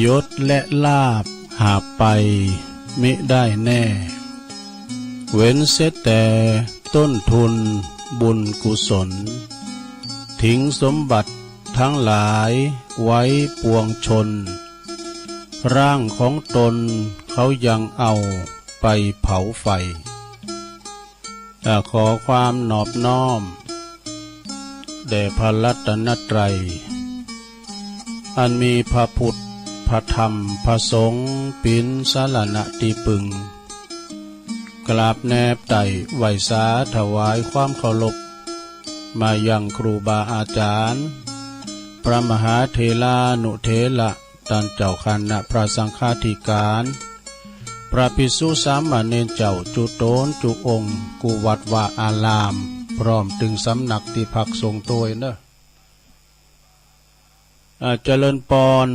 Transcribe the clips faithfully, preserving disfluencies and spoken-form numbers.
ยศและลาภหาบไปมิได้แน่ เว้นเสียแต่ต้นทุนบุญกุศล ทิ้งสมบัติทั้งหลายไว้ปวงชน ร่างของตนเขายังเอาไปเผาไฟ อ่า ขอความนอบน้อมแด่พระรัตนตรัย อันมีพระพุทธ พระธรรม พระสงฆ์ เป๋นสรณะตี้ปึง กราบแนบไต่ไหว้สาถวายความเคารพ มายังครูบาอาจารย์ พระมหาเถรานุเถระ ต้านเจ้าคณะพระสังฆาธิการ พระภิกษุสามเณรเจ้าจุ๊ต๋นจุ๊องค์ กู้วัดวาอาราม พร้อมตึงสำนักตี้พักสงฆ์ตวยเน่อ อ่า เจริญปอน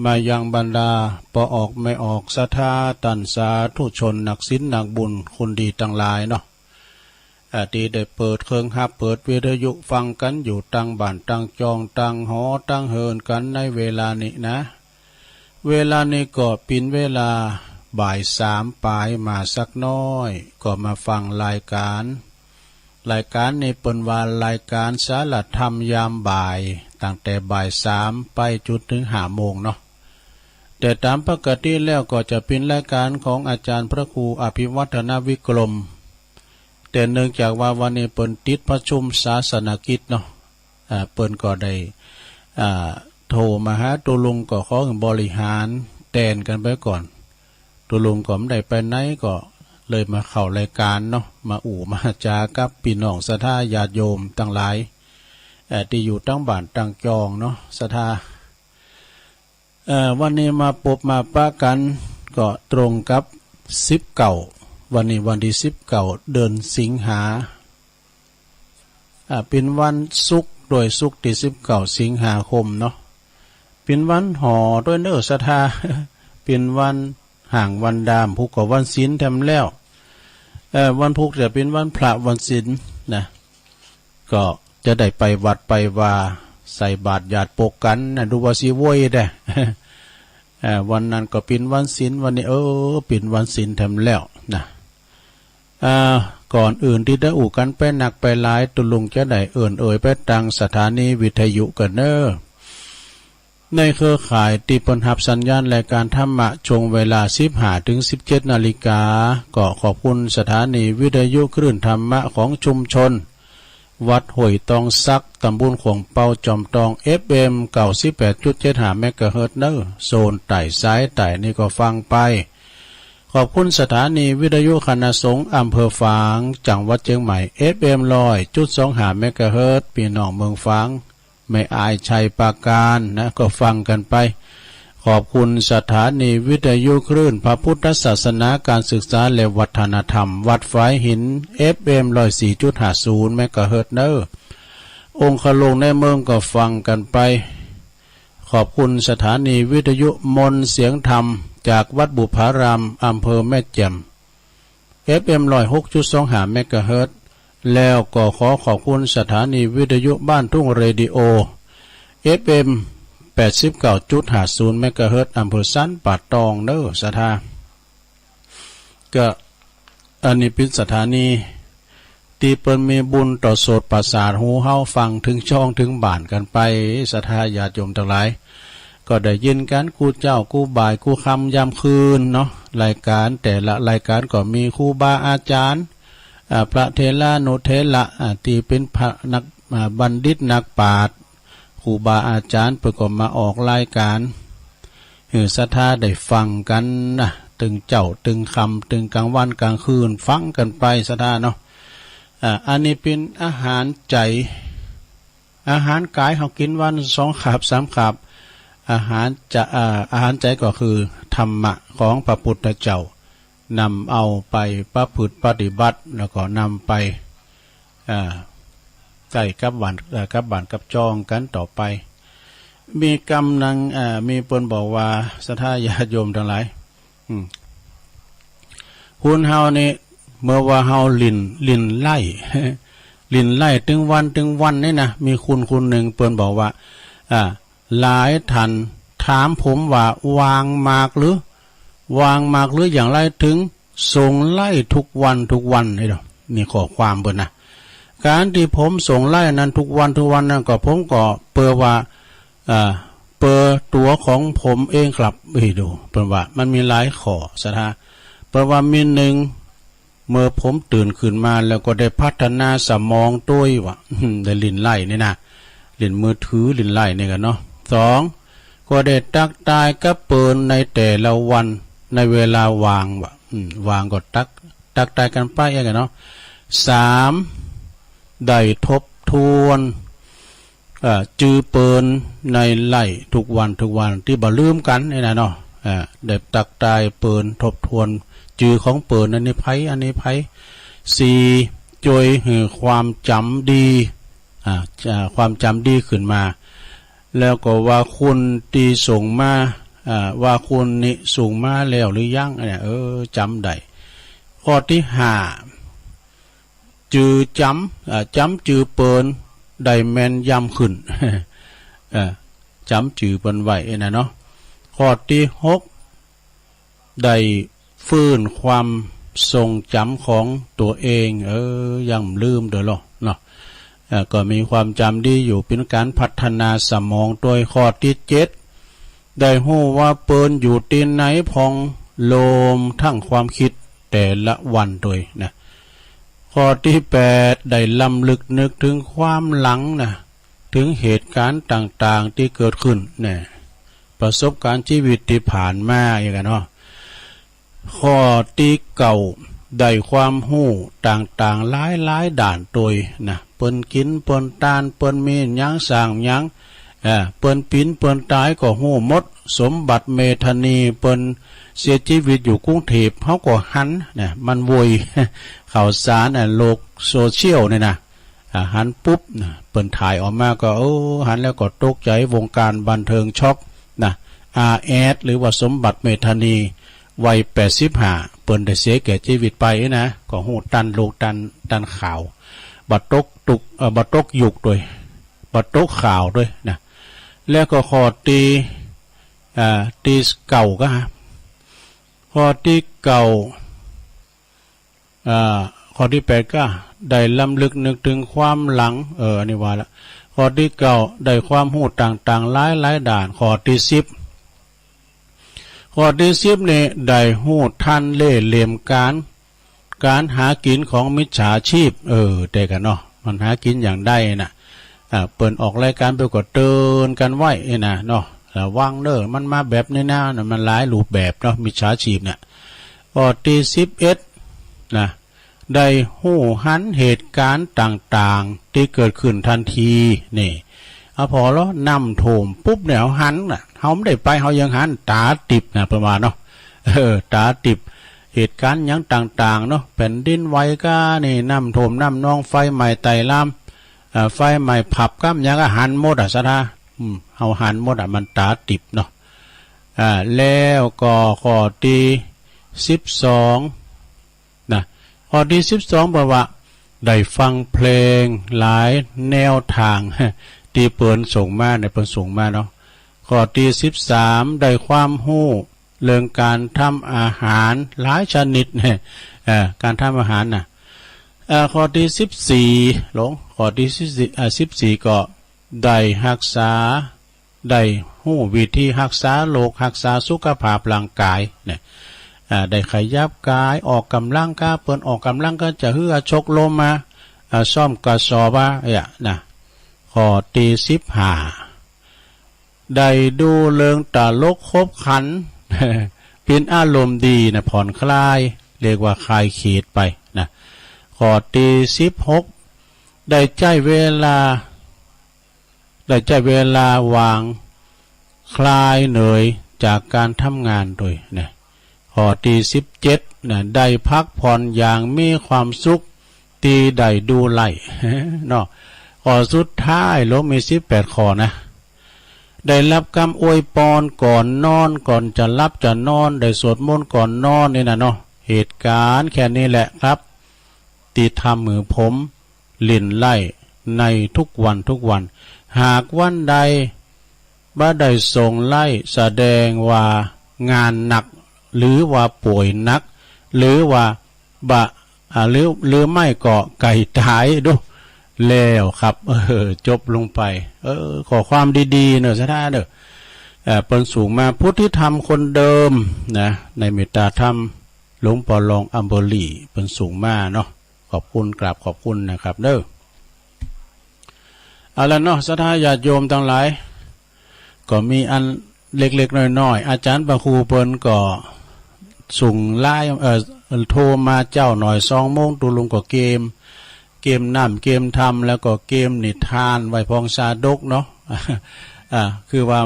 มายังบรรดาป้อออกแม่ออกศรัทธา ต้านสาธุชนนักศีลนักบุญคนดีตังหลายเนาะ อ่า ตี้ได้เปิดเครื่องฮับ เปิดวิทยุฟังกั๋นอยู่ตังบ้านตังจอง ตังหอตังเฮือนกั๋นในเวลานี้นะ เวลานี้ก็เป๋นเวลาบ่ายสามป๋ายมาสักน้อย ก็มาฟังรายการ รายการนี้เปิ้นว่ารายการสารธรรมยามบ่าย ตั้งแต่บ่ายสามไปจุ๊ต๋นเถิงห้าโมงเนาะ แต่ต๋ามปกติแล้วก็จะเป๋นรายการของอาจารย์พระครูอภิวัฒนวิกรม แต่เนื่องจากว่าวันนี้เปิ้นติดประชุมศาสนกิจเนาะ อ่า เปิ้นก็ได้ อ่า โทรมาหาตุ๊ลุง ก็ขอหื้อบริหารแตนกั๋นไปก่อน ตุ๊ลุงก็บ่ได้ไปไหน ก็เลยมาเข้ารายการเนาะ มาอู้มาจ๋ากับปี้น้องศรัทธาญาติโยมตังหลาย เอ่อ ตี้อยู่ตังบ้านตังจองเนาะ ศรัทธา เอ่อ วันนี้มาปบมาปะกั๋น ก็ตรงกับสิบเก้า วันนี้วันตี้สิบเก้า เดือนสิงหา อ่า เป๋นวันศุกร์ตวย ศุกร์ตี้สิบเก้า สิงหาคมเนาะ เป๋นวันหอตวยเน่อศรัทธา เป๋นวันฮ้างวันดาม พุธก็วันศีลแถมแล้ว เอ่อ วันพุธจะเป๋นวันพระวันศีลนะ ก็จะได้ไปวัดไปวา ใส่บาตรญาติปกกั๋นนะ ดูว่าสิโว้ยแต๊ เอ่อ วันนั้นก็เป๋นวันศีล วันนี้ เออ เป๋นวันศีลแถมแล้วนะ อ่า ก่อนอื่นตี้จะอู้กั๋นไปนักไปหลาย ตุ๊ลุงจะได้เอิ้นเอ่ยไปตางสถานีวิทยุกั๋นเน่อ ในเครือข่ายตี้เปิ้นฮับสัญญาณรายการธรรมะช่วงเวลาสิบห้าเถิงสิบเจ็ดนาฬิกา ก็ขอบคุณสถานีวิทยุคลื่นธรรมะของชุมชน วัดห้วยตองสัก ตำบลขวงเปา จอมตอง เอฟเอ็ม เก้าสิบแปดจุดเจ็ดห้า เมกะเฮิรตซ์เน่อ โซนใต้สายใต้นี่ก็ฟังไป ขอบคุณสถานีวิทยุคณะสงฆ์อำเภอฝาง จังหวัดเจียงใหม่ เอฟเอ็ม ร้อยจุดสองห้า เมกะเฮิรตซ์ ปี้น้องเมืองฝาง แม่อาย ชัยปราการนะ ก็ฟังกั๋นไป ขอบคุณสถานีวิทยุคลื่นพระพุทธศาสนา การศึกษาและวัฒนธรรม วัดฝายหิน เอฟเอ็ม ร้อยสี่จุดห้าศูนย์ เมกะเฮิรตซ์เน่อ องคลุงในเมืองก็ฟังกั๋นไป ขอบคุณสถานีวิทยุมนต์เสียงธรรม จากวัดบุพาราม อำเภอแม่แจ่ม เอฟเอ็ม ร้อยหกจุดสองห้า เมกะเฮิรตซ์ แล้วก็ขอขอบคุณสถานีวิทยุบ้านทุ่งเรดิโอ เอฟเอ็ม แปดสิบเก้าจุดห้าศูนย์ เมกะเฮิรตซ์ อำเภอสันป่าตองเน่อศรัทธา ก็อันนี้เป๋นสถานีตี้เปิ้นมีบุญต่อโสตประสาทหูเฮา ฟังเถิงจ้องเถิงบ้านกั๋นไป ศรัทธาญาติโยมตังหลาย ก็ได้ยินกั๋นกู้เจ๊ากู้บ่ายกู้ค่ำยามคืนเนาะ รายการแต่ละรายการก็มีครูบาอาจ๋ารย์ อ่า พระเถรานุเถระ อ่า ตี้เป๋นพระนัก อ่า บัณฑิตนักปราชญ์ ครูบาอาจ๋ารย์เปิ้นก็มาออกรายการ หื้อศรัทธาได้ฟังกั๋นนะ ตึงเจ๊าตึงค่ำตึงกลางวันกลางคืนฟังกั๋นไปศรัทธาเนาะ อ่า อันนี้เป๋นอาหารใจ๋ อาหารก๋ายเฮากิ๋นวันสองคาบสามคาบ อาหารจะ อ่า อาหารใจ๋ก็คือธรรมะของพระพุทธเจ้า นำเอาไปประพฤติปฏิบัติ แล้วก็นำไป อ่า ใจ๊กับบ้าน เอ่อ กับบ้านกับจองกั๋นต่อไป มีกำนึ่ง อ่า มีเปิ้นบอกว่า ศรัทธาญาติโยมตังหลาย อืม คนเฮานี่ เมื่อว่าเฮาหลิ้น หลิ้นไล่ หลิ้นไล่ตึงวันตึงวันนี่นะ มีคนคนนึ่งเปิ้นบอกว่า อ่า หลายตัน ถามผมว่าวางมากหรือ วางมากหรืออย่างไรเถิงส่งไล่ทุกวันทุกวัน นี่เนาะ นี่ข้อความเปิ้นนะ ก๋านตี้ผมส่งไล่นั้นทุกวันทุกวันนั้นก็ผมก็เปื้อว่า เอ่อ เปื้อตั๋วของผมเองครับ เอ้ย ดู เปิ้นว่ามันมีหลายข้อ ศรัทธา เปิ้นว่ามีนึ่ง เมื่อผมตื่นขึ้นมาแล้วก็ได้พัฒนาสมองตวยว่า ได้เล่นไล่นี่นะ เล่นมือถือ เล่นไล่นี่กั๋นเนาะ สอง ก็ได้ตั๊กตายกับเปิ้นในแต่ละวัน ในเวลาว่างว่า อืม ว่างก็ตั๊ก ตั๊กตายกั๋นไปเองกั๋นเนาะ สาม ได้ทบทวน เอ่อ จื้อเปิ้นในไล่ทุกวันทุกวัน ตี้บ่ลืมกั๋นนี่นะเนาะ เอ่อ ได้ตั๊กตายเปิ้น ทบทวนจื้อของเปิ้น อันนี้ใผ อันนี้ใผ สี่ จ้วยหื้อความจ๋ำดี อ่า อ่า ความจ๋ำดีขึ้นมา แล้วก็ว่าคุณตี้ส่งมา อ่า ว่าคุณนี่ส่งมาแล้วหรือยังเนี่ย เออ จ๋ำได้ ข้อตี้ห้า จื้อจ๋ำ อ่า จ๋ำจื้อเปิ้นได้แม่นยำขึ้น เออ จ๋ำจื้อเปิ้นไว้นะเนาะ ข้อตี้หก ได้ฟื้นความทรงจ๋ำของตั๋วเอง เออ ยังบ่ลืมโดยลอเนาะ เอ่อ ก็มีความจ๋ำดีอยู่ เป๋นก๋านพัฒนาสมองตวย ข้อตี้เจ็ด ได้ฮู้ว่าเปิ้นอยู่ตี้ไหนผ่องโลมตางความกึ๊ดแต่ละวันตวยนะ ข้อตี้แปด ได้รำลึกนึกเถิงความหลังนะ เถิงเหตุก๋ารณ์ต่างๆ ตี้เกิดขึ้นนะ ประสบก๋ารณ์จีวิตตี้ผ่านมาอย่างกั๋นเนาะ ข้อตี้เก้า ได้ความฮู้ต่างๆ หลายๆ ด้านตวยนะ เปิ้นกิ๋น เปิ้นตาน เปิ้นมีหยัง สร้างหยัง เอ่อ เปิ้นเป๋น เปิ้นต๋ายก็ฮู้หมด สมบัติเมธานี เปิ้นเสียจีวิตอยู่กรุงเทพฯ เฮาก็หันนะ มันโวย ข่าวสารน่ะ โลกโซเชียลนี่นะ อ่า หันปุ๊บนะ เปิ้นถ่ายออกมาก็ โอ้ หันแล้วก็ตกใจ๋ วงก๋ารบันเทิงช็อกนะ อาแอด หรือว่าสมบัติเมธานี วัยแปดสิบห้า เปิ้นได้เสียแก่จีวิตไปนะ ก็ฮู้ตันโลก ตัน ตันข่าว บ่ตกตุ๊กข์ เอ่อ บ่ตกยุคตวย บ่ตกข่าวตวยนะ แล้วก็ข้อตี้ อ่า ตี้เก้าก็ ข้อตี้เก้า อ่า ข้อตี้แปดก็ได้รำลึกนึกเถิงความหลัง เออ อันนี้ว่าละ ข้อตี้เก้า ได้ความฮู้ต่างๆ หลายๆ ด้าน ข้อตี้สิบ ข้อตี้สิบนี่ ได้ฮู้ตันเล่ห์เหลี่ยมก๋าน ก๋านหากิ๋นของมิจฉาชีพ เออ แต่กั๋นเนาะ มันหากิ๋นอย่างใดน่ะ อ่า เปิ้นออกรายก๋านไปก็เตื๋อนกั๋นไว้นี่นะเนาะ ระวังเน่อ มันมาแบบนี้นะ มันหลายรูปแบบเนาะ มิจฉาชีพเนี่ย ข้อตี้สิบเอ็ดนะ ได้ฮู้หันเหตุก๋ารณ์ต่างๆ ตี้เกิดขึ้นตันที นี่ อะ ผ่อลอน้ำท่วมปุ๊บเนี่ย เฮาหันน่ะ เฮาบ่ได้ไป เฮายังหัน ต๋าติบนะ เปิ้นว่าเนาะ เออ ต๋าติบ เหตุก๋ารณ์หยังต่างๆ เนาะ แผ่นดินไหวก้านี่ น้ำท่วม น้ำนอง ไฟไหม้ไต้หลาม เอ่อ ไฟไหม้ผับก้า หยังก็หันหมดอะ ศรัทธา อืม เฮาหันหมดอะ มันต๋าติบเนาะ อ่า แล้วก็ข้อตี้สิบสอง นะ ข้อตี้สิบสอง เปิ้นว่า ได้ฟังเพลงหลายแนวตาง ตี้เปิ้นส่งมา ในเปิ้นส่งมาเนาะ ข้อตี้สิบสาม ได้ความฮู้เรื่องก๋านทำอาหารหลายชนิด เอ่อ ก๋านทำอาหารน่ะ เอ่อ ข้อตี้สิบสี่ หลง ข้อตี้สิบสี่ เอ่อ สิบสี่ ก็ได้ฮักษา ได้ฮู้วิธีฮักษาโรค ฮักษาสุขภาพร่างก๋ายเนี่ย อ่า ได้ขยับก๋าย ออกก๋ำลังก้า เปิ้นออกก๋ำลังก้า จะหื้ออะชกลมมา อ่า ซ้อมกระสอบอะ เนี่ยนะ ข้อตี้สิบห้า ได้ดูเรื่องตลกขบขัน เป๋นอารมณ์ดีนะ ผ่อนคลาย เรียกว่าคลายเครียดไปนะ ข้อตี้สิบหก ได้ใจ๊เวลา ได้ใจ๊เวลาว่างคลายเหนื่อยจากก๋านทำงานตวยนะ ข้อตี้สิบเจ็ดนะ ได้พักผ่อนอย่างมีความสุขตี้ได้ดูไล่ เนาะ ข้อสุดท้าย ลงมีสิบแปดข้อนะ ได้ฮับกำอวยปอนก่อนนอน ก่อนจะหลับจะนอน ได้สวดมนต์ก่อนนอนนี่นะเนาะ เหตุก๋ารณ์แค่นี้แหละครับ ตี้ทำหื้อผม เล่นไล่ในทุกวันทุกวัน หากวันใด บ่ได้ส่งไล่ แสดงว่างานหนัก หรือว่าป่วยหนัก หรือว่าบ่ อ่า หรือ หรือไม่ก็ใก้ต๋ายดู แล้วครับ เออ จบลงไป เออ ข้อความดีๆ เน่อ ศรัทธาเน่อ เอ่อ เปิ้นส่งมา ผู้ที่ทำคนเดิมนะ ในเมตตาธรรม หลวงปอลองอัมเบอรี เปิ้นส่งมาเนาะ ขอบคุณ กราบขอบคุณนะครับเน่อ เอาละเนาะ ศรัทธาญาติโยมตังหลาย ก็มีอันเล็กๆ น้อยๆ อาจ๋ารย์พระครูเปิ้นก็ส่งไลน์ เอ่อ โทรมาเจ๊าหน่อย สองโมง ตุ๊ลุงก็เกม เกมน้ำ เกมธรรม แล้วก็เกมนิทานไหว้พองชาดกเนาะ อ่า คือว่า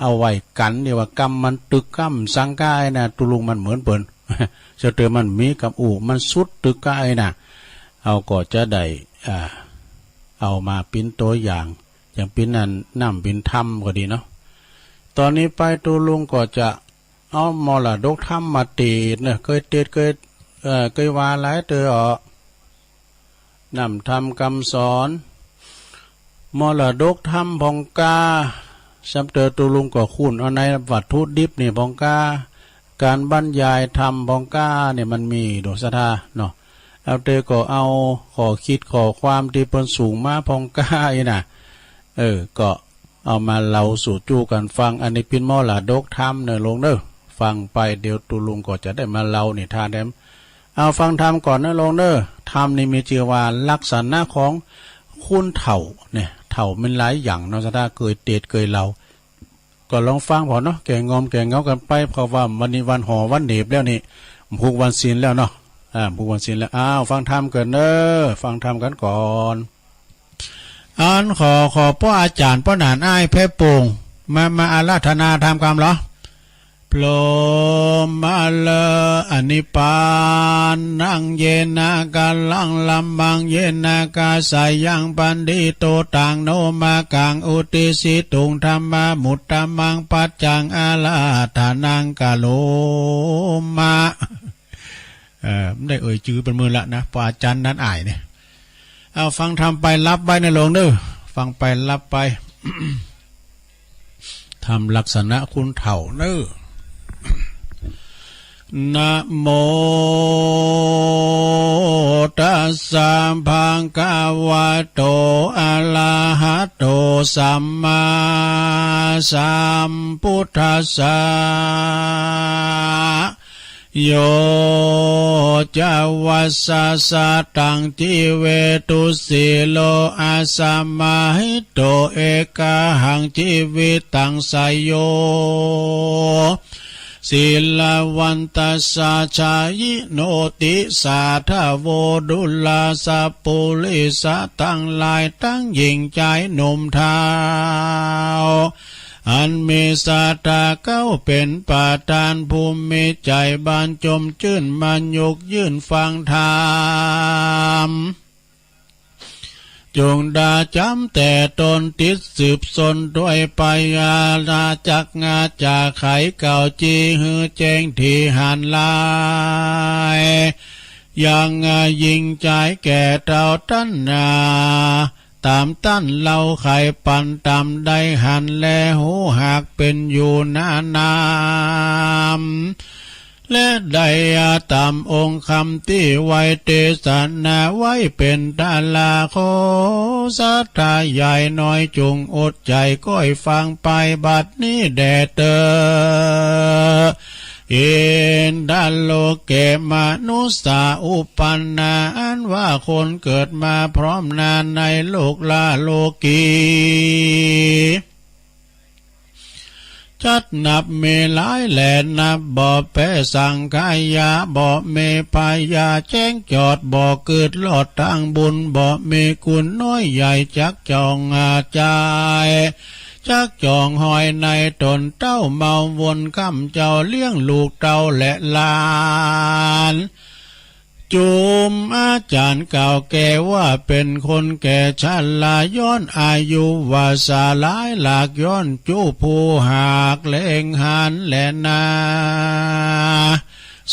เอาไว้กั๋น เรียกว่ากำมันตึกก้ำสังก๋ายนะ ตุ๊ลุงมันเหมือนเปิ้น เจ้าเต๋อมันมีกำอู้ มันสุดตึกก้ายนะ เฮาก็จะได้ อ่า เอามาเป๋นตั๋วอย่าง อย่างเป๋นอันน้ำเป๋นธรรมก็ดีเนาะ ต๋อนนี้ไปตุ๊ลุงก็จะเอามรดกธรรมมาเตสน์เน่อ เกยเตสน์ เกย เอ่อ เกยว่าหลายเตื้ออ้อ น้ำธรรมกำสอน มรดกธรรมผ่องกล้า ซ้ำเตื้อตุ๊ลุงก็คุ้นเอาในวัตถุดิบนี่ผ่องกล้า ก๋านบรรยายธรรมผ่องกล้าเนี่ยมันมี โดยศรัทธาเนาะ เอาเตื้อก็เอาข้อคิดข้อความตี้เปิ้นส่งมาผ่องกล้าอี้นะ เออ ก็เอามาเล่าสู่จู้กั๋นฟัง อันนี้เป๋นมรดกธรรมเน่อลุงเน่อ ฟังไปเดี๋ยวตุ๊ลุงก็จะได้มาเล่านิทานแถม เอาฟังธรรมก่อนเน่อลุงเน่อ ธรรมนี่มีจื้อว่าลักษณะของคนเฒ่าเนี่ย เฒ่ามันหลายอย่างเนาะ ศรัทธาเกยเตสน์เกยเล่า ก็ลองฟังผ่อเนาะ แก้งอมแก้เหงากั๋นไป เพราะว่าวันนี้วันห่อวันเหน็บแล้วนี่ ผูกวันศีลแล้วเนาะ อ่า ผูกวันศีลแล้ว อ้าว ฟังธรรมกั๋นเน่อ ฟังธรรมกั๋นก่อน อันขอ ขอป้ออาจ๋ารย์ป้อหนานอ้ายแพร่โป่ง มา มาอาราธนาธรรมกำเหรอ พรหมะเลอะอนิปานัง เยนะกะลัง ละมัง เยนะกะสะยัง ปันทิโต ตัง โน มะกัง อุตติสสิตุง ธัมมามุตตะมัง ปัจจัง อาราธนัง กะโรมะ เอ่อ ได้เอ่ยจื้อเปิ้นเมินละนะ ป้ออาจ๋ารย์หนานอ้ายเนี่ย เอาฟังธรรมไปหลับไปเน่อลุงเน่อ ฟังไปหลับไป ธรรมลักษณะคนเฒ่าเน่อ นะโมตัสสะ ภะคะวะโต อะระหะโต สัมมาสัมพุทธัสสะ โย จะ วัสสะ สะตัง จีเวตุ สีโล อะสะมะหิโต เอกะหัง จีวิตัง สะโย สีละวันตัสสะ ชายิโนติ สาทะโว ดุลาสะ ปุริสะ ตังหลาย ตังหญิงจายหนุ่มเฒ่า อันมีศรัทธาเก้าเป๋นประธาน ผู้มีใจ๋บานจมจื้น มายกยื่นฟังธรรม จงดาจ๋ำแต่ต๋น ติดสืบสนด้วยปญา จักงาจะไขเก่า จีหื้อแจ้งถี่หันหลาย ยังยิ่งใจ๋แก่เต้าตัณหา ต๋ามตันเล่าไขปัน ต๋ามได้หันแลฮู้หากเป๋นอยู่นานนาม และได้ต๋ามองค์คำตี้ไว้เตสนาไว้เป๋นตารา ขอศรัทธาใหญ่น้อยจุ่งอดใจ๋ก้อยฟังไปบัดนี้แด่เต๊อะ อินทะโลเก มนุสสา อุปปันนา อันว่าคนเกิดมาพร้อมหน้าในโลกละโลกี จัดนับมีหลายแลนับบ่แป๊สังขยา บ่มีพยาแจ้งจอด บ่กึ๊ดลอดตางบุญ บ่มีกุณน้อยใหญ่จักจ่องอาจาย จักจ่องหอยในต๋นเต้าเมาวนค้ำเจ้าเลี้ยงลูกเต้าและหลาน จุมอาจ๋ารย์กล่าวแก่ว่าเป๋นคนแก่ชรา ย้อนอายุวาสาหลายหลาก ย้อนจุผู้หากเล็งหันแลนา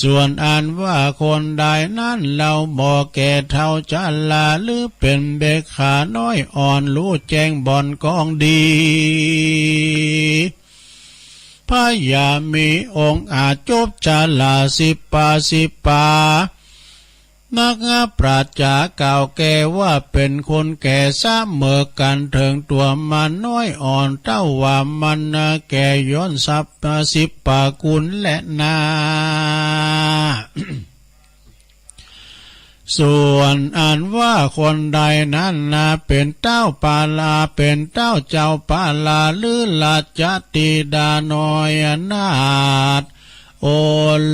ส่วนอันว่าคนใดนั้นเล่าบ่แก่เฒ่าชรา หรือเป๋นเด็กขาน้อยอ่อน ฮู้แจ้งบ่อนกองดี พระยามีองค์อาจจบชราสิบปา สิบปา นักปราชญ์จ๋ากล่าวแก่ว่าเป๋นคนแก่เสมอกั๋นเถิงตั๋วมันน้อยอ่อน เต้าว่ามันแก่ย้อนสับสิบปากุลแลนา ส่วนอันว่าคนใดนั้นนาเป๋นเต้าปาลา เป๋นเต้าเจ้าปาลา หรือราชธิดาน้อยนาถ โอ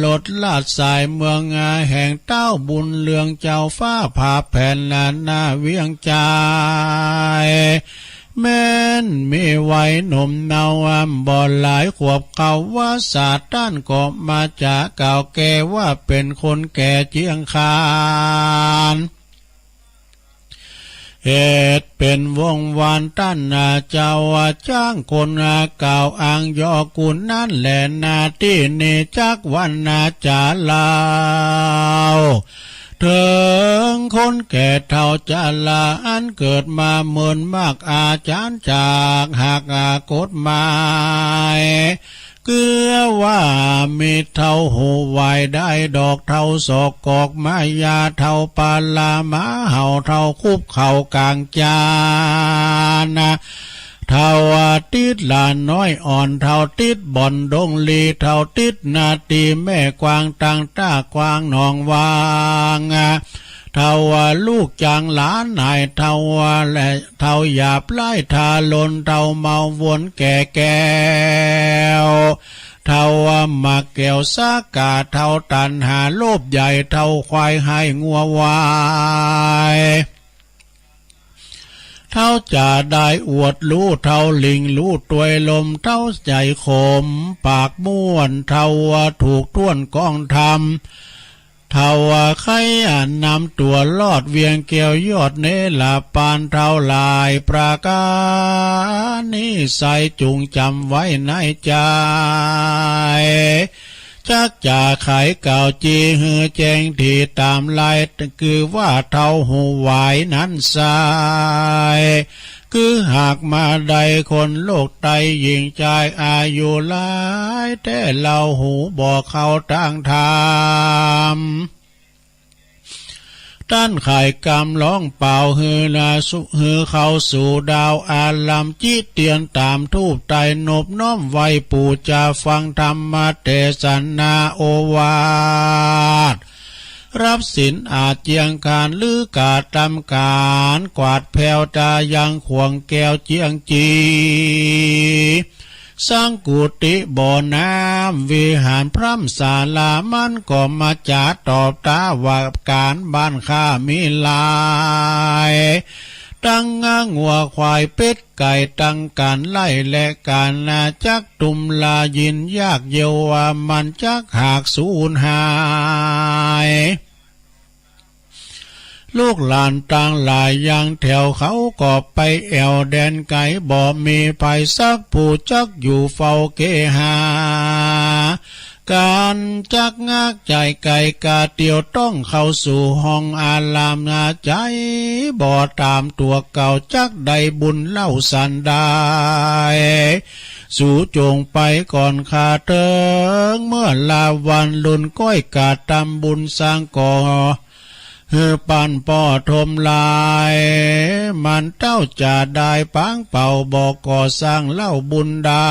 รสราชสายเมืองแห่งเต้าบุญเรืองเจ้าฟ้าผาแผ่นนานาเวียงจันทน์ แม้นมีวัยหนุ่มเนาบ่หลายขวบเข้าวัสสา ต้านก็มาจ๋ากล่าวแก่ว่าเป๋นคนแก่เจียงคาน เหตุเป๋นวงศ์วานต้านนาเจ้าว่าจ้างคนกล่าวอ้างยอกุณนั้นแลนา ตี้นี้จักวรรณาจ๋าเล่า เถิงคนแก่เฒ่าชราอันเกิดมาเมินมากอาจ๋ารย์จากหากกฎหมาย เกือว่ามีเฒ่าฮู้หวายได้ดอก เฒ่าศอกกอกมายา เฒ่าปาลาหมาเห่า เฒ่าคุบเข่ากลางจาน เฒ่าติดหลานน้อยอ่อน เฒ่าติดบ่อนดงลี เฒ่าติดนาตีแม่กวาง ตังต้ากวางหนองวัง เฒ่าลูกจ๋างหลานนาย เฒ่าและเฒ่าหยาบไร้ทารุณ เฒ่าเมาวนแก่แก้ว เฒ่าหมากแก้วสากา เฒ่าตัณหาโลภใหญ่ เฒ่าควายไห้งัววาย เฒ่าจะได้อวดฮู้ เฒ่าลิงฮู้ตวยลม เฒ่าใจ๋ขมปากม่วน เฒ่าถูกถ้วนกองธรรม เฒ่าใค่นำตั๋วรอดเวียงแก้วยอดเนรปาน เฒ่าหลายประก๋านนี้ใส่จุ่งจ๋ำไว้ในใจ๋ จักจะไขกล่าวจี่หื้อแจ้งถี่ต๋ามลาย คือว่าเฒ่าฮู้หวายนั้นไส้ คือหากมาได้คนโลกไต้หญิงจายอายุหลายแต๊เล่าฮู้บ่เข้าตางธรรม ต้านไขกำร้องเป่าหื้อนาสุ หื้อเข้าสู่ดาวอารัม จิเตียนต๋ามธูปไต้นบน้อมไหว้ปู่จาฟังธรรมเตสนาโอวาท รับศีลอาจเจียงคาน หรือกระตำก๋านกวาดแผ้วตายังขวงแก้วเจียงจี สังกุฏิบ่อน้ำวิหารพร่ำศาลา มันก็มาจ๋าตอบต๋าว่าก๋านบ้านข้ามีหลาย ตังงัวควายเป็ดไก่ ตังก๋านไร่และก๋านนา จักตุมลายินยากเย็นว่ามันจักหากสูญหาย ลูกหลานตังหลายยังแถวเขาก็ไปแอ่วแดนไก๋ บ่มีใผสักผู้จักอยู่เฝ้าเกหา ก๋านจักงักใจ๋ไก๋กาเตียวต้องเข้าสู่ห้องอารามนา ใจ๋บ่ต๋ามตั๋วเก่าจักได้บุญเล่าสันใด สูจงไปก่อนข้าเถิง เมื่อลาวันลุนก้อยกระตำบุญสร้างก่อ หื้อปันป้อทมลาย มันเต้าจะได้ปางเป่าบ่ก่อสร้างเล่าบุญได้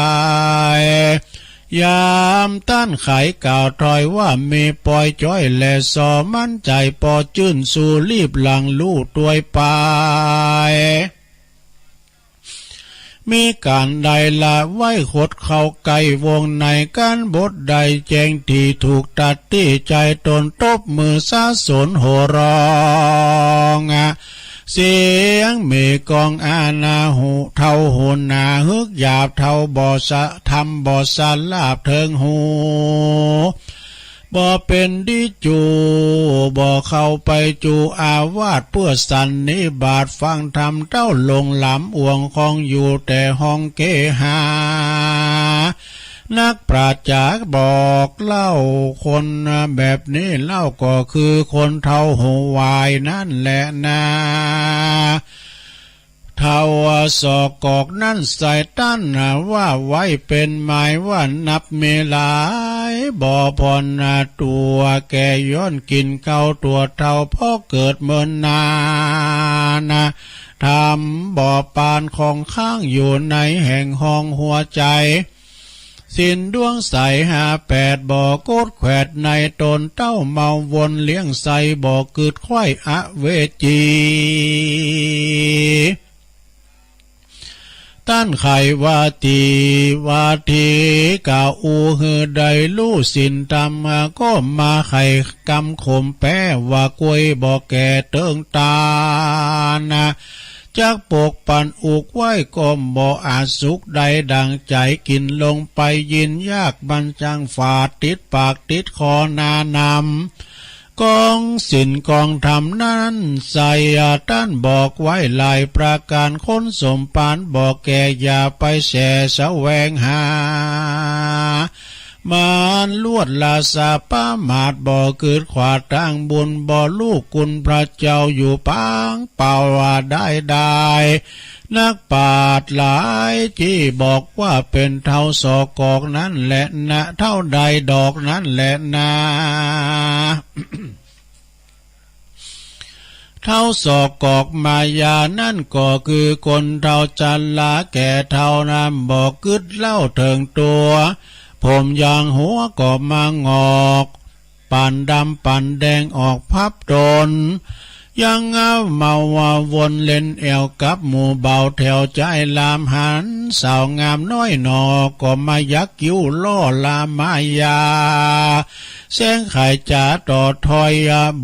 ยามต้านไขกล่าวถอยว่ามีปอยจ้อยแลสอ มันใจ๋ปอจื้นสู่รีบหลังลู่ตวยไป มีก๋านใดละไหว้ขดเข้าใก้วงใน ก๋านบทใดแจ้งถี่ถูกตัดตี้ใจ๋ต๋น ตบมือสรรเสริญโห่ร้อง เสียงมีก้องอานาหู เฒ่าหูหนา ฮึกหยาบ เฒ่าบ่สะ ธรรมบ่สลาบเถิงหู บ่เป๋นตี้จู บ่เข้าไปจูอาวาส เปื้อสันนิบาตฟังธรรม เต้าหลงหลำอ่วงคองอยู่แต่ห้องเกหา นักปราชญ์บอกเล่าคนแบบนี้เล่าก็คือคนเฒ่าหูหวายนั่นแหละนา เฒ่าสอกกอกนั้นใส่ต้านว่าไว้เป๋นหมายว่านับมีหลายบ่ผ่อนนา ตั๋วแก่ย้อนกิ๋นข้าว ตั๋วเฒ่าเพราะเกิดเมินนานนา ทำบ่ปานของข้างอยู่ในแห่งห้องหัวใจ๋ ศีลดวงใสห้าแปดบ่โกดแขวดใน ต๋นเต้าเมาวนเลี้ยงใส่บ่กึ๊ดไขว้อเวจี ต้านไขว่าตี้ ว่าตี้กล่าวอู้หื้อได้ฮู้ศีลธรรม ก็มาไขกำขมแป๊ว่าก๋วยบ่แก่เติงตานา จักปกปันอุกไว้ก็บ่อาจสุขได้ดั่งใจ๋ กิ๋นลงไปยินยาก มันจั้งฝาดติดปากติดคอหนานำ กองศีลกองธรรมนั้นใส่ ต้านบอกไว้หลายประก๋าน คนสมภารบ่แก่อย่าไปแสแสวงหา มันลวดลาสาประมาท บ่กึ๊ดขวาดตางบุญ บ่ฮู้คุณพระเจ้าอยู่ปางเป่าได้ได้ นักปราชญ์หลายตี้บอกว่าเป๋นเฒ่าสอกกอกนั้นแหละนา เฒ่าใดดอกนั้นแหละนา เฒ่าสอกกอกมายานั้นก็คือคนเฒ่าชราแก่เฒ่านั้น บ่กึ๊ดเล่าเถิงตั๋ว ผมยางหัวก็มางอก ปานดำปานแดงออกพับต๋น ยังเมาว่าวนเล่นแอ่วกับหมู่บ่าวแถวใจ๊ ลามหันสาวงามน้อยหนอ ก็มายักคิ้วล่อลามายา แสงขายจ๋าต่อถ้อย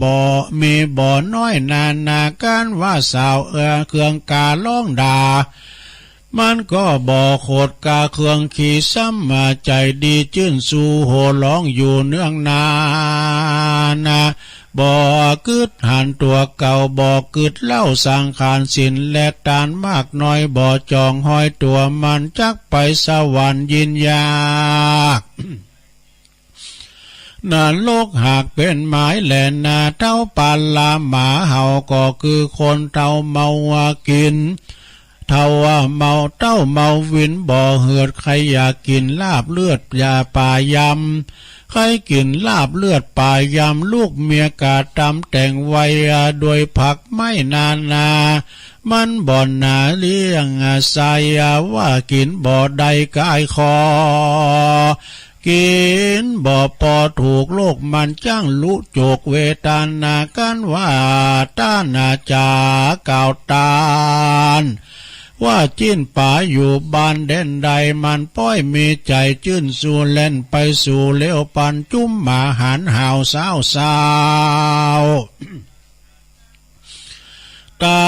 บ่ มีบ่น้อยนานา ก้านว่าสาวเอื้อเคืองการ้องด่า มันก็บ่โขดกาเคือง ขี้ซ้ำมาใจ๋ดีจื้นซู่ โห่ฮ้องอยู่เนืองนานนา บ่กึ๊ดหันตั๋วเก่า บ่กึ๊ดเล่าสังขารศีลและตานมากน้อย บ่จองฮอยตั๋วมันจักไปสวรรค์ยินยาก นรกหากเป๋นหมายแลนา เฒ่าปาลาหมาเห่าก็คือคนเฒ่าเมาว่ากิ๋น เฒ่าว่าเมาเต้าเมาวินบ่เหือด ใค่อยากกิ๋นลาบเลือดยาป่ายำ ใค่กิ๋นลาบเลือดป่ายำ ลูกเมียกาตำแต่งไว้โดยผักไม้นานา มันบ่หนาเลี้ยงใส่ ว่ากิ๋นบ่ได้กายคอ กิ๋นบ่ปอถูกโลก มันจั้งลุโจกเวทนา ก้านว่าต้านจ๋ากล่าวตาน ว่าจิ๊นป๋าอยู่บ้านแดนใด มันป้อยมีใจ๋จื้นซู่ แล่นไปสู่เลวปันจุ้มหมาหันห่าวสาวสาว ต๋า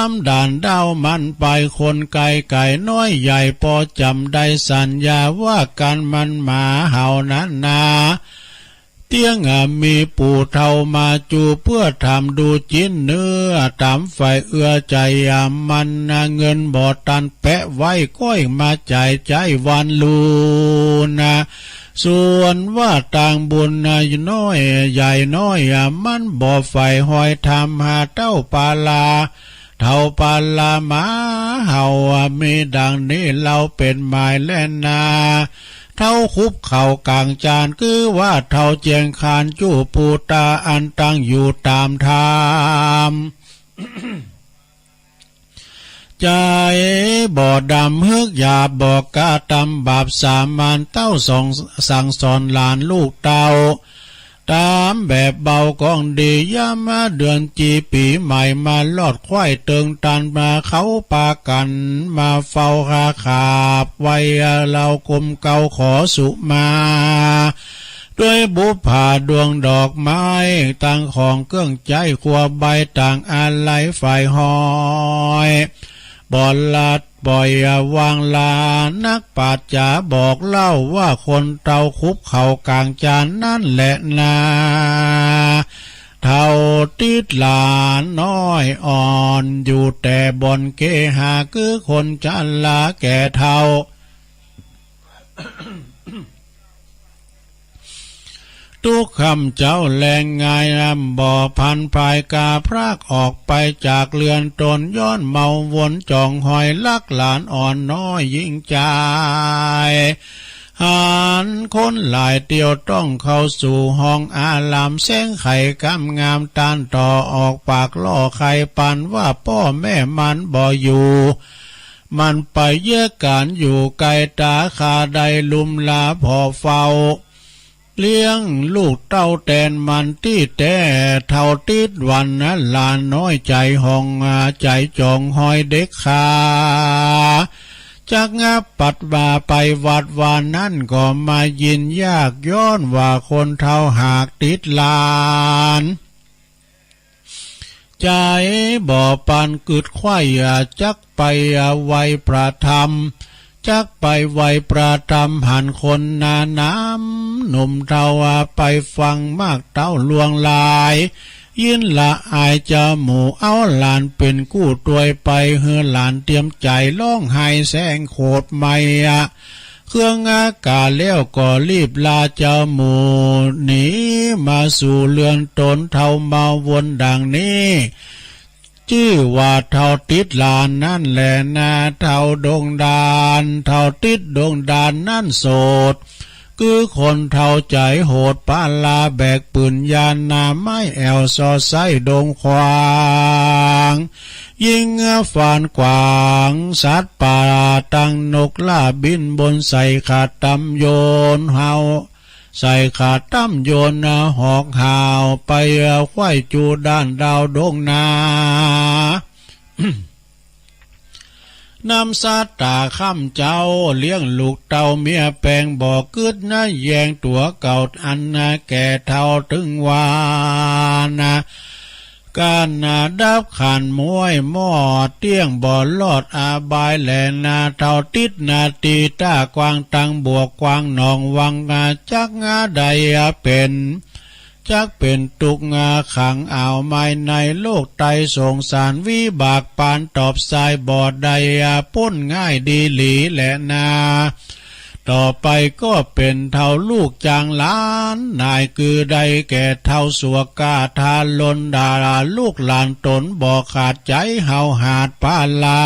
มด่านเด้ามันไป คนไก๋ไก๋น้อยใหญ่ปอจ๋ำได้สัญญา ว่ากั๋นมันหมาเห่านั้นนา เตี้ยงมีปู่เฒ่ามาจูเปื้อถามดูจิ๊นเนื้อ ต๋ามใฝ่เอื้อใจ๋มันนา เงินบ่ตันแปะไว้ ก้อยมาจ่ายใจ๊วันลูนา ส่วนว่าตางบุญน้อยใหญ่น้อย มันบ่ใฝ่ฮอยธรรมหาเต้าปาลา เฒ่าปาลาหมาเห่า มีดังนี้เล่าเป๋นหมายแลนา เฒ่าคุบเข่ากลางจาน คือว่าเฒ่าเจียงคานจู้ปูตา อันตั้งอยู่ต๋ามธรรม ใจ๋บ่ดำเฮือกหยาบ บ่กระตำบาปสามัญ เต้าสองสั่งสอนหลานลูกเต้า ต๋ามแบบเบาก้องดี ยามเดือนจีปี๋ใหม่มาลอด ไขว้เติงตันมา เขาปากั๋นมาเฝ้าคาขาบไหว้ เฮากุมเกล้าขอสุมา ด้วยบุปผาดวงดอกไม้ ตังของเครื่องใจ๊ครัวใบต่างอาลัยฝ่ายฮอย บ่ละปล่อยวางลา นักปราชญ์บอกเล่าว่าคนเฒ่าคุบเข่ากลางจานนั้นแลนา เฒ่าติดหลานน้อยอ่อน อยู่แต่บ่อนเกหา คือคนชราแก่เฒ่า ตุ๊กข์ค่ำเจ๊าแลงงาย บ่ผันผายก๋าพรากออกไปจากเฮือนตน ย้อนเมาวนจ๋องหอยลักหลานอ่อนน้อยญิงจาย หันคนหลายเตียวต้องเข้าสู่ห้องอาราม แสงไขกำงามต้านต่อออกปากล่อใค่ปันว่าป้อแม่มันบ่อยู่ มันไปเยียะก๋านอยู่ไก๋ ต๋าข้าได้ลุมลาผ่อเฝ้า เลี้ยงลูกเต้าแตนมันตี้แต๊ เฒ่าติ๊ดวันนั้นหลานน้อยใจ๋ห่อง ใจ๋จ๋องหอยเด็กขา จักงับปัดว่าไปวัดวานั้นก็มายินยาก ย้อนว่าคนเฒ่าหากติ๊ดหลาน ใจ๋บ่ปานกึ๊ดใค่ จักไปไหว้พระธรรม จักไปไหว้พระธรรม หันคนหน้าหนามหนุ่มเฒ่าไปฟังมากเต้าล่วงหลาย ยินละอายจาหมู่ เอาหลานเป๋นกู้ตวยไป หื้อหลานเตียมใจ๋ฮ้องไห้แสงโขดไหม้ เครื่องอาก๋าแล้วก็รีบลาจาหมู่ หนีมาสู่เฮือนตน เฒ่าเมาวนดังนี้ จื้อว่าเฒ่าติ๊ดหลานนั้นแหละนา เฒ่าดงดาน เฒ่าติ๊ดดงดานนั้นโสด คือคนเฒ่าใจ๋โหด ปาลาแบกปืนยานาไม้แอ่วซอใส้ดงขวาง ยิงฟานขวางสัตว์ป่าตังนกล้าบินบน ใส่ขาดตำโยนเฮา ใส่ขาดตำโยนหอกห่าวไป ไขว้จูด้านดาวดงนา น้ำสาต๋าค่ำเจ๊า เลี้ยงลูกเต้าเมียแปง บ่กึ๊ดนะแยงตั๋วเก่าอันนะแก่เฒ่า ตึงว่านะ ก๋านนะดับขันม้วยมอด เตี้ยงบ่รอดอบายแลนา เฒ่าติ๊ดนาตี้ต้ากว้าง ตังบวกกว้างหนองวัง จักงาใดเป๋น จักเป๋นตุ๊กข์ขังอ่าวไม้ในโลกไตสงสาร วิบากปานตอบสายบ่ได้ป๊นง่ายดีหลีแลนา ต่อไปก็เป๋นเฒ่าลูกจางหลานนาย คือได้แก่เฒ่าสัวกาทาลนดา ลูกหลานต๋นบ่ขาดใจ๋ เฮาหาดปาลา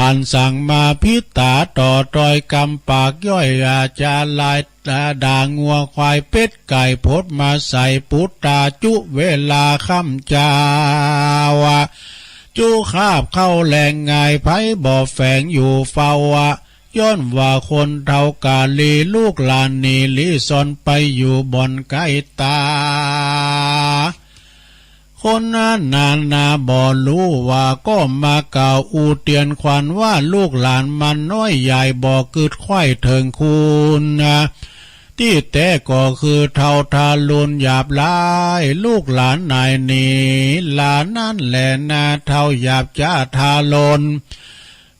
อันสั่งมาผิดต๋าต่อตอยกำปากย่อย อาจาลายด่างัวควายเป็ดไก่ พดมาใส่ปุตตาจุเวลาค่ำเจ๊า จุคาบเข้าแลงงาย ไผบ่แฝงอยู่เฝ้า ย้อนว่าคนเฒ่ากาลี ลูกหลานหนีลี้ซ่อนไปอยู่บ่อนไก๋ต๋า คนนั้นนานาบ่ฮู้ว่าก็มากล่าวอู้เตียนขวัญว่า ลูกหลานมันน้อยใหญ่บ่กึ๊ดไขว้เถิงคุณนะ ตี้แต๊ก็คือเฒ่าทารุณหยาบร้าย ลูกหลานนายหนีหลานนั้นแลนา เฒ่าหยาบจ๊าทารุณ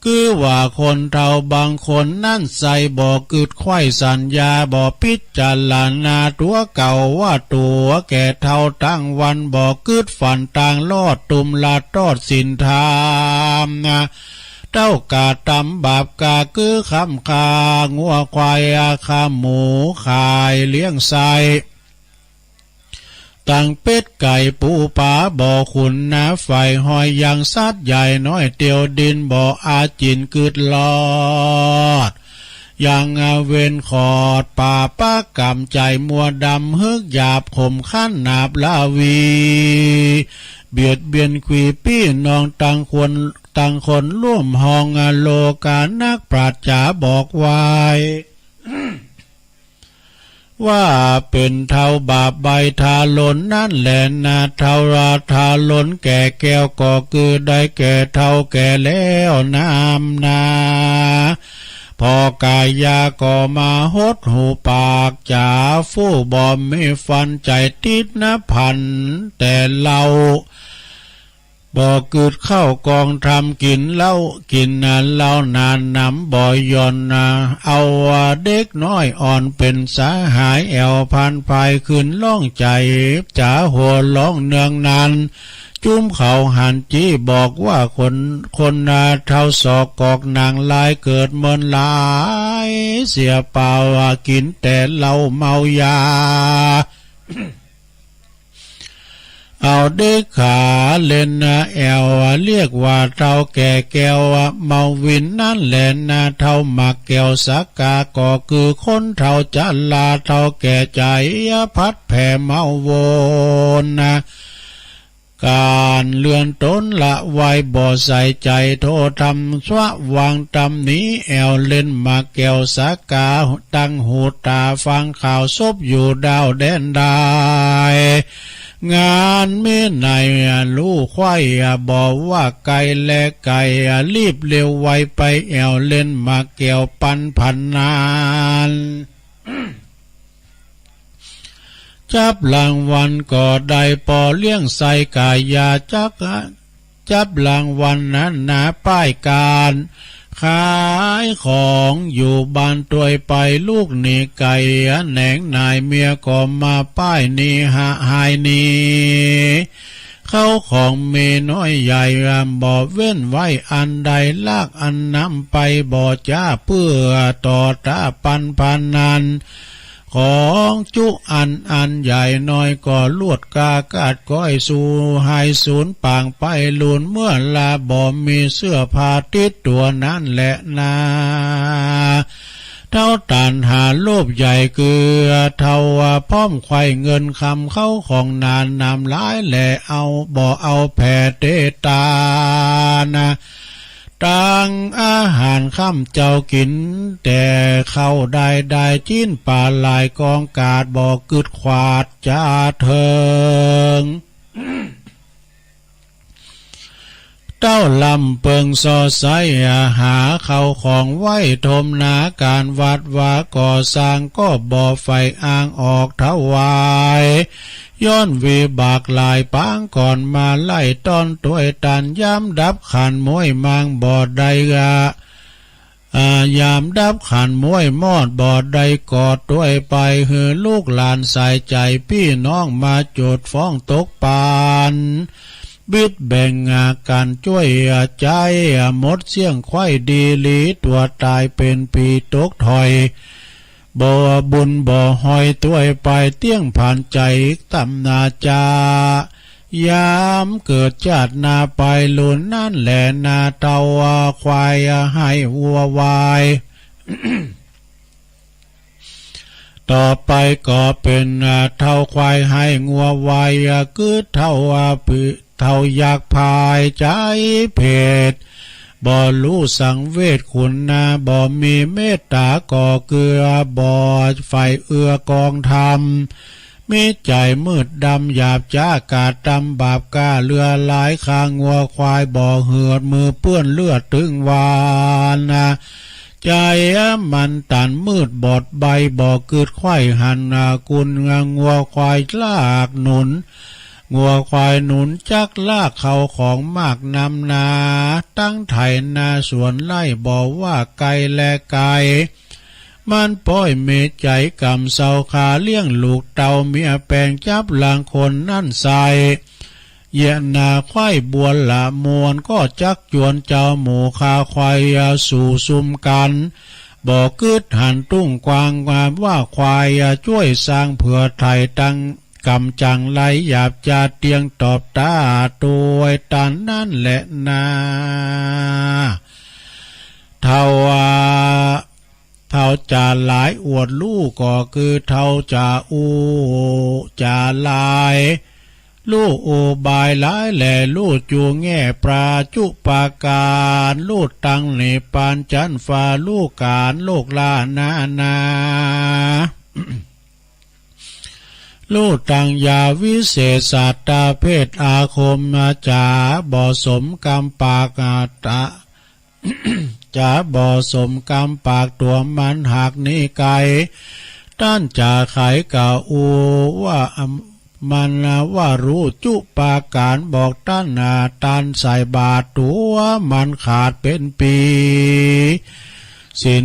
คือว่าคนเฒ่าบางคนนั้นใส่บ่กึ๊ดไขว้สัญญา บ่พิจารณาตั๋วเก่าว่าตั๋วแก่เฒ่าตังวัน บ่กึ๊ดฝันตางรอด ตุ้มละตอดศีลธรรมนะ เต้ากาตำบาปก๋าคือค้ำฆ่างัวควาย อาฆ่าหมูขายเลี้ยงไส้ ตังเป็ดไก่ปูปลาบ่ขุนนะ ใฝ่หอยยังสัตว์ใหญ่น้อยเตียวดิน บ่อาจิ๋นกึ๊ดรอด ยังเวรขอด ปาปะกรรมใจ๋มัวดำ ฮึกหยาบขมขั้นหนาบละวี เบียดเบียนขวีปี้น้องตังคน ตังคนร่วมห้อง โลกานักปราชญ์จ๋าบอกไว้ ว่าเป๋นเฒ่าบาปใบ้ทารุณนั้นแลนา เฒ่าทารุณแก่แก้วก็คือได้แก่เฒ่าแก่แล้วนำนา ผ่อกายาก็มาหดหูปากจ๋า ฟู่บ่มีฟันใจ๋ติ๊ดนะพันแต่เล่า บ่กึ๊ดเข้ากองธรรม กิ๋นเหล้ากิ๋นเหล้านานหนำบ่หย่อนนะ เอาเด็กน้อยอ่อนเป๋นสหาย แอ่วพันผายขึ้นร้องใจ๋จ๋า หัวร้องเนืองนัน โจ ตุ้มเขาหันจี้บอกว่าคน คนนาเฒ่าสอกกอกหนังลายเกิดเมินหลายเสียเปล่า กิ๋นแต่เหล้าเมายา เอาเด็กขาเล่นแอ่ว เรียกว่าเฒ่าแก่แก้วเมาวินนั้นแหละนา เฒ่าหมากแก้วสากา ก็คือคนเฒ่าจะลา เฒ่าแก่ใจ๋พัดแผ่เมาวน ก๋านเลือนต๋นละไว้บ่ใส่ใจ๋ โทษธรรมสะวางต๋ำหนีแอ่ว เล่นหมากแก้วสากา ตั้งหูต๋าฟังข่าวศพอยู่ดาวแดนได้ งานมีในลูกไขว้ บ่ว่าไกลและไก๋ รีบเร็วไวไปแอ่ว เล่นหมากแก้วปันพนัน จับรางวัลก็ได้ปอเลี้ยงไส้ก๋ายาจัก จับรางวัลนั้นนาป้ายก๋านขายของอยู่บ้านตวยไป ลูกหนีไก๋แหนงหน่าย เมียก็มาป้ายหนีหาหายหนี เข้าของมีน้อยใหญ่บ่เว้นไว้อันใด ลากอันนั้นไปบ่จ้า เปื้อต่อต๋าปันพนัน ของจุอันอันใหญ่น้อยก็ลวดกากาดก้อย สูญหายสูญปางไป ลูนเมื่อลาบ่มีเสื้อผ้าติดตั๋วนั้นแหละนา เฒ่าตัณหาโลภใหญ่คือเฒ่าว่าพร้อมไขว้เงินคำเข้าของนานนำหลายแล เอาบ่เอาแผ่เตตานา ตังอาหารค่ำเจ้ากิ๋นแต่ข้าวได้ ได้จิ๊นป๋าหลายกองกาด บ่กึ๊ดขวาดจ๋าเถิง เต้าลำเปิงส่อใสหาเข้าของไว้ถมนา ก๋านวัดวาก่อสร้างก็บ่ใฝ่อ้างออกถวาย ย้อนวิบากหลายปางก่อนมาไล่ต้อนตวยตัน ยามดับขันม้วยมางบ่ได้อะ อ่า ยามดับขันม้วยมอดบ่ได้กอดตวยไป หื้อลูกหลานสายใจ๋ปี้น้องมาจุดฟ้องตกปาน บิดแบ่งอากั๋นจ้วยใจ๊ หมดเสี้ยงไขว้ดีหลี ตั๋วต๋ายเป๋นผีตกถอย บ่บุญบ่ฮอยตวยไป เตี้ยงผานใจ๋ตำนาจา ยามเกิดจาตินาไป ลูนนั้นแหละนา เฒ่าไขว้ให้งัววาย ต่อไปก็เป๋นเฒ่าไขว้ให้งัววาย กึ๊ดเฒ่า เฒ่าอยากผายใจ๋เผด บ่ฮู้สังเวชคุณนา บ่มีเมตต๋าก็คือบ่ใฝ่เอื้อกองธรรม มีใจ๋มืดดำหยาบจ๊ากาดตำบาปก้า เหลือหลายฆ่างัวไขว้ บ่หืดมือเปื้อนเลือดตึงวานา ใจ๋มันตันมืดบอดใบ้ บ่กึ๊ดไขว้หันนา คุณงัวไขว้ลากหนุน งัวไขว้หนุนจักลากเข้าของมากนำนา ตังไถนาสวนไร่ บ่ว่าไกลและไก๋ มันป้อยมีใจ๋ก๋ำเซาขาเลี้ยงลูกเต้าเมียแป๋ง จับลางคนนั้นใส่ เยียะนาไขว้บัวละมวล ก็จักจวนเจ้าหมู่ฆ่าไขว้สู่ซุมกั๋น บ่กึ๊ดหันตุ้งกว้างว่าไขว้จ้วยสร้างเผื่อไถ่ตัง ก๋ำจั่งไล่หยาบจาเตียงตอบต๋าตวยตันนั้นแหละนา เฒ่าว่า เฒ่าจะหลายอวดฮู้ก็คือเฒ่าจะอู้จะหลาย ฮู้อุบายหลายแล ฮู้จูแง่ประจุประก๋าน ฮู้ตังนิพพานจั๊นฟ้า ฮู้ก๋านโลกล้านานา ฮู้ตังยาวิเศษสัตตะเพศอาคมจ๋า บ่สมกำปากตะ จ๋าบ่สมกำปากตั๋วมันหากหนีไก๋ ต้านจ๋าไขกะอู้ว่า มันว่าฮู้จุประก๋าน บอกต้านนา ต้านใส่บาตรตั๋วมันขาดเป๋นปี ศีล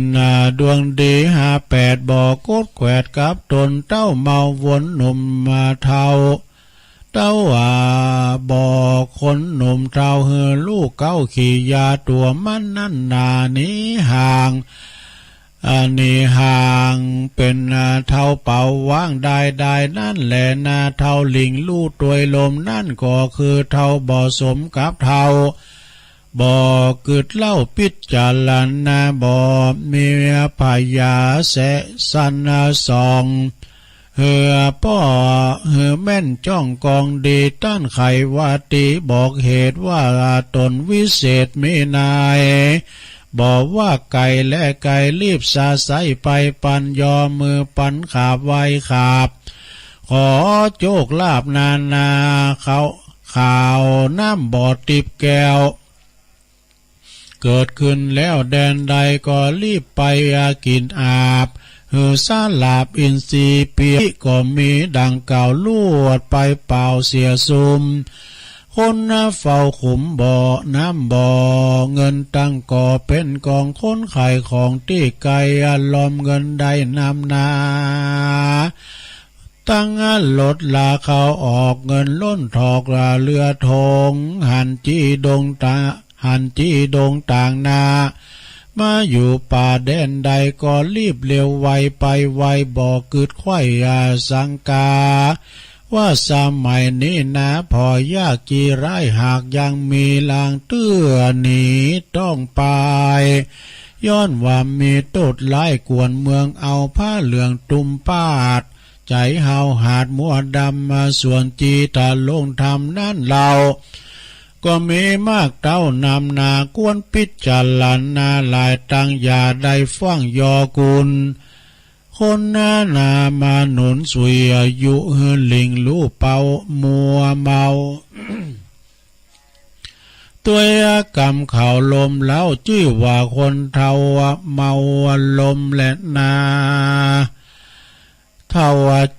ดวงดีห้าแปด บ่กดแขวดกับต๋น เต้าเมาวนหนุ่มเฒ่า เต้าว่าบอกคนหนุ่มเฒ่าหื้อลูกเก๊าขี่ยาตั๋วมันนั้นนาหนีห่าง อ่า หนีห่างเป๋น อ่า เฒ่าเป๋าว้างดายดายนั้นแหละนา เฒ่าหลิ่งลู่ตวยลมนั้นก็คือเฒ่าบ่สมกับเฒ่า บ่กึ๊ดเล่าปิจารณา บ่มีผญาแสสันส่อง หื้อป้อหื้อแม่นจ้องกองดี ต้านไขว่าตี้บอกเหตุว่าต๋นวิเศษมีใน บ่ว่าไก๋และไก๋รีบสาใสไปปันยอมือปันขาบไหว้ขาบ ขอโจคลาภนานา เขา ขาวน้ำบ่อติ๊บแก้ว เกิดขึ้นแล้วแดนใดก็รีบไปอากิ๋นอาบ หื้อสาลาบอินทรีย์เปียกก็มีดังกล่าวลวดไปเป่าเสียสุม คนเฝ้าขุมบ่อน้ำบ่อเงินตั้งก่อเป๋นกอง คนขายของตี้ไก๋อันลอมเงินได้นำนา ตั้งอันลดลาเข้าออกเงินล้นถอกเหลือถง หันจี้ดงตา หันจี้ดงต่างนา มาอยู่ป่าแดนใดก็รีบเร็วไวไปไว บ่กึ๊ดไขว้อาสังกา ว่าสมัยนี้นาผ่อยากจีร้าย หากยังมีลางเตื้อหนีต้องไป ย้อนว่ามีตุ๊ดร้ายกวนเมือง เอาผ้าเหลืองตุ้มปาด ใจ๋เฮาหาดมัวดำมาส่วนจีตะลงธรรมนั้นเล่า ก็มีมากเต้านำนา ควรปิจารณาหลายตัง อย่าได้ฟั่งยอกุล คนนานามาหนุนสุยอายุ หื้อหลิ่งลู่เป่ามัวเมา ตวยกรรมเขาลมเล้า จื้อว่าคนเฒ่าเมาลมแลนา เฒ่า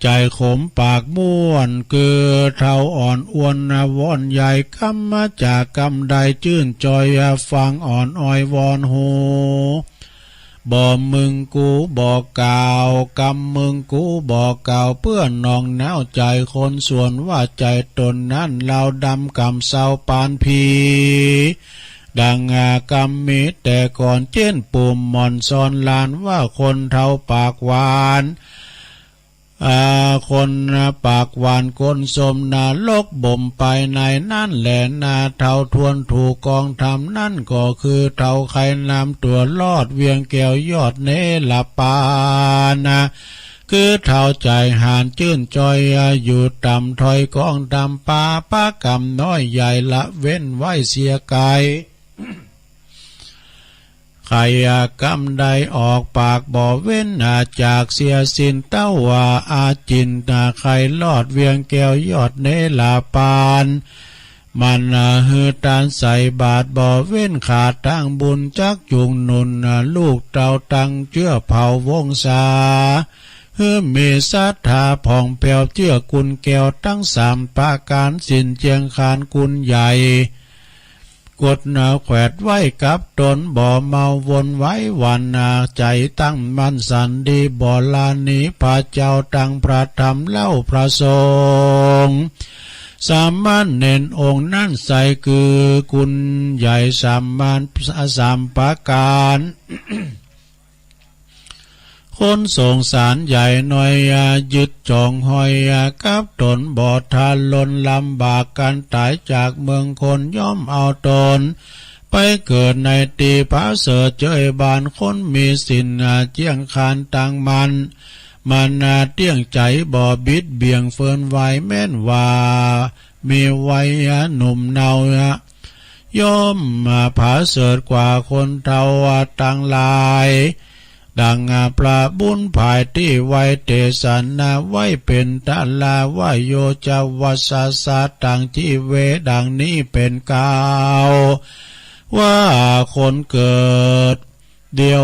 ใจ๋ขมปากบ้วน คือเฒ่าอ่อนอ้วนว่อนใหญ่ กำมาจากกำใดจื้นจอย ฟังอ่อนอ้อยวอนฮู บ่มึงกูบ่กล่าว กำมึงกูบ่กล่าว เปื้อนนองน้าวใจ๋คนส่วน ว่าใจ๋ต๋นนั้นลาวดำกำเซาปานผี ดังกำมีแต่ก่อน เจ๊นปู่หม่อนสอนหลาน ว่าคนเฒ่าปากหวาน อ่า คนปากหวานก้นส้มนรกบ่มไปในนั้นแลนา เฒ่าทวนถูกกองธรรมนั้นก็คือเฒ่าใค่นำตั๋วรอดเวียงแก้วยอดเนรปานนา คือเฒ่าใจ๋หานจื้นจอยอยู่ต่ำ ถอยกองธรรมปา ปะกรรมน้อยใหญ่ละเว้นไว้เสียไก๋ ใค่กำใดออกปากบ่เว้นจากเสียสิ้น เต้าว่าอาจินนาใค่รอดเวียงแก้วยอดเนรปาน มันหื้อตานใส่บาตรบ่เว้นขาดตางบุญ จักจุงหนุนลูกเต้าตังเจื้อเผ่าวงศา หื้อมีศรัทธาผ่องแผ้วเจื้อกุณแก้วตังสามประก๋าน ศีลเจียงคานกุณใหญ่ กฎแขวนไว้กับต๋น บ่เมาวนไหวหวั่นใจ๋ตั้งมั่นสันดี บ่ละหนีพระเจ้าตังพระธรรมเล่าพระสงฆ์ สามเณรองค์นั้นใส่คือกุณใหญ่สามประ สามประก๋าน คนสงสารใหญ่น้อยยึดจองห้อยกับต๋น บ่ทะลนลำบากกั๋นต๋ายจากเมืองคน ย่อมเอาต๋นไปเกิดในตี้ผาเสริฐเจยบาน คนมีศีลเจียงคานตังมั่น มันเตี้ยงใจ๋บ่บิดเบี่ยงเฟินไหว แม้นว่ามีวัยหนุ่มเนา ย่อมผาเสริฐกว่าคนเฒ่าตังหลาย ดังพระบุญผายตี้ไว้เตสนาไว้เป๋นตะลาว่า โยจะวัสสะสะตัง จีเว ดังนี้เป๋นเก้า ว่าคนเกิดเดียว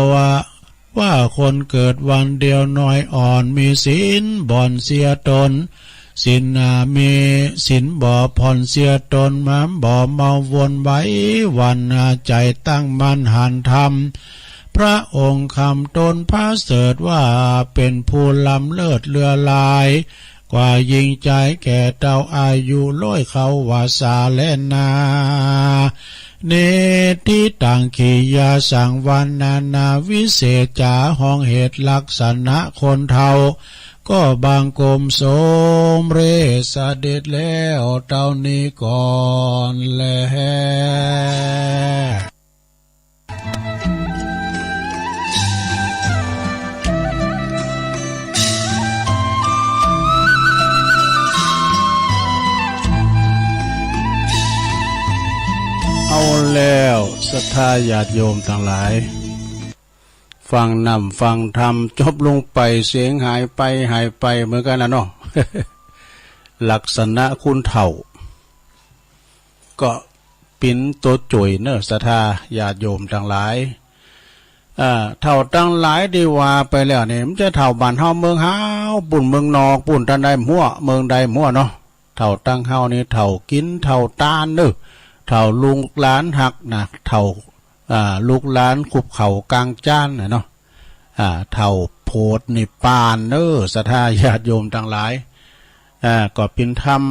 ว่าคนเกิดวันเดียวน้อยอ่อน มีศีลบ่ผ่อนเสียต๋น ศีลมีศีลบ่ผ่อนเสียต๋น มาบ่เมาวนไหวหวั่นใจ๋ตั้งมั่นหันธรรม พระองค์คำตนผาเสริฐว่าเป๋นผู้ล้ำเลิศเลือหลาย กว่ายิ่งใจ๋แก่เต้า อายุร้อยเข้าว่าสาแลนา นิทธิตัง กิริยาสังวรรณนา วิเศษจ๋า ฮ้องเหตุลักษณะคนเฒ่า ก็บังคมสมเร็จเสด็จแล้วเต้านี้ก่อนแล เอาแล้วศรัทธาญาติโยมตังหลาย ฟังนำฟังธรรมจบลงไป เสียงหายไป หายไปเหมือนกั๋นนะเนาะ ลักษณะคนเฒ่า ก็เป๋นตั๋วจ่วยเนาะ ศรัทธาญาติโยมตังหลาย อ่า เฒ่าตังหลายตี้ว่าไปแล้วนี่ มันจะเฒ่าบ้านเฮาเมืองเฮา ปุ้นเมืองนอก ปุ้นตังใดบ่ฮู้ เมืองใดบ่ฮู้เนาะ เฒ่าตังเฮานี่ เฒ่ากิ๋น เฒ่าตานเนาะ เฒ่าลูกหลานฮักนะ เฒ่า อ่า ลูกหลานคุบเข้าก๋างจานนะเนาะ อ่า เฒ่าโผดนิพพานเนาะ ศรัทธาญาติโยมตังหลาย อ่า ก็เป๋นธรรม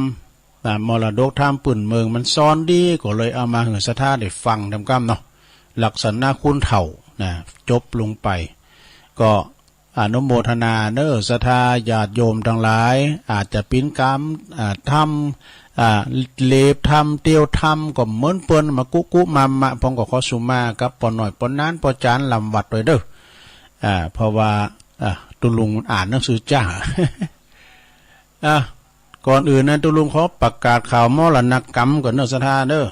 อ่า มรดกธรรมปื้นเมืองมันสอนดี ก็เลยเอามาหื้อศรัทธาได้ฟังต๋ามกำเนาะ ลักษณะคนเฒ่านะ จบลงไป ก็อนุโมทนาเนาะ ศรัทธาญาติโยมตังหลาย อาจจะเป๋นก๋าน อ่า ธรรม อ่า เลบธรรม เตียวธรรม ก็เหมือนเปิ้นมากุกุมามะ พ่องก็ขอสุมากับป้อน้อย ป้อหนาน ป้อจ๋ารย์ ลำวัดตวยเนาะ อ่า เพราะว่า อ่า ตุ๊ลุงอ่านหนังสือจ๊า อ่ะ ก่อนอื่นนะ ตุ๊ลุงขอประกาศข่าวมรณกรรมก่อนเนาะ ศรัทธาเนาะ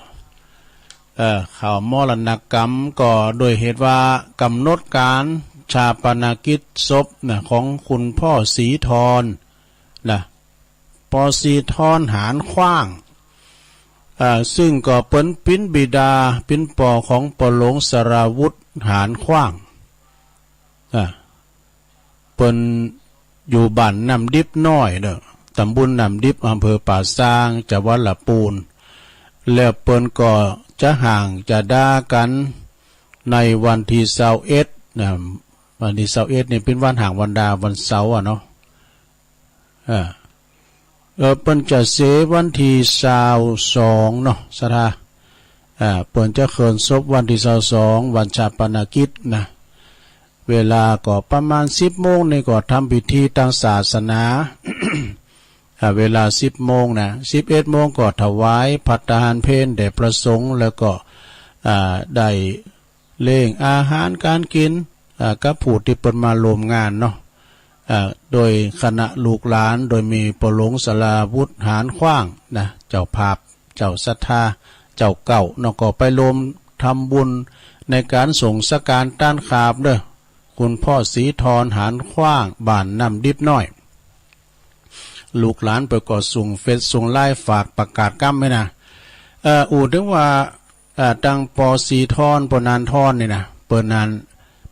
เอ่อ ข่าวมรณกรรมก็โดยเหตุว่ากำหนดก๋านฌาปนกิจศพนะ ของคุณพ่อศรีธรนะ พ่อศรีธร หานขว้าง อ่า ซึ่งก็เปิ้นเป๋นบิดา เป๋นป้อของป้อหลวงสราวุธ หานขว้าง อ่า เปิ้นอยู่บ้านน้ำดิบน้อยเนาะ ตำบลน้ำดิบ อำเภอป่าซาง จังหวัดละปูน แล้วเปิ้นก็จะห่างจะดากั๋นในวันตี้ซาวเอ็ดนะ วันตี้ซาวเอ็ดนี่เป๋นวันห่างวันดา วันเสาร์อะเนาะ อ่า เออ เปิ้นจะเสียวันตี้ซาวสองเนาะ ศรัทธา อ่า เปิ้นจะเคินศพวันตี้ซาวสอง วันฌาปนกิจนะ เวลาก็ประมาณสิบโมงนี่ก็ทำพิธีตางศาสนา อ่า เวลาสิบโมงนะ สิบเอ็ดโมงก็ถวายภัตตาหารเพลแด่พระสงฆ์ แล้วก็ อ่า ได้ เลี้ยงอาหารก๋านกิ๋น อ่า กับผู้ตี้เปิ้นมาร่วมงานเนาะ อ่า โดยคณะลูกหลาน โดยมีป้อหลวงสราวุธ หานขว้างนะ เจ้าภาพ เจ้าศรัทธา เจ้าเก่าเนาะ ก็ไปร่วมทำบุญในก๋านส่งสังฆานต้านขาบเนาะ คุณพ่อศรีธร หานขว้าง บ้านน้ำดิบน้อย ลูกหลานเปิ้นก็ส่งเฟซส่งไลน์ฝากประกาศกำไว้นะ เอ่อ อู้ถึงว่า อ่า ตังป้อศรีธร ป้อหนานธรนี่นะ เปิ้นนั้น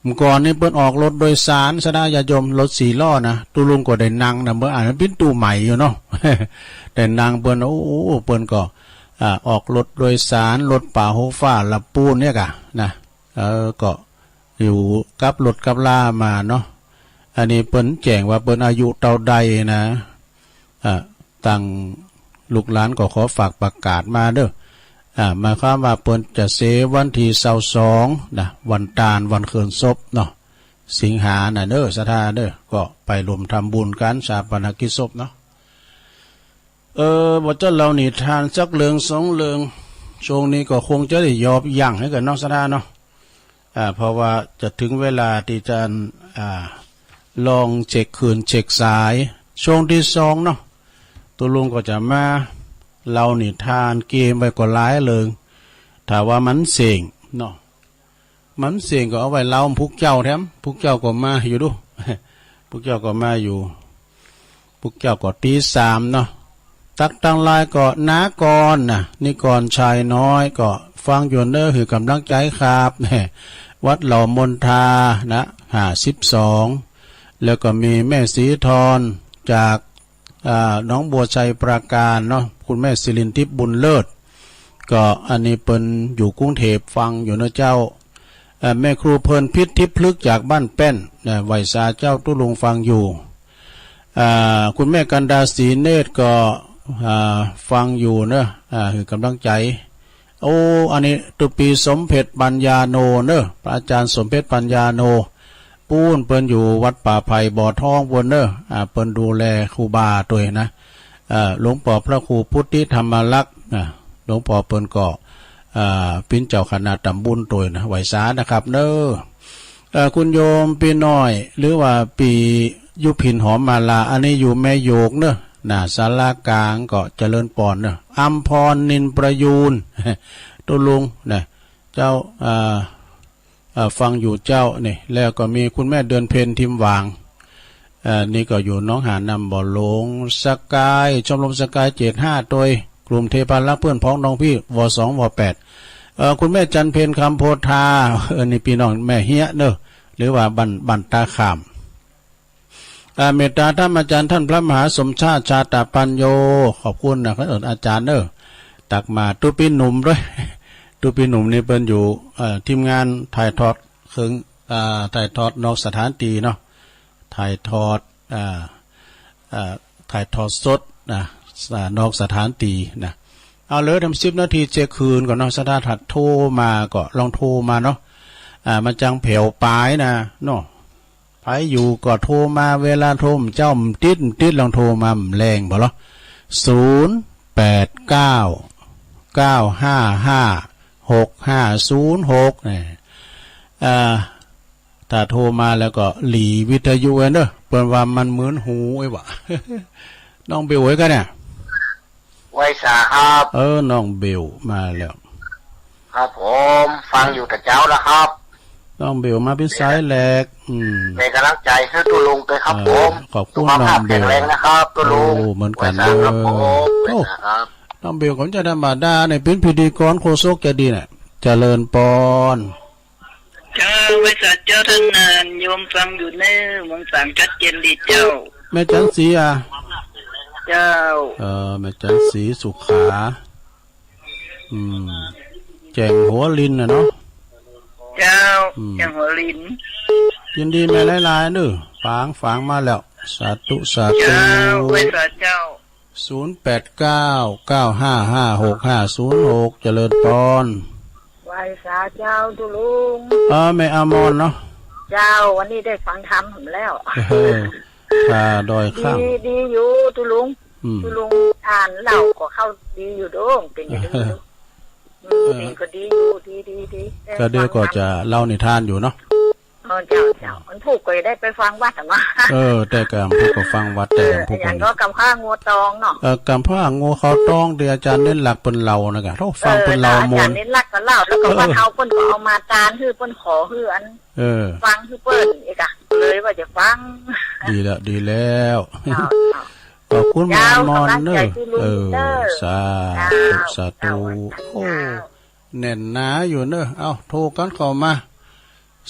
เมื่อก่อนนี่เปิ้นออกรถโดยสาร ศรัทธาญาติโยม รถสี่ล้อนะ ตุ๊ลุงก็ได้นั่งนะ เมื่ออันนั้นเป๋นตู้ใหม่อยู่เนาะ ได้นั่งเปิ้น โอ้ เปิ้นก็ อ่า ออกรถโดยสาร รถป๋าหัวฟ้าละปูนเนี่ยก่ะนะ เออ ก็อยู่กับรถกับลามาเนาะ อันนี้เปิ้นแจ้งว่าเปิ้นอายุเต้าใดนะ อ่า ตังลูกหลานก็ขอฝากประกาศมาเนาะ อ่า หมายความว่าเปิ้นจะเสียวันตี้ซาวสองนะ วันตาน วันเคินศพเนาะ สิงหาน่ะเนาะ ศรัทธาเนาะ ก็ไปร่วมทำบุญก๋านฌาปนกิจศพเนาะ เออ บ่าจะเล่านิทานสักเรื่องสองเรื่อง ช่วงนี้ก็คงจะได้ยอบยั้งหื้อกั๋นเนาะ ศรัทธาเนาะ อ่า เพราะว่าจะถึงเวลาตี้จะ อ่า ลองเช็คคืนเช็คสาย ช่วงตี้สองเนาะ ตุ๊ลุงก็จะมาเล่านิทานเกียมไว้ก็หลายเรื่อง ถ้าว่ามันเส้งเนาะ มันเส้งก็เอาไว้เล่าปุกเจ้าแถม ปุกเจ้าก็มาอยู่ดู ปุกเจ้าก็มาอยู่ ปุกเจ้าก็ตีสามเนาะ ตั๊กตังหลายก็นากรนะ นิกรชายน้อยก็ฟังอยู่เนาะ หื้อก๋ำลังใจ๋ครับ วัดเหล่ามนทานะ ห้าสิบสอง แล้วก็มีแม่ศรีธรจาก อ่า หนองบัวไชยปราการเนาะ คุณแม่สิรินทิพย์บุญเลิศ ก็อันนี้เปิ้นอยู่กรุงเทพฯ ฟังอยู่เนาะเจ้า เอ่อ แม่ครูเพลินพิษทิพย์พลึกษ์จากบ้านแป้นนะ ไหว้สาเจ้าตุ๊ลุงฟังอยู่ อ่า คุณแม่กันดา ศรีเนตรก็ อ่า ฟังอยู่เนอะ อ่า หื้อก๋ำลังใจ๋ โอ้ อันนี้ ตุ๊ปี๋สมเพ็ช ปัญญาโนเนอะ พระอาจ๋ารย์สมเพ็ช ปัญญาโน ปู๊นเปิ้นอยู่วัดป่าไผ่บ่อทองปู๊นเนอะ อ่า เปิ้นดูแลครูบาตวยนะ อ่า หลวงป้อพระครูพุทธิธรรมลักษณ์ อ่า หลวงป้อเปิ้นก็ อ่า เป๋นเจ้าคณะต๋ำบุญตวยนะ ไหว้สานะครับเนอะ เอ่อ คุณโยมปี้น้อย หรือว่าปี้ยุพิน หอมมาลา อันนี้อยู่แม่โยกเนอะ หน้าศาลากลาง ก็เจริญปอนเนอะ อัมพร นินประยูร ตุ๊ลุงนะ เจ้า อ่า อ่า ฟังอยู่เจ้า นี่ แล้วก็มีคุณแม่เดือนเพ็ญ ทิมหว่าง อ่า นี่ก็อยู่หนองหานน้ำบ่อหลง สกาย ชมรมสกาย เจ็ดห้า ตวย กลุ่มเทพารักษ์เปื้อนพ้องน้องพี่ ว สอง ว แปด เอ่อ คุณแม่จันเพ็ญ คำโพธา เออ นี่ปี้น้องแม่เฮียเนอะ หรือว่าบ้าน บ้านตาข่าม อ่า เมตตาธรรมอาจ๋ารย์ต้านพระมหาสมชาติ ชาตปัญโญ ขอบคุณนะครับ เออ อาจ๋ารย์เนอะ ตักมา ตุ๊ปี๋หนุ่มตวย ตุ๊ปี๋หนุ่มนี่เปิ้นอยู่ เอ่อ ทีมงานถ่ายทอดเถิง อ่า ถ่ายทอดนอกสถานตี้เนาะ ถ่ายทอด อ่า อ่า ถ่ายทอดสดนะ อ่า นอกสถานตี้นะ เอาเลย ทำสิบนาทีเจ๊กคืนก่อนเนาะ ถ้าตัดโทรมาก็ลองโทรมาเนาะ อ่า มันจังแผวปายนะเนาะ ใผอยู่ก็โทรมา เวลาโทรเจ้าบ่ติด บ่ติด ลองโทรมา บ่แล่งบ่ลอ ศูนย์ แปด เก้า เก้า ห้า ห้า หก ห้า ศูนย์ หก เนี่ย อ่า ถ้าโทรมาแล้วก็หลีวิทยุไว้เนอะ เปิ้นว่ามันมึนหูไอ้หวา น้องเบลไว้กันเนี่ย ไหว้สาครับ เออ น้องเบลมาแล้ว ครับผม ฟังอยู่แต่เจ๊าแล้วครับ น้องเบลมาเป๋นสายแรก อืม เป๋นก๋ำลังใจ๋หื้อตุ๊ลุงตวยครับ เออ ผม ขอบคุณ สุขภาพ น้องเบล แข็งแรงนะครับ ตุ๊ลุง โอ้ เหมือนกั๋น ไหว้สาครับ เออ ผม โอ้ ไหว้สาครับ น้องเบลก็บ่ใจ้ธรรมดาเนี่ย เป๋นพิธีกรโฆษกใจ๋ดีเนี่ย เจริญปอน เจ้า ไหว้สาเจ้าต้าน โยมฟังอยู่เน่อ เมืองฝาง ชัดเจนดีเจ้า แม่จันทร์ศรีอ่ะ เจ้า เออ แม่จันทร์ศรีสุขา อืม แจ้งหัวลินน่ะเนาะ เจ้า อืม แจ้งหัวลิน ยินดีแม่หลายๆ เน่อ ฝาง ฝางมาแล้ว สาธุ สาธุ เจ้า ไหว้สาเจ้า ศูนย์ แปด เก้า เก้า ห้า ห้า หก ห้า ศูนย์ หก เจริญปอน ไหว้สาเจ้าตุ๊ลุง เออ แม่อมรเนาะ เจ้า วันนี้ได้ฟังธรรมแล้ว เออ ถ้าดอยข้าง ดี ดีอยู่ตุ๊ลุง อืม ตุ๊ลุงอ่านเล่าก็เข้าดีอยู่โด้ง เป๋นอยู่โด้ง อืม เออ ดีก็ดีอยู่ ดี ดี ดี ก็เดี๋ยวก็จะเล่านิทานอยู่เนาะ เออ เจ้า เจ้า วันพูกก็จะได้ไปฟังวัดอะเนาะ เออ แต่ก็วันพูกก็ฟังวัด แต่ก็วันพูก เออ อย่างก็กำพร้างัวตองเนาะ เออ กำพร้างัวเข้าตองตี้อาจ๋ารย์เน้นหลักเปิ้นเล่านะกะ โธ่ ฟังเปิ้นเล่าม่วน เออ อาจ๋ารย์เน้นหลักก็เล่า แล้วก็ เออ วัดเฮาเปิ้นก็เอามาตานหื้อ เปิ้นขอหื้ออัน เออ ฟังหื้อเปิ้นอีกอะ เลยว่าจะฟัง ดีแล้ว ดีแล้ว เจ้า เจ้า ขอบคุณ เจ้า แม่อมรเน่อ ก๋ำลังใจ๋ตุ๊ลุง เออ เน่อ สาธุ เจ้า สาธุ เจ้า โอ้ เจ้า แน่นหนาอยู่เน่อ เอ้า โทรกั๋นเข้ามา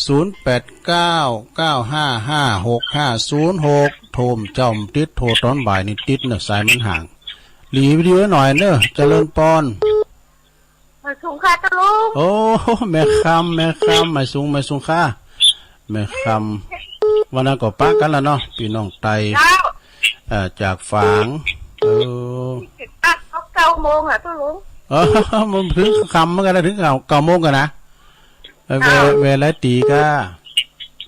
ศูนย์ แปด เก้า เก้า ห้า ห้า หก ห้า ศูนย์ หก โทรเจ๊าบ่ติด โทรต๋อนบ่ายนี่ติดเน่อ สายมันห่าง หลีวิทยุหน่อยเน่อ เจริญปอน ไหว้สูงค่ะตุ๊ลุง โอ้ แม่คำ แม่คำ ไหว้สูง ไหว้สูงค่ะ แม่คำ วันนั้นก็ปะกั๋นแล้วเนาะ ปี้น้องไต เจ้า เอ่อ จากฝาง เออ อ่ะ เขาเก้าโมงอ่ะตุ๊ลุง เออ มันเพิ่งค่ำเหมือนกั๋นนะ เถิงเก้า เก้าโมงกั๋นนะ เออ เว เจ้า เวลาตี๋ก้า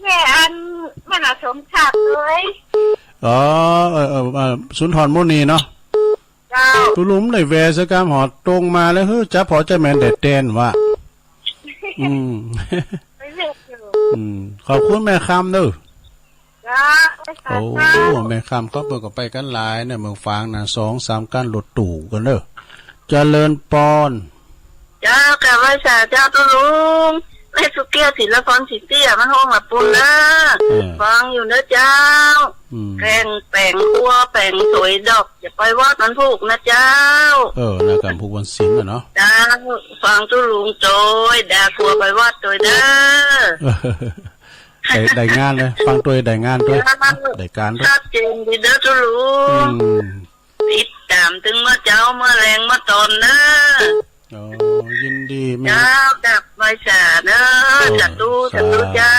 แม่อัน มหาสมศักดิ์เลย อ๋อ เออ เออ เออ สุนทรมุนีเนาะ เจ้า ตุ๊ลุงได้แวะสักกำ หอตรงมาแล้ว เฮ้ย จับผอเจ้าแม่นแดดแดนว่ะ อืม ไปเวียกอยู่ อืม ขอบคุณแม่คำเด้อ เจ้า โอ้ เจ้า แม่คำก็เปิ้นก็ไปกั๋นหลายเนี่ย เมืองฝางนะ สองสามคันรถตู้กั๋นเด้อ เจริญปอน เจ้า กราบไหว้สาเจ้าตุ๊ลุง แม่สุแก้ว ศิลปร ศรีเตี้ย มันฮ้องละปูนเน่อ เออ ฟังอยู่เน่อเจ้า อืม แป้ง แป้งครัว แป้งสวยดอก จะไปวัดวันพูกนะเจ้า เออ นะ วันพูกวันศีลน่ะเนาะ เจ้า ฟังตุ๊ลุงตวย ดาครัวไปวัดตวยเน่อ ได้ ได้งานเลย ฟังตวยได้งานตวย เจ้า ได้ก๋านตวย ชัดเจนดีเน่อตุ๊ลุง อืม ติดต๋ามตึงเมื่อเจ๊า เมื่อแลง เมื่อตอนเน่อ อ๋อ ยินดีแม่ เจ้า กราบไหว้สาเน่อ โอ้ สาธุ สาธุ สาธุเจ้า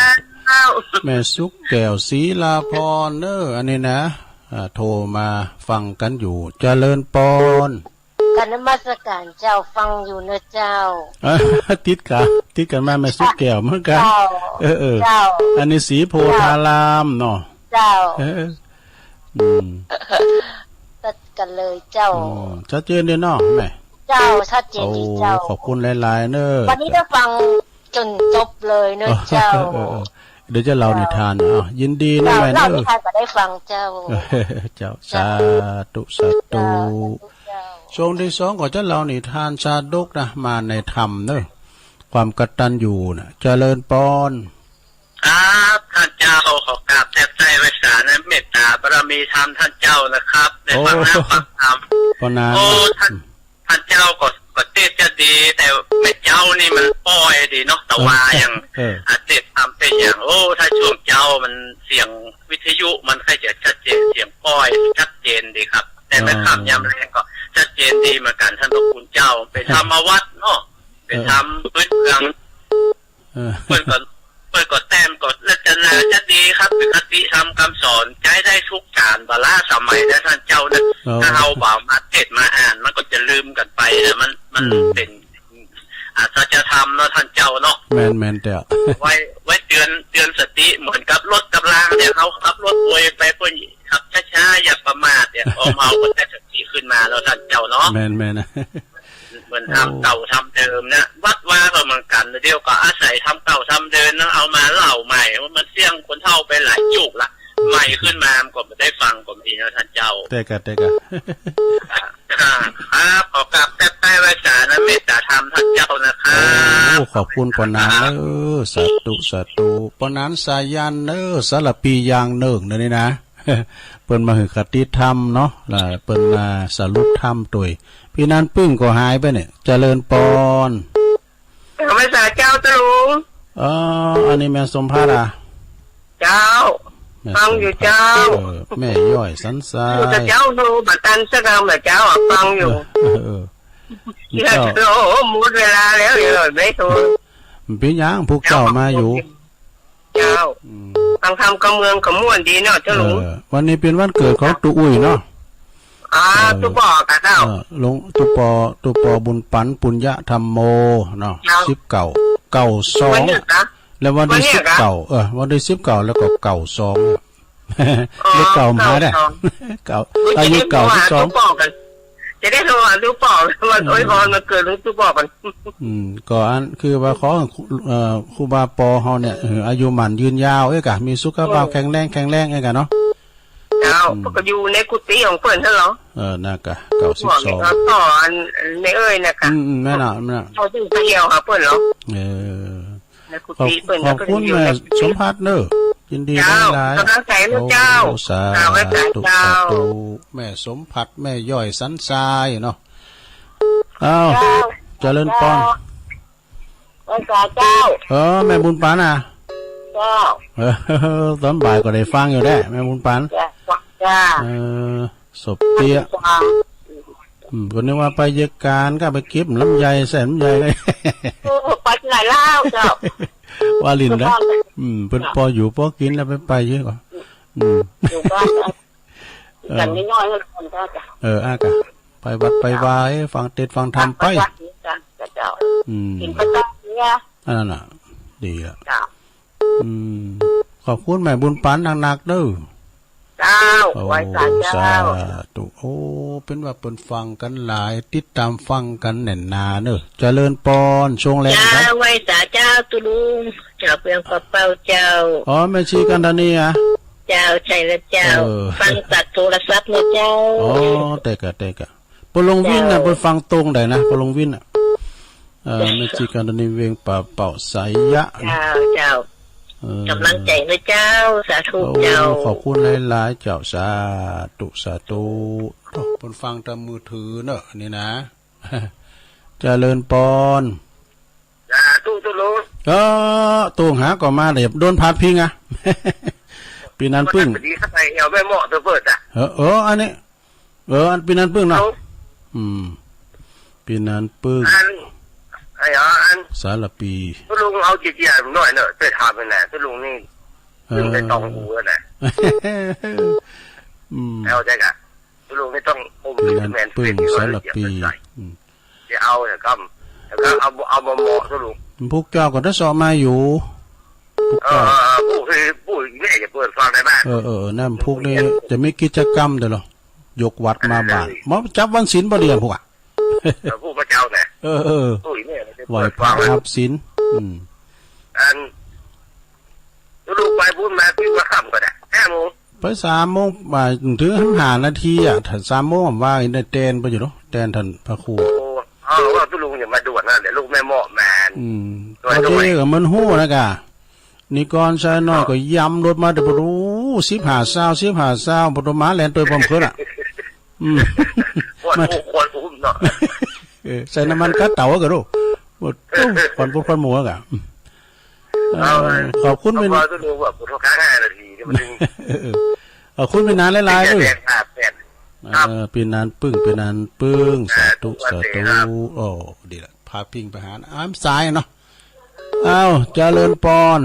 แม่สุแก้ว ศิลาพรเน่อ อันนี้นะ อ่า โทรมาฟังกั๋นอยู่ เจริญปอน กราบนมัสก๋านเจ้า ฟังอยู่เนาะเจ้า ติดกั๋น ติดกั๋นมาแม่สุขแก้วเหมือนกั๋น เจ้า เออ เออ เจ้า อันนี้ศรีโพธารามเนาะ เจ้า เออ อืม ตัดกั๋นเลยเจ้า อืม ชัดเจนดีเนาะแม่ เจ้า ชัดเจนดีเจ้า โอ้ ขอบคุณหลายๆ เน่อ วันนี้ได้ฟังจ๋นจบเลยเนาะเจ้า เออ เออ เดี๋ยวจะเล่านิทาน อ้าว ยินดีนะแม่เน่อ เล่านิทานก็ได้ฟังเจ้า เจ้า เจ้า สาธุ สาธุ สาธุเจ้า ช่วงตี้สองก็จะเล่านิทานชาดกนะ มาในธรรมเน่อ ความกตัญญูนะ เจริญปอน ครับ ต้านเจ้า ขอกราบแทบไต้ไหว้สาในเมตต๋าบารมีธรรมต้านเจ้านะครับ ได้ฟังแล้ว โอ้ ฟังธรรม ปอนาน โอ้ นะ ต้าน ต้านเจ้าก็ ก็เตสน์จะดี แต่แม่เจ๊านี่มันป้อยดีเนาะ ตะวาอย่าง เออ อ่ะ เตสน์ธรรมเตสน์อย่าง โอ้ ถ้าช่วงเจ๊ามันเสียงวิทยุมันค่อยจะชัดเจน เสียงป้อยชัดเจนดีครับ แต่แม่ค่ำยามแลงก็ชัดเจนดีเหมือนกั๋น ต้านพระคุณเจ้า เป๋นธรรมวัตรเนาะ เป๋นธรรมปื๊ดเมือง เออ เปิ้นก็ เปิ้นก็แต้มก็รจนาจะดีครับ เป๋นคติธรรมกำสอน ใจ๊ได้ทุกก๋าล บาละสมัยนะต้านเจ้านะ อ๋อ ถ้าเฮาบ่มาเตสน์มาอ่าน มันก็จะลืมกั๋นไปนะ มัน มัน อืม เป๋น อ่า สัจธรรมเนาะต้านเจ้าเนาะ แม่น แม่นเจ้า ไว้ ไว้เตือน เตือนสติ เหมือนกับรถกับราเนี่ย เฮาขับรถโวยไป เปิ้นขับช้าๆ อย่าประมาทเนี่ย พอเมาก็ได้สติขึ้นมาแล้วต้านเจ้าเนาะ แม่น แม่นนะ เหมือนธรรมเก่าธรรมเดิมนะ วัดวาก็เหมือนกั๋น เดี๋ยวก็อาศัยธรรมเก่าธรรมเดิมนะ เอามาเล่าใหม่ ว่ามันเสี้ยงคนเฒ่าไปหลายยุคละ ใหม่ขึ้นมามันก็บ่ได้ฟังก็มีนะต้านเจ้า เต้กะ เต้กะ อ่า ครับ ขอกราบแทบไต้ไหว้สาในเมตต๋าธรรมต้านเจ้านะครับ โอ้ ขอบคุณปอนานเน่อ สาธุ สาธุ ปอนานสายัณเน่อ สารภีอย่างนึ่งเน่อนี่นะ เปิ้นมาหื้อคติธรรมเนาะ แล้วเปิ้นมาสรุปธรรมตวย ปี้นานปึ้งก็หายไปเนี่ย เจริญปอน ไหว้สาเจ้าตะลุง เออ อันนี้แม่สมภัทรอะ เจ้า แม่สมภัทร ฟังอยู่เจ้า เออ แม่ย้อยสันทราย อยู่แต่เจ้าโทรบ่ตันสักกำละเจ้าอะ ฟังอยู่ เออ เออ เออ เดี๋ยว เจ้า โอ้โห หมดเวลาแล้ว เดี๋ยวไม่โทร บ่เป๋นหยัง พวกเจ้ามาอยู่ เจ้า อืม ฟังธรรมกำเมืองกำม่วนดีเนาะเจ้าลุง เออ วันนี้เป๋นวันเกิดของตุ๊อุ้ยเนาะ อ่า เออ ตุ๊ปอก่ะเจ้า เออ หลวงตุ๊ปอ ตุ๊ปอบุญปัน ปุญญะธัมโม เนาะ เจ้า สิบเก้า เก้าสอง วันนี้เหรอคะ แล้ววันตี้ วันนี้เหรอคะ สิบเก้า เออ วันตี้สิบเก้า แล้วก็เก้าสอง อ๋อ เลขเก้ามาได้ เก้าสอง เก้า อายุเก้าสิบสอง ตุ๊ปอก่ะ จะได้โทรหาตุ๊ปอ วัน เออ อวยพรวันเกิดหลวงตุ๊ปอก่ะ อืม ก็อันคือว่าขอ เอ่อ ครูบาปอเฮาเนี่ย เออ อายุหมั้นยืนยาวเอ้ยก่ะ มีสุขภาพ เออ แข็งแรง แข็งแรงเอ้ยก่ะเนาะ เจ้า อืม เปิ้นก็อยู่ในกุฏิของเปิ้นหั้นเหรอ เออ น่ะก่ะ เก้าสิบสอง ก็อัน อันแม่เอ้ยน่ะก่ะ อืม อืม แม่นน่ะ แม่นน่ะ เฮาจึงไปเยี่ยมหาเปิ้นเหรอ เออ ในกุฏิเปิ้น ขอบ ขอบคุณ ก็อยู่ แม่ ในกุฏิ สมภัทรเน่อ ยินดี เจ้า หลายๆ กำลังใจ๋นะเจ้า โอ้ สาธุ เจ้า สาธุ แม่สมภัทร แม่ย้อยสันทรายเนาะ อ้าว เจ้า เจริญปอน เจ้า ไหว้สาเจ้า เออ แม่บุญปันอะ เจ้า เออ ต๋อนบ่ายก็ได้ฟังอยู่แหละ แม่บุญปัน เจ้า เจ้า เออ สบเตี้ย เจ้า อืม ก็นึกว่าไปเยียะก๋าน ก็ไปเก็บลำไย ใส่ลำไยเลย เออ ไปไหนแล้วเจ้า ว่าหลิ้นนะ อยู่บ้าน อืม เปิ้น เจ้า ปออยู่ปอกิ๋นแล้วไป ไปเยียะก่อ อืม อยู่บ้าน เออ กั๋นน้อยๆ นั่นแหละเจ้า เออ อ่ะก่ะ ไปวัดไปวา เออ ฟังเตสน์ฟังธรรมไป ไปวัดนี้กันเจ้า อืม กิ๋นไปตามเนี่ย อันนั้นน่ะ ดีละ เจ้า อืม ขอบคุณแม่บุญปันหนักๆ เน่อ เจ้า โอ้ ไหว้สาเจ้า สาธุ โอ้ เป๋นว่าเปิ้นฟังกั๋นหลาย ติดต๋ามฟังกั๋นแน่นหนาเน่อ เจริญปอน ช่วงแรกนะ เจ้า ไหว้สาเจ้าตุ๊ลุง เจ้าเปืองปะเป้าเจ้า อ๋อ แม่ชีกันธานีอะ เจ้า ใจ้แล้วเจ้า เออ ฟังจากโทรศัพท์นะเจ้า อ๋อ เต้กะ เต้กะ ปอลงวินน่ะ เจ้า เปิ้นฟังตรงใดนะ ปอลงวินน่ะ เอ่อ แม่ชีกันธานีเวียงป่าเป่าสายยะนะ เจ้า เจ้า เออ ก๋ำลังใจ๋นะเจ้า สาธุ โอ้ เจ้า ขอบคุณหลายๆ เจ้า สาธุ สาธุ โอ้ เปิ้นฟังต๋ามมือถือเน่อ นี่นะ เจริญปอน สาธุ ตุ๊ลุง เออ โต้งหาก็มา เดี๋ยวโดนพาดพิงอะ ปี้นานปึ้ง วันนั้นพอดีเข้าไปเอาแม่หมอตัวเปิดอะ เออ เออ อันนี้ เออ อันปี้นานปึ้งเนาะ ครับ อืม ปี้นานปึ้ง อัน ไอ้อ๋อ อัน สารภี ตุ๊ลุงเอาจิตใหญ่หน่อยเนอะ ช่วยถามหน่อยนะ ตุ๊ลุงนี่ เออ เพิ่งได้ตองหูแล้วนะ อืม เข้าใจ๋ก่ะ ตุ๊ลุงนี่ต้องอุ้ม เป๋นอัน แมน ปึ้ง เป๋น สารภี เป๋น อืม จะเอาเนี่ย กำ แล้วก็เอา เอามาเหมาะตุ๊ลุง ผู้เจ้าก็ได้เซาะมาอยู่ ผู้ เออ เจ้า เออ เออ ผู้คือ ผู้แม่จะเปิดฟังได้บ้าง เออ เออ เออ นั่นพวกนี้จะมีกิจกรรมเด้อเหรอ ยกวัดมาบ้าน เออ มาจับวันศีลบ่เดียวพวกอะ เออ ผู้มาเจ้าน่ะ เออ เออ ผู้แม่จะ ไหว้ เปิด พระ ฟัง รับศีล อืม อัน ตุ๊ลุงไปปู๊นมาตี้หัวค่ำก่อนะ ห้าโมง ไปสามโมง บ่าย เถิงห้านาทีอะ ถ้าสามโมงว่าได้แตนไปอยู่เนาะ แตนต้านพระครู โอ้ เอาว่าตุ๊ลุงอย่ามาด่วนนะ เดี๋ยวลูกแม่เหมาะมา อืม โดย พอดี โดย ก็มันฮู้นะกะ นิกรชัยน้อย อ้าว ก็ยำรถมาแต่บ่ฮู้ สิบห้าซาว สิบห้าซาว บ่ฮู้มาแล่นโตยพร้อมเพิ่นอะ อืม ควร มา ควรอุ้มเนาะ เออ ใส่น้ำมันก๊าซเต๋าก็รู้ โอ้โห ควันปุ๊บควันหมัวกะ อืม เอา เออ ขอบคุณ ขอบคุณ เป๋น ตุ๊ลุงว่า ขอโทษครับ ห้านาทีนี่มัน เออ ขอบคุณเป๋นหนานหลายๆ เออ แปด ครับ แปด ครับ เออ เป๋นหนานปึ้ง เป๋นหนานปึ้ง สาธุ สาธุ สาธุ ครับ โอ้ ดีละ พาพิงไปหา อ้ามสายเนาะ อ้าว เจริญปอน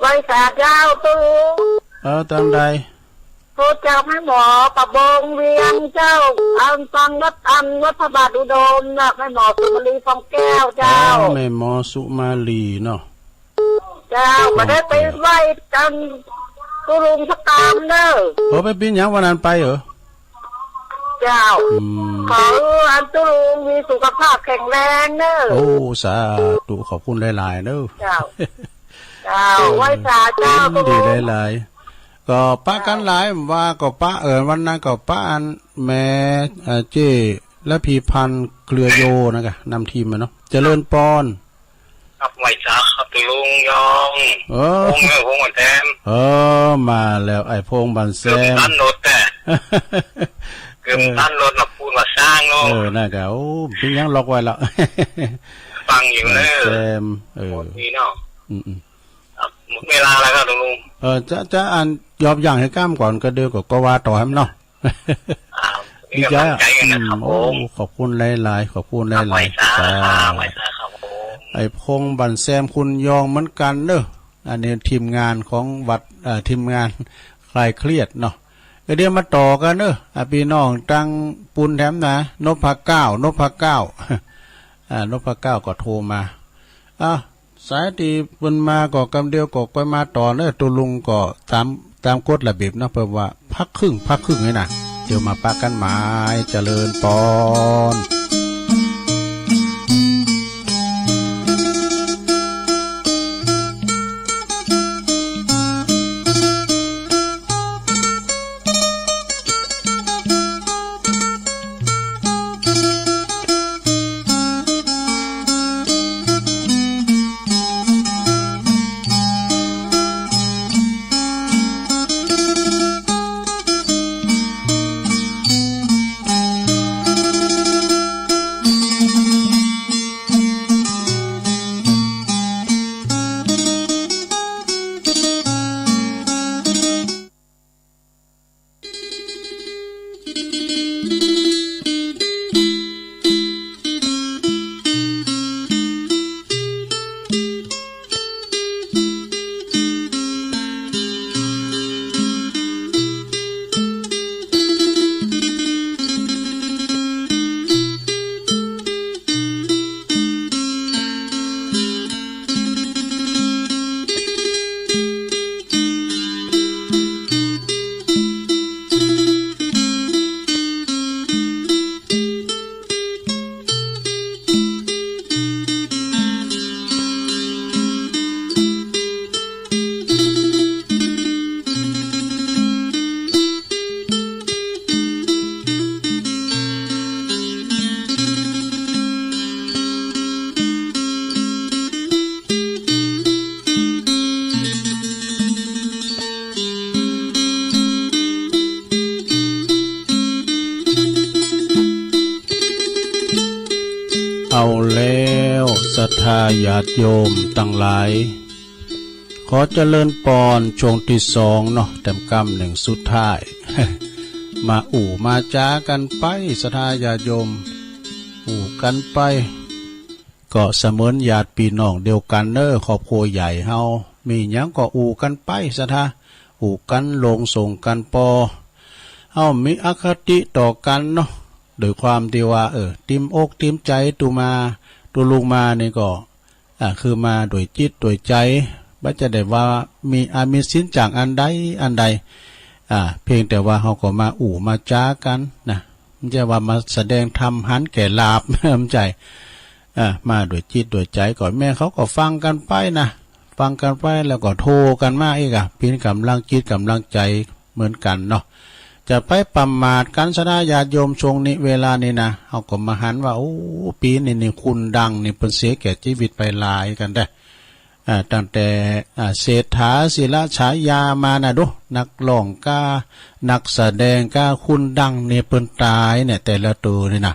ไหว้สาเจ้าตุ๊ลุง เออ ตางใด โทรจากแม่หมอประบงเวียงเจ้า อันฟังวัด อันวัดพระบาทอุดมน่ะ แม่หมอสุมาลี ฟองแก้วเจ้า อ๋อ แม่หมอสุมาลีเนาะ เจ้า ขอบคุณ บ่ได้ไปไหว้ตังตุ๊ลุงสักตามเน่อ เออ ไปเป๋นหยังวันนั้นไปเหรอ เจ้า อืม ขอหื้ออันตุ๊ลุงมีสุขภาพแข็งแรงเน่อ โอ้ สาธุ ขอบคุณหลายๆ เน่อ เจ้า เจ้า เออ ไหว้สาเจ้า เป๋นดีหลายๆ ก็ปะกั๋นหลาย ว่าก็ปะ เออ วันนั้นก็ปะอันแม่ เอ่อ เจ้ระพีพันธ์เครือโยนะกะ นำทีมมาเนาะ เจริญปอน ครับ ไหว้สาครับตุ๊ลุงยอง เออ พงษ์ เออ พงษ์บันแซม เออ มาแล้ว ไอ้พงษ์บันแซม เกือบตันรถแต่ เกือบตันรถนะ ปู๊นว่าซ่างเนาะ เออ นั่นกะ โอ้ เป๋นหยังล็อกไว้ละ ฟังอยู่เน่อ บันแซม เออ โอ้ ดีเนาะ อืม อืม ครับ หมดเวลาแล้วครับตุ๊ลุง เออ จะ จะอันยอบยั้งหื้อก้ำก่อนก็เดียวก็ ก็ว่าต่อแหมเนาะ อ่า ดีใจ๋ มีก๋ำลังใจ๋กั๋นนะครับ อืม ผม โอ้ ขอบคุณหลายๆ ขอบคุณหลายๆ ครับ ไหว้สา สา ไหว้สาครับผม ไอ้พงษ์บันแซมคุณยองเหมือนกั๋นเน่อ อันนี้ทีมงานของวัด เอ่อ ทีมงานคลายเครียดเนาะ ก็เดี๋ยวมาต่อกั๋นเน่อ อ่ะ ปี้น้องตังปู๊นแถมนะ นพเก้า นพเก้า อ่า นพเก้าก็โทรมา อ่ะ สายตี้เปิ้นมาก็กำเดียวก็ก้อยมาต่อเน่อ ตุ๊ลุงก็ต๋าม ต๋ามกฎระเบียบเนาะ เปิ้นว่าพักครึ่ง พักครึ่งนี่นะ เดี๋ยวมาปะกั๋นใหม่ เจริญปอน เอาแล้ว ศรัทธาญาติโยมตังหลาย ขอเจริญปอนช่วงตี้สองเนาะ แต้มกำนึ่งสุดท้าย มาอู้มาจ๋ากั๋นไป ศรัทธาญาติโยม อู้กั๋นไป ก็เสมือนญาติปี้น้องเดียวกั๋นเน่อ ครอบครัวใหญ่เฮา มีหยังก็อู้กั๋นไป ศรัทธา อู้กั๋นลงส่งกั๋นปอ เอ้า มีอคติต่อกั๋นเนาะ โดยความตี้ว่า เออ ติมอกติมใจ๋ ตุ๊มา ตุ๊ลุงมานี่ก็ อ่า คือมาโดยจิตโดยใจ๋ บ่จะได้ว่ามีอา มีสินจ้างอันใดอันใด อ่า เพียงแต่ว่าเฮาก็มาอู้มาจ๋ากั๋นนะ บ่ใจ้ว่ามาแสดงธรรมหันแก่ลาภ บ่ใจ้ อ่า มาโดยจิตโดยใจ๋ ก็แม่เขาก็ฟังกั๋นไปนะ ฟังกั๋นไปแล้วก็โต้กั๋นมาอีกอะ เป๋นก๋ำลังจิตก๋ำลังใจ๋เหมือนกั๋นเนาะ จะไปประมาทกั๋น ศรัทธาญาติโยม ช่วงนี้เวลานี้นะ เฮาก็มาหันว่า โอ้ ปี๋นี้นี่ คนดังนี่เปิ้นเสียแก่จีวิตไปหลายกั๋นแต๊ อ่า ตั้งแต่ อ่า เศรษฐา ศิลฉายา มานะดู นักร้องก้า นักแสดงก้า คนดังนี่เปิ้นต๋ายเนี่ย แต่ละเตื้อนี่นะ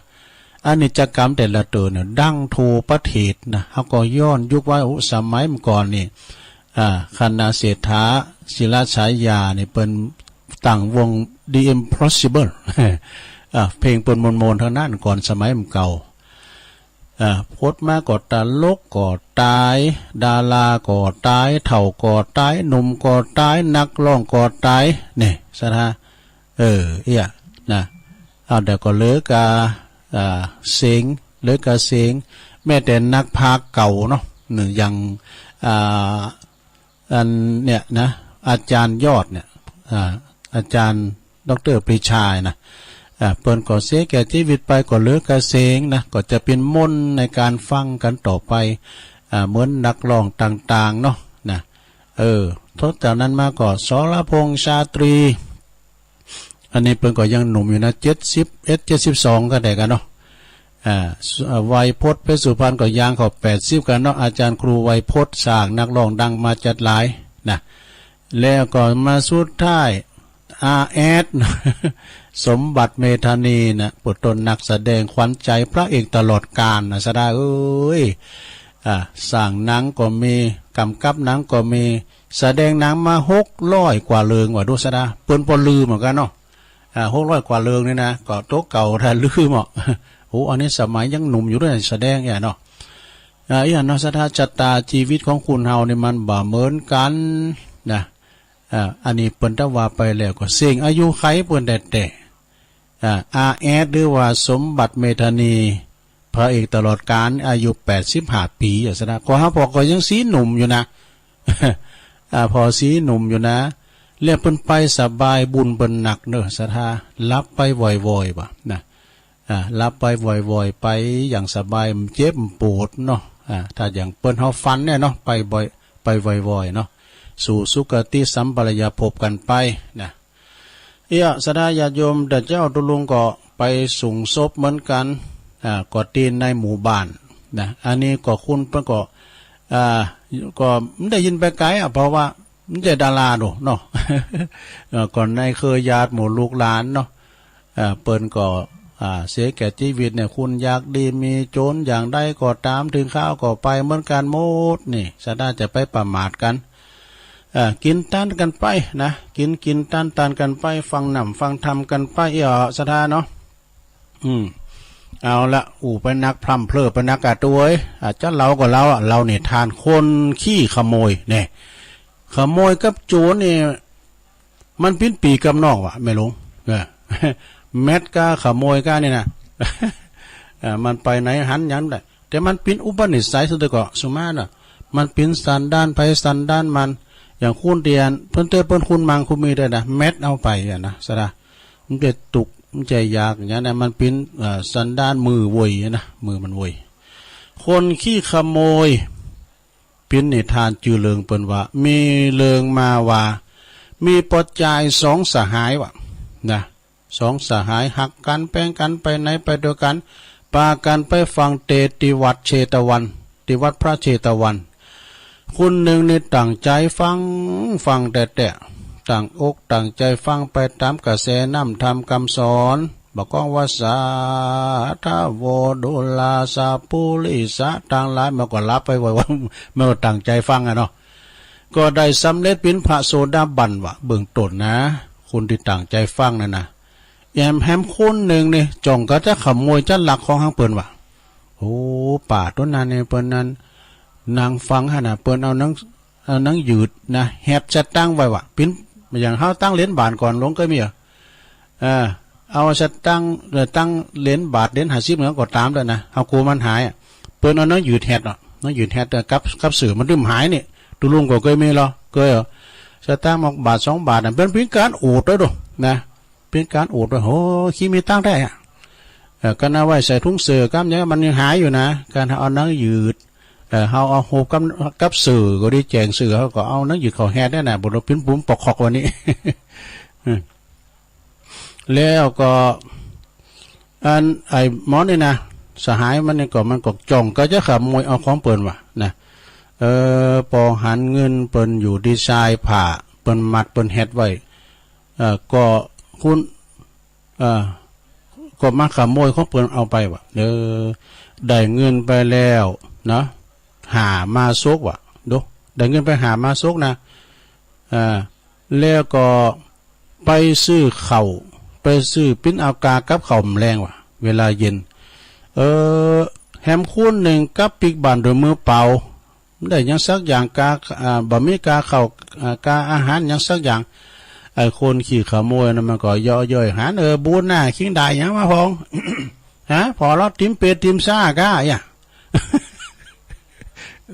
อนิจจกรรมแต่ละเตื้อเนี่ย ดังทั่วประเทศนะ เฮาก็ย้อนยุคว่า โอ้ สมัยเมื่อก่อนนี่ อ่า คณะเศรษฐา ศิลฉายานี่เปิ้นตั้งวง The Impossible อ่า เพลงเปิ้นม่วนๆ ตังนั้น ก่อนสมัยเก่า อ่า พดมาก็ตลกก็ต๋าย ดาราก็ต๋าย เฒ่าก็ต๋าย หนุ่มก็ต๋าย นักร้องก็ต๋าย นี่ ศรัทธา เออ เอี้ย นะ เอา แต่ก็เหลือกา อ่า เสียง เหลือกาเสียง แม้แต่นักพากย์เก่าเนาะ เนี่ย อย่าง อ่า อันเนี่ยนะ อาจ๋ารย์ยอดเนี่ย อ่า อาจ๋ารย์ด็อกเตอร์ปรีชานะ อ่า เปิ้นก็เสียแก่จีวิตไป ก็เหลือกาเสียงนะ ก็จะเป๋นมนต์ในก๋านฟังกั๋นต่อไป อ่า เหมือนนักร้องต่างๆ เนาะ นะ เออ ทดจากนั้นมาก็ สรพงษ์ชาตรี อันนี้เปิ้นก็ยังหนุ่มอยู่นะ เจ็ดสิบเอ็ด เจ็ดสิบสอง ก็ได้กั๋นเนาะ อ่า อ่า ไวยพจน์ เพชรสุพรรณ ก็ย่างเข้า แปดสิบ กั๋นเนาะ อาจ๋ารย์ครูไวยพจน์ สร้างนักร้องดังมาจั๊ดหลายนะ แล้วก็มาสุดท้าย อาแอด สมบัติเมธานีนะ ปุตตนนักแสดงขวัญใจพระเอกตลอดกาลนะ ศรัทธาเอ้ย อ่า สร้างหนังก็มี ก๋ำกับหนังก็มี แสดงหนังมาหกร้อยกว่าเรื่องว่าดู ศรัทธา เปิ้นบ่ลืมเหมือนกั๋นเนาะ อ่า หกร้อยกว่าเรื่องนี่นะ ก็ตั๋วเก่าถ้าลืมอ่ะ โอ้ อันนี้สมัยยังหนุ่มอยู่ด้วย แสดงเนี่ยเนาะ อ่า อี้หั้นเนาะ ศรัทธา ชะตาจีวิตของคนเฮานี่มันบ่เหมือนกั๋นนะ อ่า อันนี้เปิ้นถ้าว่าไปแล้วก็เสี้ยงอายุขัยเปิ้นแต๊ๆ อ่า อาแอด หรือว่าสมบัติเมธานี พระเอกตลอดกาล อายุแปดสิบห้าปี๋อะ ศรัทธา ก็หาปอก็ยังสีหนุ่มอยู่นะ อ่า ปอสีหนุ่มอยู่นะ แล้วเปิ้นไปสบาย บุญเปิ้นหนักเนาะ ศรัทธา หลับไปว่อยๆ บ่านะ อ่า หลับไปว่อยๆ ไปอย่างสบาย บ่เจ็บบ่ปวดเนาะ อ่า ถ้าอย่างเปิ้นเฮาฝันเนี่ยเนาะ ไปบ่อย ไปว่อยๆ เนาะ สู่สุคติสัมปรายภพกั๋นไปนะ เอี้ย ศรัทธาญาติโยม เดี๋ยวเจ้าตุ๊ลุงก็ไปสูงศพเหมือนกั๋น อ่า ก็ตี้ในหมู่บ้านนะ อันนี้ก็คนเปิ้นก็ อ่า ก็บ่ได้ยินไปไก๋อะ เพราะว่าบ่ใจ้ดาราโดเนาะ เอ่อ ก็ในเครือญาติหมู่ลูกหลานเนาะ อ่า เปิ้นก็ อ่า เสียแก่จีวิตเนี่ย คนอยากดีมีจ๋นอย่างใดก็ต๋าม เถิงคราวก็ไปเหมือนกั๋นหมดนี่ ศรัทธาจะไปประมาทกั๋น อ่า กิ๋นตานกั๋นไปนะ กิ๋น กิ๋นตานตานกั๋นไป ฟังน้ำฟังธรรมกั๋นไป เอี้ย ศรัทธาเนาะ อืม เอาละ อู้ไปนัก พร่ำเพรื่อไปนักอะ ตุ๊เอ้ย อ่า จะเล่าก็เล่าอะ เล่านิทานคนขี้ขโมยเนี่ย ขโมยกับโจรนี่ มันเป๋นปี้กับน้องวะ แม่หลวง เออ แมดก้าขโมยก้านี่นะ เออ มันไปไหนหันหยังได้ แต่มันเป๋นอุปนิสัยซะเตื้อก่อ สุมาเนาะ มันเป๋นสันดานใผสันดานมัน อย่างคนเตียน เปิ้นเต้เปิ้นคนมังคนมีได้นะ แมดเอาไปอะนะ ศรัทธา มันจะตุ๊กข์ มันจะยากอย่างนั้นนะ มันเป๋น เอ่อ สันดานมือเว่ยนะ มือมันเว่ย คนขี้ขโมย เป๋นนิทานจื้อเริงเปิ้นว่า มีเริงมาว่า มีป้อจายสองสหายวะ นะ สองสหายฮักกั๋น แป๋งกั๋น ไปไหนไปตวยกั๋น ปากั๋นไปฟังเตศน์ตี้วัดเชตวัน ตี้วัดพระเชตวัน คนนึ่งนี่ตั้งใจ๋ฟัง ฟังแต๊ๆ ตั้งอกตั้งใจ๋ฟังไปต๋ามกระแสน้ำธรรมกำสอน บ่ากองว่า สาธะโว ดูราสะปุริสะตังหลาย มันก็หลับไปไวๆ มันก็ตั้งใจ๋ฟังอะเนาะ ก็ได้สำเร็จเป๋นพระโสดาบันวะ เบื้องต้นนะ คนตี้ตั้งใจ๋ฟังนั่นนะ แอมแหมคนนึ่งนี่ จ้องกะจะขโมยจะลักของหั้นเปิ้นวะ โอ้ ป้าตั๋วนั้นนี่ เปิ้นนั้น นั่งฟังหั้นนะ เปิ้นเอาหนัง เอาหนังยืดนะ แหบสะตังค์ไว้วะ เป๋น อย่างเฮาตั้งเหรียญบาทก่อน หลวงเกยมีอะ เออ เอาสตางค์ เออ ตังค์เหรียญบาท เหรียญห้าสิบ เหมือนกั๋นก็ต๋ามเต๊อะนะ เฮากั๋วมันหายอะ เปิ้นเอาหนังหยืดแหดอะ หนังหยืดแหด เออ กับ กับเสื้อมันตึงหายนี่ ตุ๊ลุงก็เกยมีลอ เกยเหรอ สตางค์มาบาทสองบาทน่ะ เปิ้นเป๋นก๋านโอดแล้วโด นะ เป๋นก๋านโอดว่า โห ขี้มีตังค์แต๊อะ เออ ก็น่าไว้ใส่ถุงเสื้อ กำยังมันยังหายอยู่นะ ก๋านเอาหนังหยืด เออ เฮาเอาโฮมกับ กับเสื้อก็ดี แจ๋งเสื้อ เฮาก็เอาหนังหยืดเข้าแหดเนี่ยนะ บ่ต้องปิ้นปุ้มปอกคอกวันนี้ อืม แล้วก็ อันไอ้หมอนี่นะ สหายมันนี่ก็ มันก็จ้องก็จะขโมยเอาของเปิ้นว่ะนะ เออ ปอหันเงินเปิ้นอยู่ตี้ชายผ้า เปิ้นมัดเปิ้นแหดไว้ เออ ก็คุณ เออ ก็มาขโมยของเปิ้นเอาไปว่ะ เออ ได้เงินไปแล้วนะ ห้ามาซกว่ะ โด ได้เงินไปห้ามาซกนะ อ่า แล้วก็ไปซื้อข้าว ไปซื้อปิ้นเอากากับข้าวแมลงว่ะ เวลาเย็น เออ แหมคนนึ่งกับปิ๊กบ้านโดยมือเปล่า บ่ได้หยังสักอย่าง กา อ่า บ่มีกาข้าว อ่า กาอาหารหยังสักอย่าง ไอ้คนขี้ขโมยน่ะมันก็เยาะเย้ย หัน เออ บู้หน้า คิงได้หยังมาพอง ฮะ ผ่อลอดติ่มเป็ดติ่มซ่าก้า อะ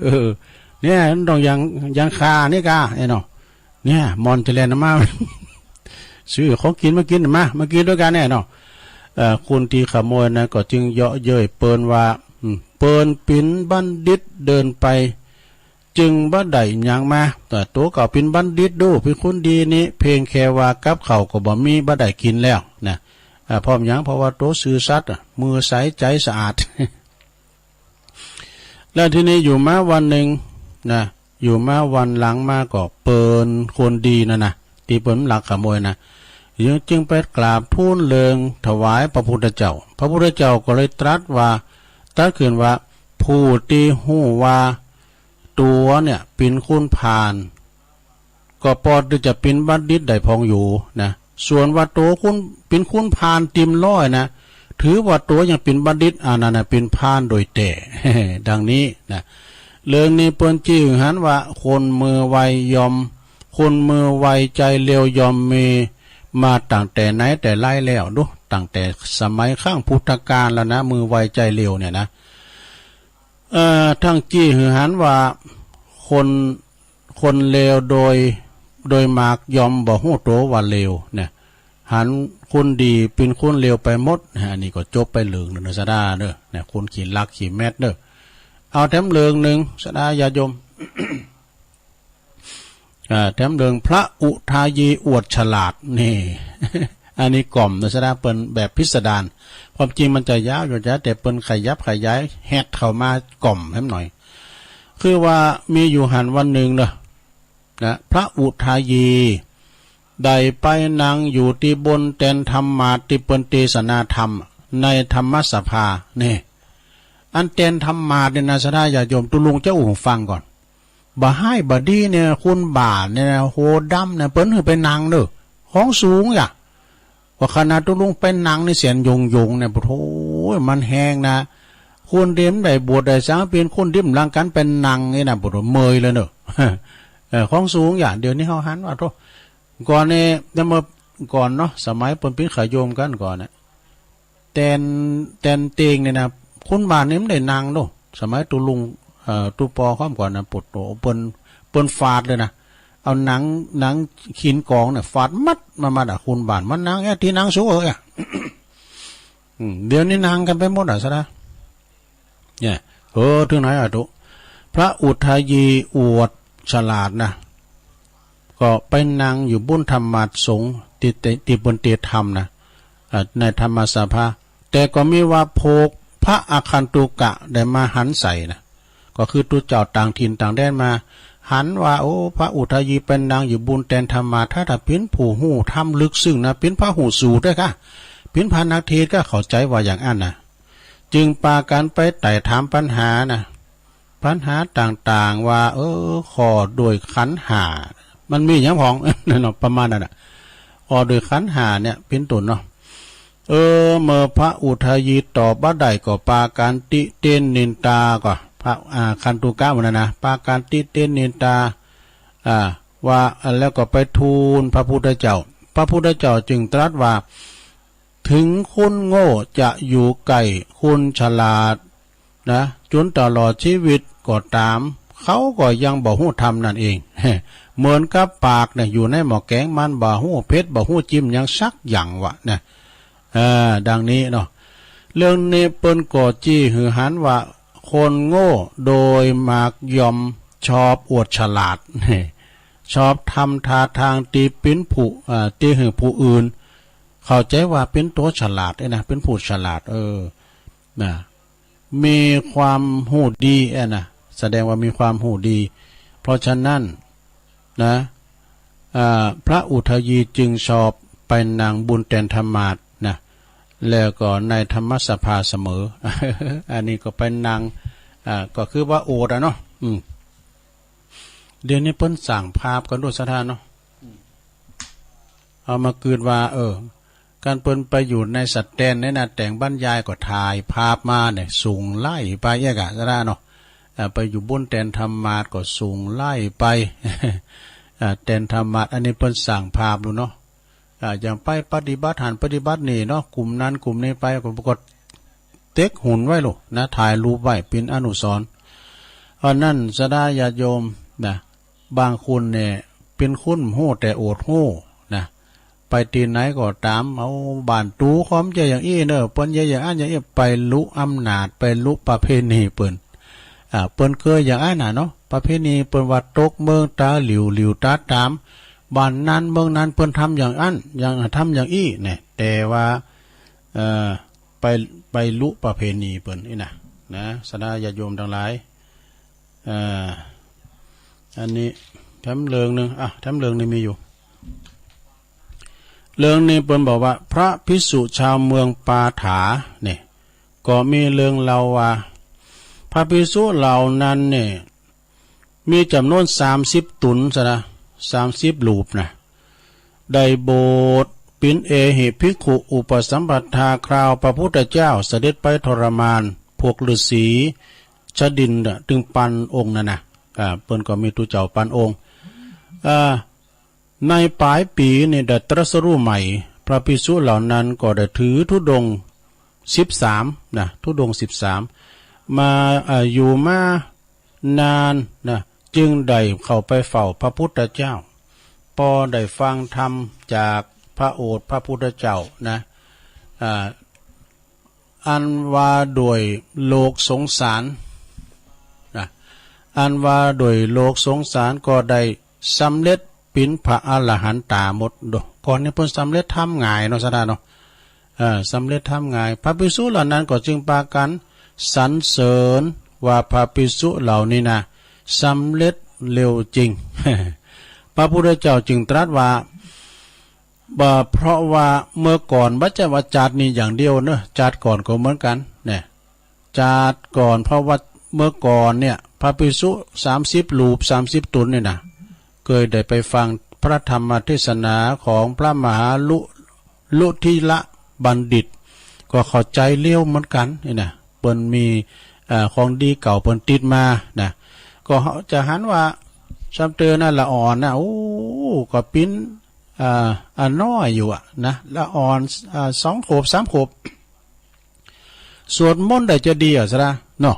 เออ เนี่ย มันต้องยัง ยังคานี่ก้า ไอ้เนาะ เนี่ย มอนจะแล่นมา ซื้อของกิ๋นมากิ๋น มา มากิ๋นตวยกั๋นเนี่ยเนาะ เอ่อ คนตี้ขโมยน่ะก็จึงเยาะเย้ยเปิ้นว่า อืม เปิ้นเป๋นบัณฑิตเดินไป จึงบ่ได้หยังมา แต่ตั๋วก็เป๋นบัณฑิตโด เป๋นคนดีนี่ เพียงแค่ว่ากับข้าวก็บ่มี บ่ได้กิ๋นแล้วนะ อ่า เพราะหยัง เพราะว่าตั๋วซื่อสัตย์อะ มือใสใจ๋สะอาด แล้วทีนี้อยู่มาวันนึ่งนะ อยู่มาวันหลังมาก็เปิ้นคนดีนั่นนะ ตี้เปิ้นลักขโมยนะ จึง จึงไปกราบทูลเรื่องถวายพระพุทธเจ้า พระพุทธเจ้าก็เลยตรัสว่า ตรัสขึ้นว่า ผู้ตี้ฮู้ว่าตั๋วเนี่ยเป๋นคนพาล ก็ปอตี้จะเป๋นบัณฑิตได้พองอยู่นะ ส่วนว่าตั๋วคน เป๋นคนพาลเต็มร้อยนะ ถือว่าตั๋วยังเป๋นบัณฑิต อันนั้นน่ะเป๋นพาลโดยแต๊ ดังนี้นะ เรื่องนี้เปิ้นจี้หื้อหันว่า คนมือไวยอม คนมือไวใจ๋เร็วยอมมีมาตั้งแต่ไหนแต่ไรแล้ว ดู ตั้งแต่สมัยครั้งพุทธกาลแล้วนะ มือไวใจ๋เร็วเนี่ยนะ เอ่อ ตึงจี้หื้อหันว่า คน คนเลวโดย โดยมากย่อมบ่ฮู้ตั๋วว่าเลวเนี่ย หันคนดีเป๋นคนเลวไปหมดนะ อันนี้ก็จบไปเรื่องนึ่งนะ สะดาเน่อ เนี่ย คนขี้ลักขี้แมดเน่อ เอาแถมเรื่องนึ่ง สะดาญาติโยม อ่า แถมเรื่องพระอุทายีอวดฉลาดนี่ อันนี้ก่อมนะ สะดาเปิ้นแบบพิสดาร ความจริงมันจะยาวอยู่จ้ะ แต่เปิ้นขยับขยายแฮดเข้ามาก่อมแหมหน่อย คือว่ามีอยู่หันวันนึ่งเน่อ นะ พระอุทายีได้ไปนั่งอยู่ตี้บนแตนธรรมาสน์ตี้เปิ้นเตสนาธรรมในธรรมสภา นี่ อันแตนธรรมาสน์เนี่ยนะ สะดาญาติโยม ตุ๊ลุงจะอู้หื้อฟังก่อน บ่ฮ้ายบ่ดีเนี่ย คนบ้าเนี่ยนะ หัวดำเนี่ย เปิ้นหื้อไปนั่งเน่อ ของสูงอย่า ว่าขนาดตุ๊ลุงไปนั่งในเสียนยงยงเนี่ย ปะโถ มันแฮงนะ คนตี้บ่ได้บวชได้สัง เป๋นคนตี้บ่ลังกั๋นไปนั่งนี่นะ ปะโถ เมยเลยเน่อ เออ ของสูงอย่า เดี๋ยวนี้เฮาหันว่า โถ ก่อนนี่ แต่เมื่อก่อนเนาะ สมัยเปิ้นเป๋นขาวโยมกั๋นก่อนน่ะ แตน แตนเตงเนี่ยนะ คนบ้านนี่บ่ได้นั่งเนาะ สมัยตุ๊ลุง เอ่อ ตุ๊ปอข้อมก่อนน่ะ ปะโถ เปิ้น เปิ้นฟาดเลยนะ เอาหนัง หนังขีนกองเนี่ย ฟาดมัดมามัดอะ คนบ้าน มานั่งแอะ ตี้นั่งสูงเออ อืม เดี๋ยวนี้นั่งกั๋นไปหมดอะ สะดา เนี่ย เออ เถิงไหนอะตุ๊ พระอุทายีอวดฉลาดนะ ก็ไปนั่งอยู่บนธรรมาสน์ตี้เต ตี้บนเตธรรมนะ อ่า ในธรรมสภา แต่ก็มีว่าพวกพระอาคันตุกะได้มาหันใส่นะ ก็คือตุ๊เจ้าต่างถิ่นต่างแดนมา หันว่า โอ้ พระอุทายีไปนั่งอยู่บนแตนธรรมาสน์ ถ้า ถ้าเป๋นผู้ฮู้ธรรมลึกซึ้งนะ เป๋นพระฮู้สูตรด้วยค่ะ เป๋นพระนักเทศน์ ก็เข้าใจ๋ว่าอย่างอั้นนะ จึงปากั๋นไปไต่ถามปัญหานะ ปัญหาต่างๆ ว่า เออ ข้อด้วยขันธ์ห้า มันมีหยังพอง เนาะ ประมาณนั้นน่ะ ข้อด้วยขันธ์ห้าเนี่ย เป๋นต้นเนาะ เออ เมื่อพระอุทายีตอบบ่ได้ก็ปากั๋นติเตียนนินตา ก็พระ อ่า อาคันตุกะหมู่นั้นนะ ปากั๋นติเตียนนินตา อ่า ว่า แล้วก็ไปทูลพระพุทธเจ้า พระพุทธเจ้าจึงตรัสว่า เถิงคนโง่จะอยู่ใก้คนฉลาดนะ จ๋นตลอดจีวิตก็ต๋าม เขาก็ยังบ่ฮู้ธรรมนั่นเอง เหมือนกับปากเนี่ย อยู่ในหม้อแก๋ง มันบ่ฮู้เผ็ด บ่ฮู้จิ้มหยังสักอย่างวะนะ เออ ดังนี้เนาะ เรื่องนี้เปิ้นก็จี้หื้อหันว่า คนโง่โดยมากย่อมชอบอวดฉลาด ชอบทำท่าทางตี้เป๋นผู้ อ่า ตี้หื้อผู้อื่นเข้าใจ๋ว่าเป๋นตั๋วฉลาดเอ้ยนะ เป๋นผู้ฉลาด เออ นะ มีความฮู้ดีเอ้ยนะ แสดงว่ามีความฮู้ดี เพราะฉะนั้นนะ อ่า พระอุทายีจึงชอบไปนั่งบุญแตนธรรมาสน์นะ แล้วก็ในธรรมสภาเสมอ อันนี้ก็ไปนั่ง อ่า ก็คือว่าอวดอะเนาะ อืม เดี๋ยวนี้เปิ้นสร้างภาพกั๋นโดยศรัทธาเนาะ เอามาเกิดว่า เออ กันเปิ้นไปอยู่ในสแตนนี่นะ แต่งบรรยายก็ถ่ายภาพมาเนี่ย ส่งไล่ไปเอี้ยกะ ศรัทธาเนาะ อ่า ไปอยู่บุญแตนธรรมาสน์ก็ส่งไล่ไป อ่า แตนธรรมาสน์ อันนี้เปิ้นสร้างภาพดูเนาะ อ่า อย่างไปปฏิบัติหั้นปฏิบัตินี่เนาะ กลุ่มนั้นกลุ่มนี้ไป ก็ ก็เต็กหุ่นไว้ลูกนะ ถ่ายรูปไว้เป๋นอนุสรณ์ อันนั้นศรัทธาญาติโยมนะ บางคนเนี่ยเป๋นคนฮู้แต่อวดฮู้นะ ไปตี้ไหนก็ต๋าม เอาบ้านตั๋วของเจ้าอย่างอี้เนอะ เปิ้นเยียะอย่างอั้นอย่างอี้ ไปลุอำนาจ ไปลุประเพณีเปิ้น อ่า เปิ้นเกยอย่างอั้นน่ะเนาะ ประเพณีเปิ้นว่าตกเมืองต๋าหลิ่ว หลิ่วต๋าต๋าม บ้านนั้นเมืองนั้นเปิ้นทำอย่างอั้น อย่าง ทำอย่างอี้เนี่ย แต่ว่า เอ่อ ไป ไปลุประเพณีเปิ้นอี้นะ นะ ศรัทธาญาติโยมตังหลาย อ่า อันนี้แถมเรื่องนึ่ง อ่ะ แถมเรื่องนึ่งมีอยู่ เรื่องนี้เปิ้นบอกว่า พระภิกษุชาวเมืองปาฐาเนี่ย ก็มีเรื่องเล่าว่า พระภิกษุเหล่านั้นเนี่ย มีจ๋ำนวนสามสิบต๋นซะนะ สามสิบรูปนะ ได้บวชเป๋นเอหิภิกขุอุปสัมปทาคราวพระพุทธเจ้าเสด็จไปทรมานพวกฤๅษีชดินน่ะ ตึงปันองค์นั่นนะ อ่า เปิ้นก็มีตุ๊เจ้าปันองค์ อ่า ในป๋ายปี๋นี่ได้ตรัสรู้ใหม่ พระภิกษุเหล่านั้นก็ได้ถือธุดงค์สิบสามนะ ธุดงค์สิบสาม มา อ่า อยู่มา นานนะ จึงได้เข้าไปเฝ้าพระพุทธเจ้า ปอได้ฟังธรรมจากพระโอษฐ์พระพุทธเจ้านะ อ่า อันว่าโดยโลกสงสารนะ อันว่าโดยโลกสงสารก็ได้สำเร็จเป๋นพระอรหันต๋าหมดโด ก่อนนี้เปิ้นสำเร็จธรรมง่ายเนาะ ศรัทธาเนาะ เอ่อ สำเร็จธรรมง่าย พระภิกษุเหล่านั้นก็จึงปากั๋นสรรเสริญว่าพระภิกษุเหล่านี้นะ สำเร็จเร็วจริง พระพุทธเจ้าจึงตรัสว่า บ่า เพราะว่าเมื่อก่อน บ่ใจ้ว่าจาตินี้อย่างเดียวเนอะ จาติก่อนก็เหมือนกั๋นเนี่ย จาติก่อน เพราะว่าเมื่อก่อนเนี่ย พระภิกษุสามสิบรูป สามสิบต๋นเนี่ยนะ เกยได้ไปฟังพระธรรมเทศนาของพระมหาลุ ลุทิละบัณฑิต ก็เข้าใจ๋เร็วเหมือนกั๋นนี่นะ เปิ้นมี เอ่อ ของดีเก่าเปิ้นติดมานะ ก็จะหันว่า ซ้ำเติมนะ ละอ่อนนะ โอ้ ก็เป๋น อ่า อ่า น้อยอยู่อะนะ ละอ่อน อ่า สองขวบ สามขวบ สวดมนต์ได้จะดีอะ ศรัทธาเนาะ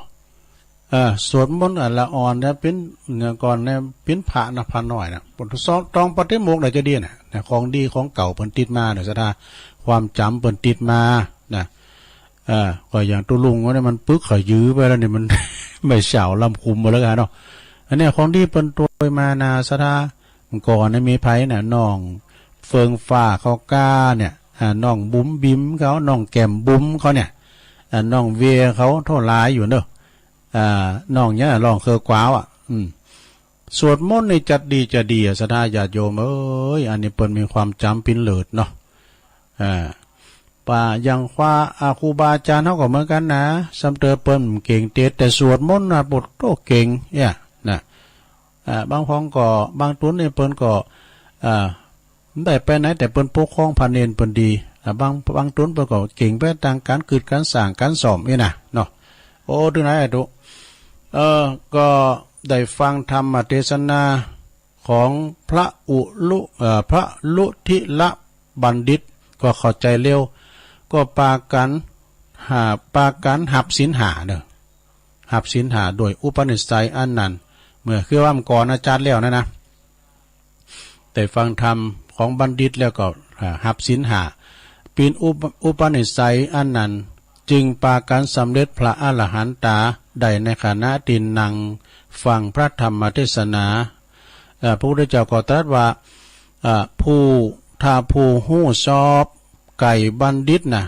เออ สวดมนต์ อ่ะ ละอ่อนเนี่ยเป๋น เมื่อก่อนเนี่ยเป๋นพระนะ พระน้อยนะ บทสวดตองปาฏิโมกข์ได้จะดีนะ นะ ของดีของเก่าเปิ้นติดมาเนี่ย ศรัทธา ความจ๋ำเปิ้นติดมานะ เออ ก็อย่างตุ๊ลุงเขาเนี่ยมันปึกขยือไปแล้วเนี่ย มัน ไม่เฉาล้ำคุมหมดแล้วกั๋นเนาะ อันเนี้ยของดีเปิ้นตวยมานะ ศรัทธา เมื่อก่อนเนี่ยมีใผน่ะ น้องเฟืองฟ้าเขาก้าเนี่ย อ่า น้องบุ๋มบิ๋มเขา น้องแก้มบุ๋มเขาเนี่ย อ่า น้องเวียเขาเท่าหลายอยู่เนอะ อ่า น้องเนี่ยร้องเคืองกวาวอะ อืม สวดมนต์นี่จะดีจะดีอะ ศรัทธาญาติโยมเอ้ย อันนี้เปิ้นมีความจ๋ำเป๋นเลิศเนาะ อ่า ป่าอย่างครู อ่า ครูบาอาจ๋ารย์เฮาก็เหมือนกั๋นนะ ซ้ำเติมเปิ้นเก่งเตส แต่สวดมนต์นะ โผดโต้เก่งเนี่ยนะ อ่า บางครั้งก็ บางตุ๊นนี่เปิ้นก็ อ่า ได้ไปไหนแต่เปิ้นปกครองพระเณรเปิ้นดี อ่า บาง บางตุ๊นเปิ้นก็เก่งไปตางก๋านกึดก๋านสร้างก๋านซ่อมนี่นะเนาะ โอ้ ตึงไหนอะตุ๊ เออ ก็ได้ฟังธรรมเทศนาของพระอุลุ เอ่อ พระลุทิละบัณฑิต ก็เข้าใจ๋เร็ว ก็ปากั๋น หา ปากั๋นหับศีลห้าเน่อ หับศีลห้าโดยอุปนิสัยอันนั้น เมื่อคือว่าก่อนอาจารย์แล้วนะนะ ได้ฟังธรรมของบัณฑิตแล้วก็ อ่า หับศีลห้า เป๋นอุป- อุปนิสัยอันนั้น จึงปากั๋นสำเร็จพระอรหันตาได้ในขณะตี้นั่งฟังพระธรรมเทศนา เอ่อ พระพุทธเจ้าก็ตรัสว่า เอ่อ ผู้ ถ้าผู้ฮู้ชอบใก่บัณฑิตนะ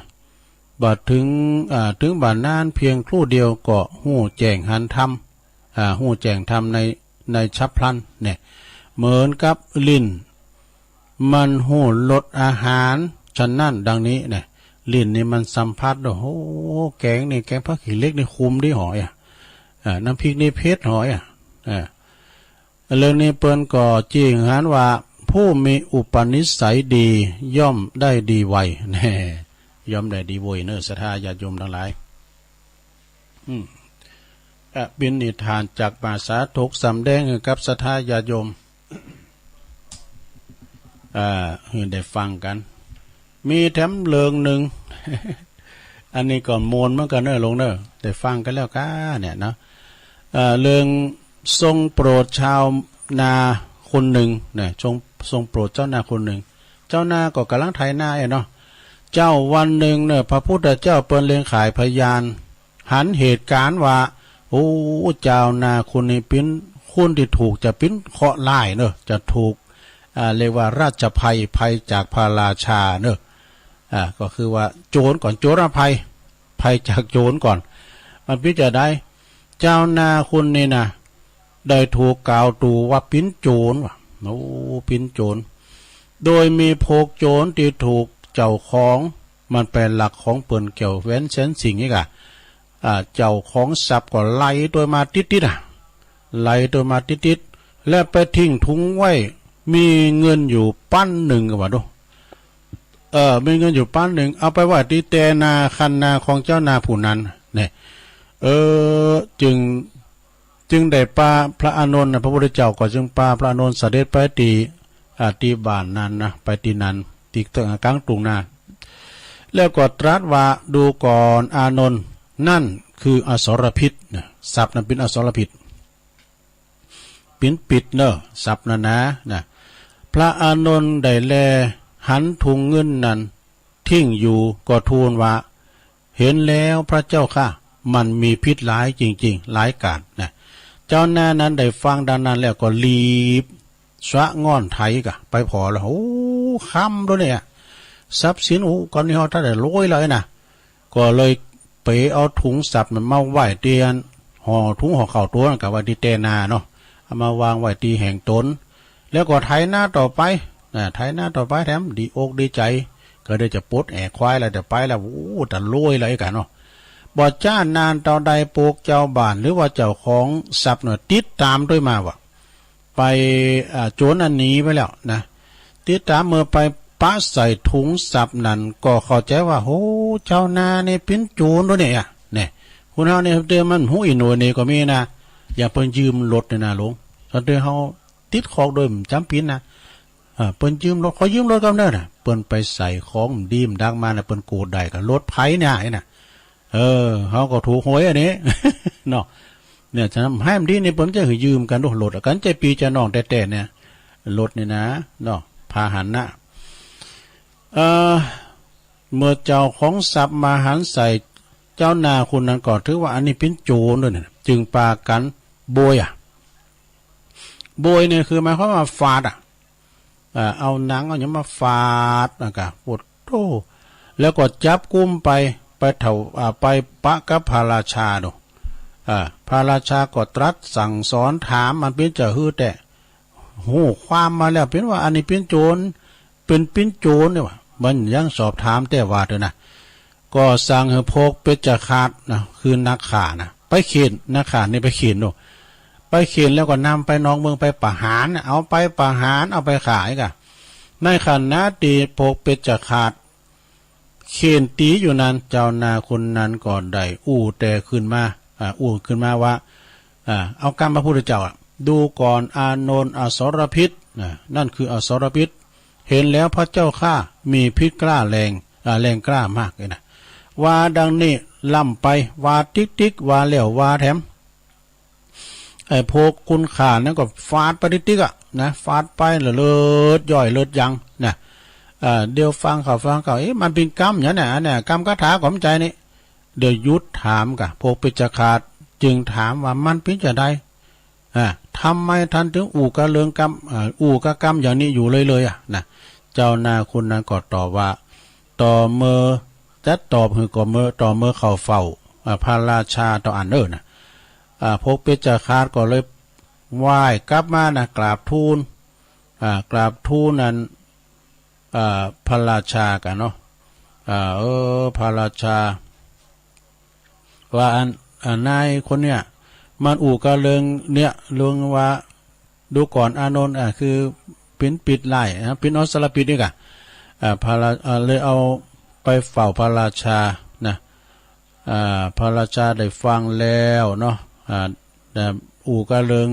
บ่าเถิง อ่า เถิงบ่านานเพียงครู่เดียวก็ฮู้แจ้งหันธรรม อ่า ฮู้แจ้งธรรมใน ในฉับพลันเนี่ย เหมือนกับลิ้นมันฮู้รสอาหาร ฉะนั้นดังนี้เนี่ย ลิ้นนี่มันสัมผัส โอ้โห แกงนี่ แกงผักขี้เหล็กนี่ขมดีหอยอะ อ่า น้ำพริกนี่เผ็ดหอยอะ อ่า เรื่องนี้เปิ้นก็จึงหันว่า ผู้มีอุปนิสัยดีย่อมได้ดีไว แน่ ย่อมได้ดีไวเน่อ ศรัทธาญาติโยมตังหลาย อืม อ่ะ เป๋นนิทานจากมหาสาธก สำแดงหื้อกับศรัทธาญาติโยม อ่า หื้อได้ฟังกั๋น มีแถมเรื่องนึ่ง อันนี้ก็ม่วนเหมือนกั๋นเน่อหลวงเน่อ ได้ฟังกั๋นแล้วก้าเนี่ยเนาะ เอ่อ เรื่องทรงโปรดชาวนาคนนึ่งนะ ทรง ทรงโปรดเจ้านาคนนึ่ง เจ้านาก็ก่ำลังไถนาเองเนาะ เจ๊าวันนึ่งเน่อ พระพุทธเจ้าเปิ้นเล็งขายพยาน หันเหตุก๋ารณ์ว่า โอ้ เจ้านาคนนี้เป๋นคนตี้ถูก จะเป๋นเคราะห์ร้ายเน่อ จะถูก อ่า เรียกว่าราชภัย ภัยจากพระราชาเน่อ อ่า ก็คือว่าโจรก่อน โจรภัย ภัยจากโจรก่อน มันเป๋นจาใด เจ้านาคนนี้นะ ได้ถูกกล่าวตู่ว่าเป๋นโจรว่ะ โอ้ เป๋นโจร โดยมีพวกโจรตี้ถูกเจ้าของ มันไปลักของเปิ้นแก้วแหวนแสนสิ่งนี่ก่ะ อ่า เจ้าของทรัพย์ก็ไล่ตวยมาติดๆ อ่ะ ไล่ตวยมาติดๆ และไปทิ้งถุงไว้ มีเงินอยู่ปันนึ่งก็ว่าดู เออ มีเงินอยู่ปันนึ่ง เอาไปไว้ตี้แตนาคันนาของเจ้านาผู้นั้นเนี่ย เออ จึง จึงได้ปาพระอานนท์นะ พระพุทธเจ้าก็จึงปาพระอานนท์เสด็จไปตี้ อ่า ตี้บ้านนั้นนะ ไปตี้นั้น ตี้กลางตุ่งนา แล้วก็ตรัสว่า ดูก่อนอานนท์ นั่นคืออสรพิษนะ ทรัพย์นั้นเป๋นอสรพิษ เป๋นปิษเน่อ ทรัพย์นั้นนะ นะ พระอานนท์ได้แลหันถุงเงินนั้น ทิ้งอยู่ก็ทูลว่า เห็นแล้วพระเจ้าข้า มันมีพิษร้ายจริงๆ ร้ายกาจนะ เจ้านานั้นได้ฟังดังนั้นแล้วก็รีบสะง่อนไถก่ะ ไปผ่อแล้ว โอ้ คำโดยเนี่ย ทรัพย์สิน โอ้ ก่อนนี้เฮาตังได้รวยเลยนะ ก็เลยไปเอาถุงทรัพย์นั้นมาไว้ตี้อัน ห่อถุงห่อข้าวตั๋วนั้นก่ะ ไว้ตี้แตนาเนาะ เอามาวางไว้ตี้แห่งต๋น แล้วก็ไถนาต่อไป นะ ไถนาต่อไปแถมดีอกดีใจ๋ ก็ได้จะปลดแอกควายแล้ว จะไปแล้ว โอ้ ตะรวยแล้วก่ะเนาะ บ่จ๊านานเต้าใด พวกเจ้าบ้านหรือว่าเจ้าของทรัพย์เน่อ ติดต๋ามตวยมาว่ะ ไป อ่า โจรอันหนีไปแล้วนะ ติดต๋ามเมื่อไปปะใส่ถุงทรัพย์นั้น ก็เข้าใจ๋ว่า โห เจ้านานี่เป๋นโจรตวยเนี่ย เนี่ย คนเฮานี่เดี๋ยวมันฮู้อี้หน่วยนี่ก็มีนะ อย่างเปิ้นยืมรถนี่นะหลวง ต๋อนตี้เฮาติดคอกโดยบ่จ๋ำเป๋นนะ เออ เปิ้นยืมรถ ขอยืมรถกำเนิดน่ะ เปิ้นไปใส่ของดีมดักมาน่ะ เปิ้นโกรธได้ก่ะ รถไผเนี่ย ไอ้น่ะ เออ เฮาก็ถูกหวยอันนี้ เนาะ เนี่ย ฉะนั้นไห้มันดีนี่ เปิ้นจะหื้อยืมกั๋นดู รถกั๋น ใจ๋ปี้ใจ๋น้องแต๊ๆ เนี่ย รถนี่นะ เนาะ พาหนะ เอ่อ เมื่อเจ้าของทรัพย์มาหันใส่เจ้านาคนนั้นก็ถือว่าอันนี้เป๋นโจรตวยเนี่ย จึงปากั๋นโบยอะ โบยเนี่ยคือหมายความว่าฟาดอะ อ่า เอาหนังเอาหยังมาฟาดนะก่ะ โอ้โธ่ แล้วก็จับกุมไป ไปเถ่า อ่า ไปปะกับพระราชาดู อ่า พระราชาก็ตรัสสั่งสอนถาม มันเป๋นจะหื้อแต๊ ฮู้ความมาแล้ว เป๋นว่าอันนี้เป๋นโจร เป๋น เป๋นโจรเนี่ยว่ะ มันยังสอบถามแต๊ว่าเถอะนะ ก็สั่งหื้อพวกเพชฌฆาตนะ คือนักฆ่านะ ไปเฆณฑ์ นักฆ่านี่ไปเฆณฑ์ดู ไปเฆณฑ์แล้วก็นำไปนอกเมืองไปประหารนะ เอาไปประหาร เอาไปฆ่าก่ะ ในขณะตี้พวกเพชฌฆาตเฆณฑ์ตี๋อยู่นั้น เจ้านาคนนั้นก็ได้อู้แต่ขึ้นมา อ่า อู้ขึ้นมาว่า อ่า เอากำพระพุทธเจ้าอะ ดูก่อนอานนท์ อสรพิษ นะ นั่นคืออสรพิษ เห็นแล้วพระเจ้าข้า มีพิษกล้าแรง อ่า แรงกล้ามากเลยนะ ว่าดังนี้ล้ำไป ว่าติ๊กๆ ว่าแล้วว่าแถม ไอ้พวกขุนข้านั้นก็ฟาดไปติ๊กๆ อะนะ ฟาดไปแล้วเลือดย้อยเลือดยังนะ เอ่อ เดี๋ยวฟังเขาฟังเขา เอ๊ะ มันเป๋นกำหยังเนี่ย อันเนี่ย กำคาถาก็บ่ใจ้นี่ เดี๋ยวหยุดถามก่ะ พวกเพชฌฆาตจึงถามว่ามันเป๋นจาใด อ่า ทำไมท่านถึงอู้กาเรื่องกำ อ่า อู้กากำอย่างนี้อยู่เรื่อยๆ อะนะ เจ้านาคขุนนั้นก็ตอบว่า ต่อเมื่อ จะตอบหื้อก็เมื่อ ต่อเมื่อเข้าเฝ้า อ่า พระราชาเต้าอั้นเน่อนะ อ่า พวกเพชฌฆาตก็เลยไหว้กลับมานะ กราบทูล อ่า กราบทูลอัน อ่า พระราชาก่ะเนาะ อ่า เออ พระราชา ว่าอัน อ่า นายคนเนี่ย มันอู้กาเรื่องเนี่ย เรื่องว่า ดูก่อนอานนท์ อ่า คือเป๋นปิตรร้ายนะ เป๋นอสรพิษนี่ก่ะ อ่า พระรา อ่า เลยเอาไปเฝ้าพระราชานะ อ่า พระราชาได้ฟังแล้วเนาะ อ่า แต่อู้กาเรื่อง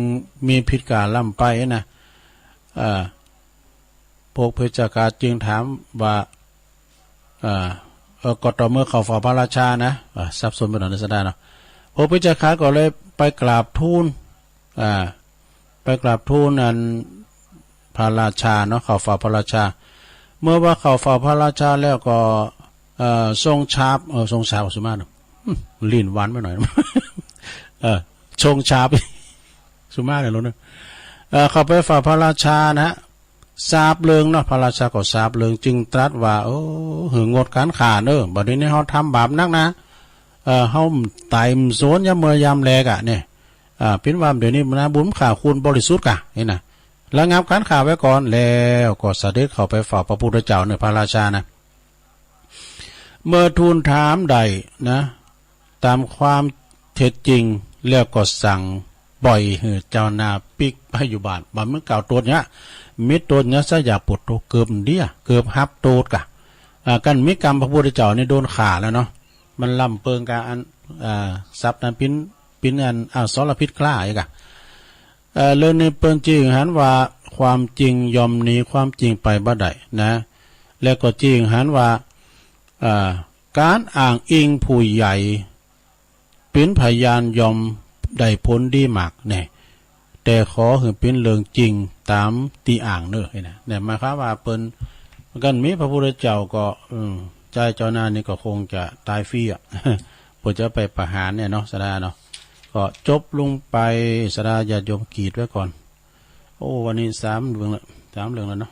มีพิตรกล้าล้ำไปนะ อ่า พวกเพชฌฆาตจึงถามว่า อ่า เออ ก็ต่อเมื่อเข้าเฝ้าพระราชานะ อ่า สับสนไปหน่อยนะศาสดาเนาะ พวกเพชฌฆาตก็เลยไปกราบทูล อ่า ไปกราบทูลอันพระราชาเนาะ เข้าเฝ้าพระราชา เมื่อว่าเข้าเฝ้าพระราชาแล้วก็ เอ่อ ทรงสาป เออ ทรงสาป สุมาเนาะ อืม ลิ้นหวานไปหน่อย เออ ทรงสาป สุมาเนี่ยรู้เนาะ เอ่อ เข้าไปเฝ้าพระราชานะ สาปเรื่องเนาะ พระราชาก็สาปเรื่อง จึงตรัสว่า โอ้ หื้องดก๋านฆ่าเน่อ บัดนี้เฮาทำบาปนักนะ เอ่อ เฮาต๋ายบ่สนยามเมื่อยามแลก่ะเนี่ย อ่า เป๋นว่าเดี๋ยวนี้นะ บุญข้าคุณบริสุทธิ์ก่ะ นี่นะ ระงับก๋านฆ่าไว้ก่อน แล้วก็เสด็จเข้าไปเฝ้าพระพุทธเจ้าเน่อ พระราชานะ เมื่อทูลถามได้นะ ต๋ามความเท็จจริง แล้วก็สั่งปล่อยหื้อเจ้านาปิ๊กไปอยู่บ้าน บ่ามันกล่าวโต้ษเนี้ย มีโต้ษเนี้ยซะอย่าปวดตัว เกือบเดี้ย เกือบฮับโต้ษก่ะ อ่า กันมีกรรมพระพุทธเจ้านี่โดนฆ่าแล้วเนาะ มันล้ำเปิงกับอัน อ่า ศัพท์นั้นเป๋น เป๋นอัน อ่า อสรพิษกล้าอีกอะ เอ่อ เรื่องนี้เปิ้นจึงหันว่าความจริงย่อมหนีความจริงไปบ่ได้นะ แล้วก็จึงหันว่า อ่า ก๋านอ้างอิงผู้ใหญ่เป๋นพยานย่อมได้ผลดีมากแน่ แต่ขอหื้อเป๋นเรื่องจริงต๋ามตี้อ้างเน่อ นี่นะ เนี่ยหมายความว่าเปิ้น กันมีพระพุทธเจ้าก็ อืม ใจ้เจ้านานี่ก็คงจะต๋ายฟรีอะ เปิ้นจะไปประหารเนี่ยเนาะ ศาสดาเนาะ ก็จบลงไป ศาสดาญาติโยมกรีดไว้ก่อน โอ้ วันนี้สามเรื่องละ สามเรื่องแล้วเนาะ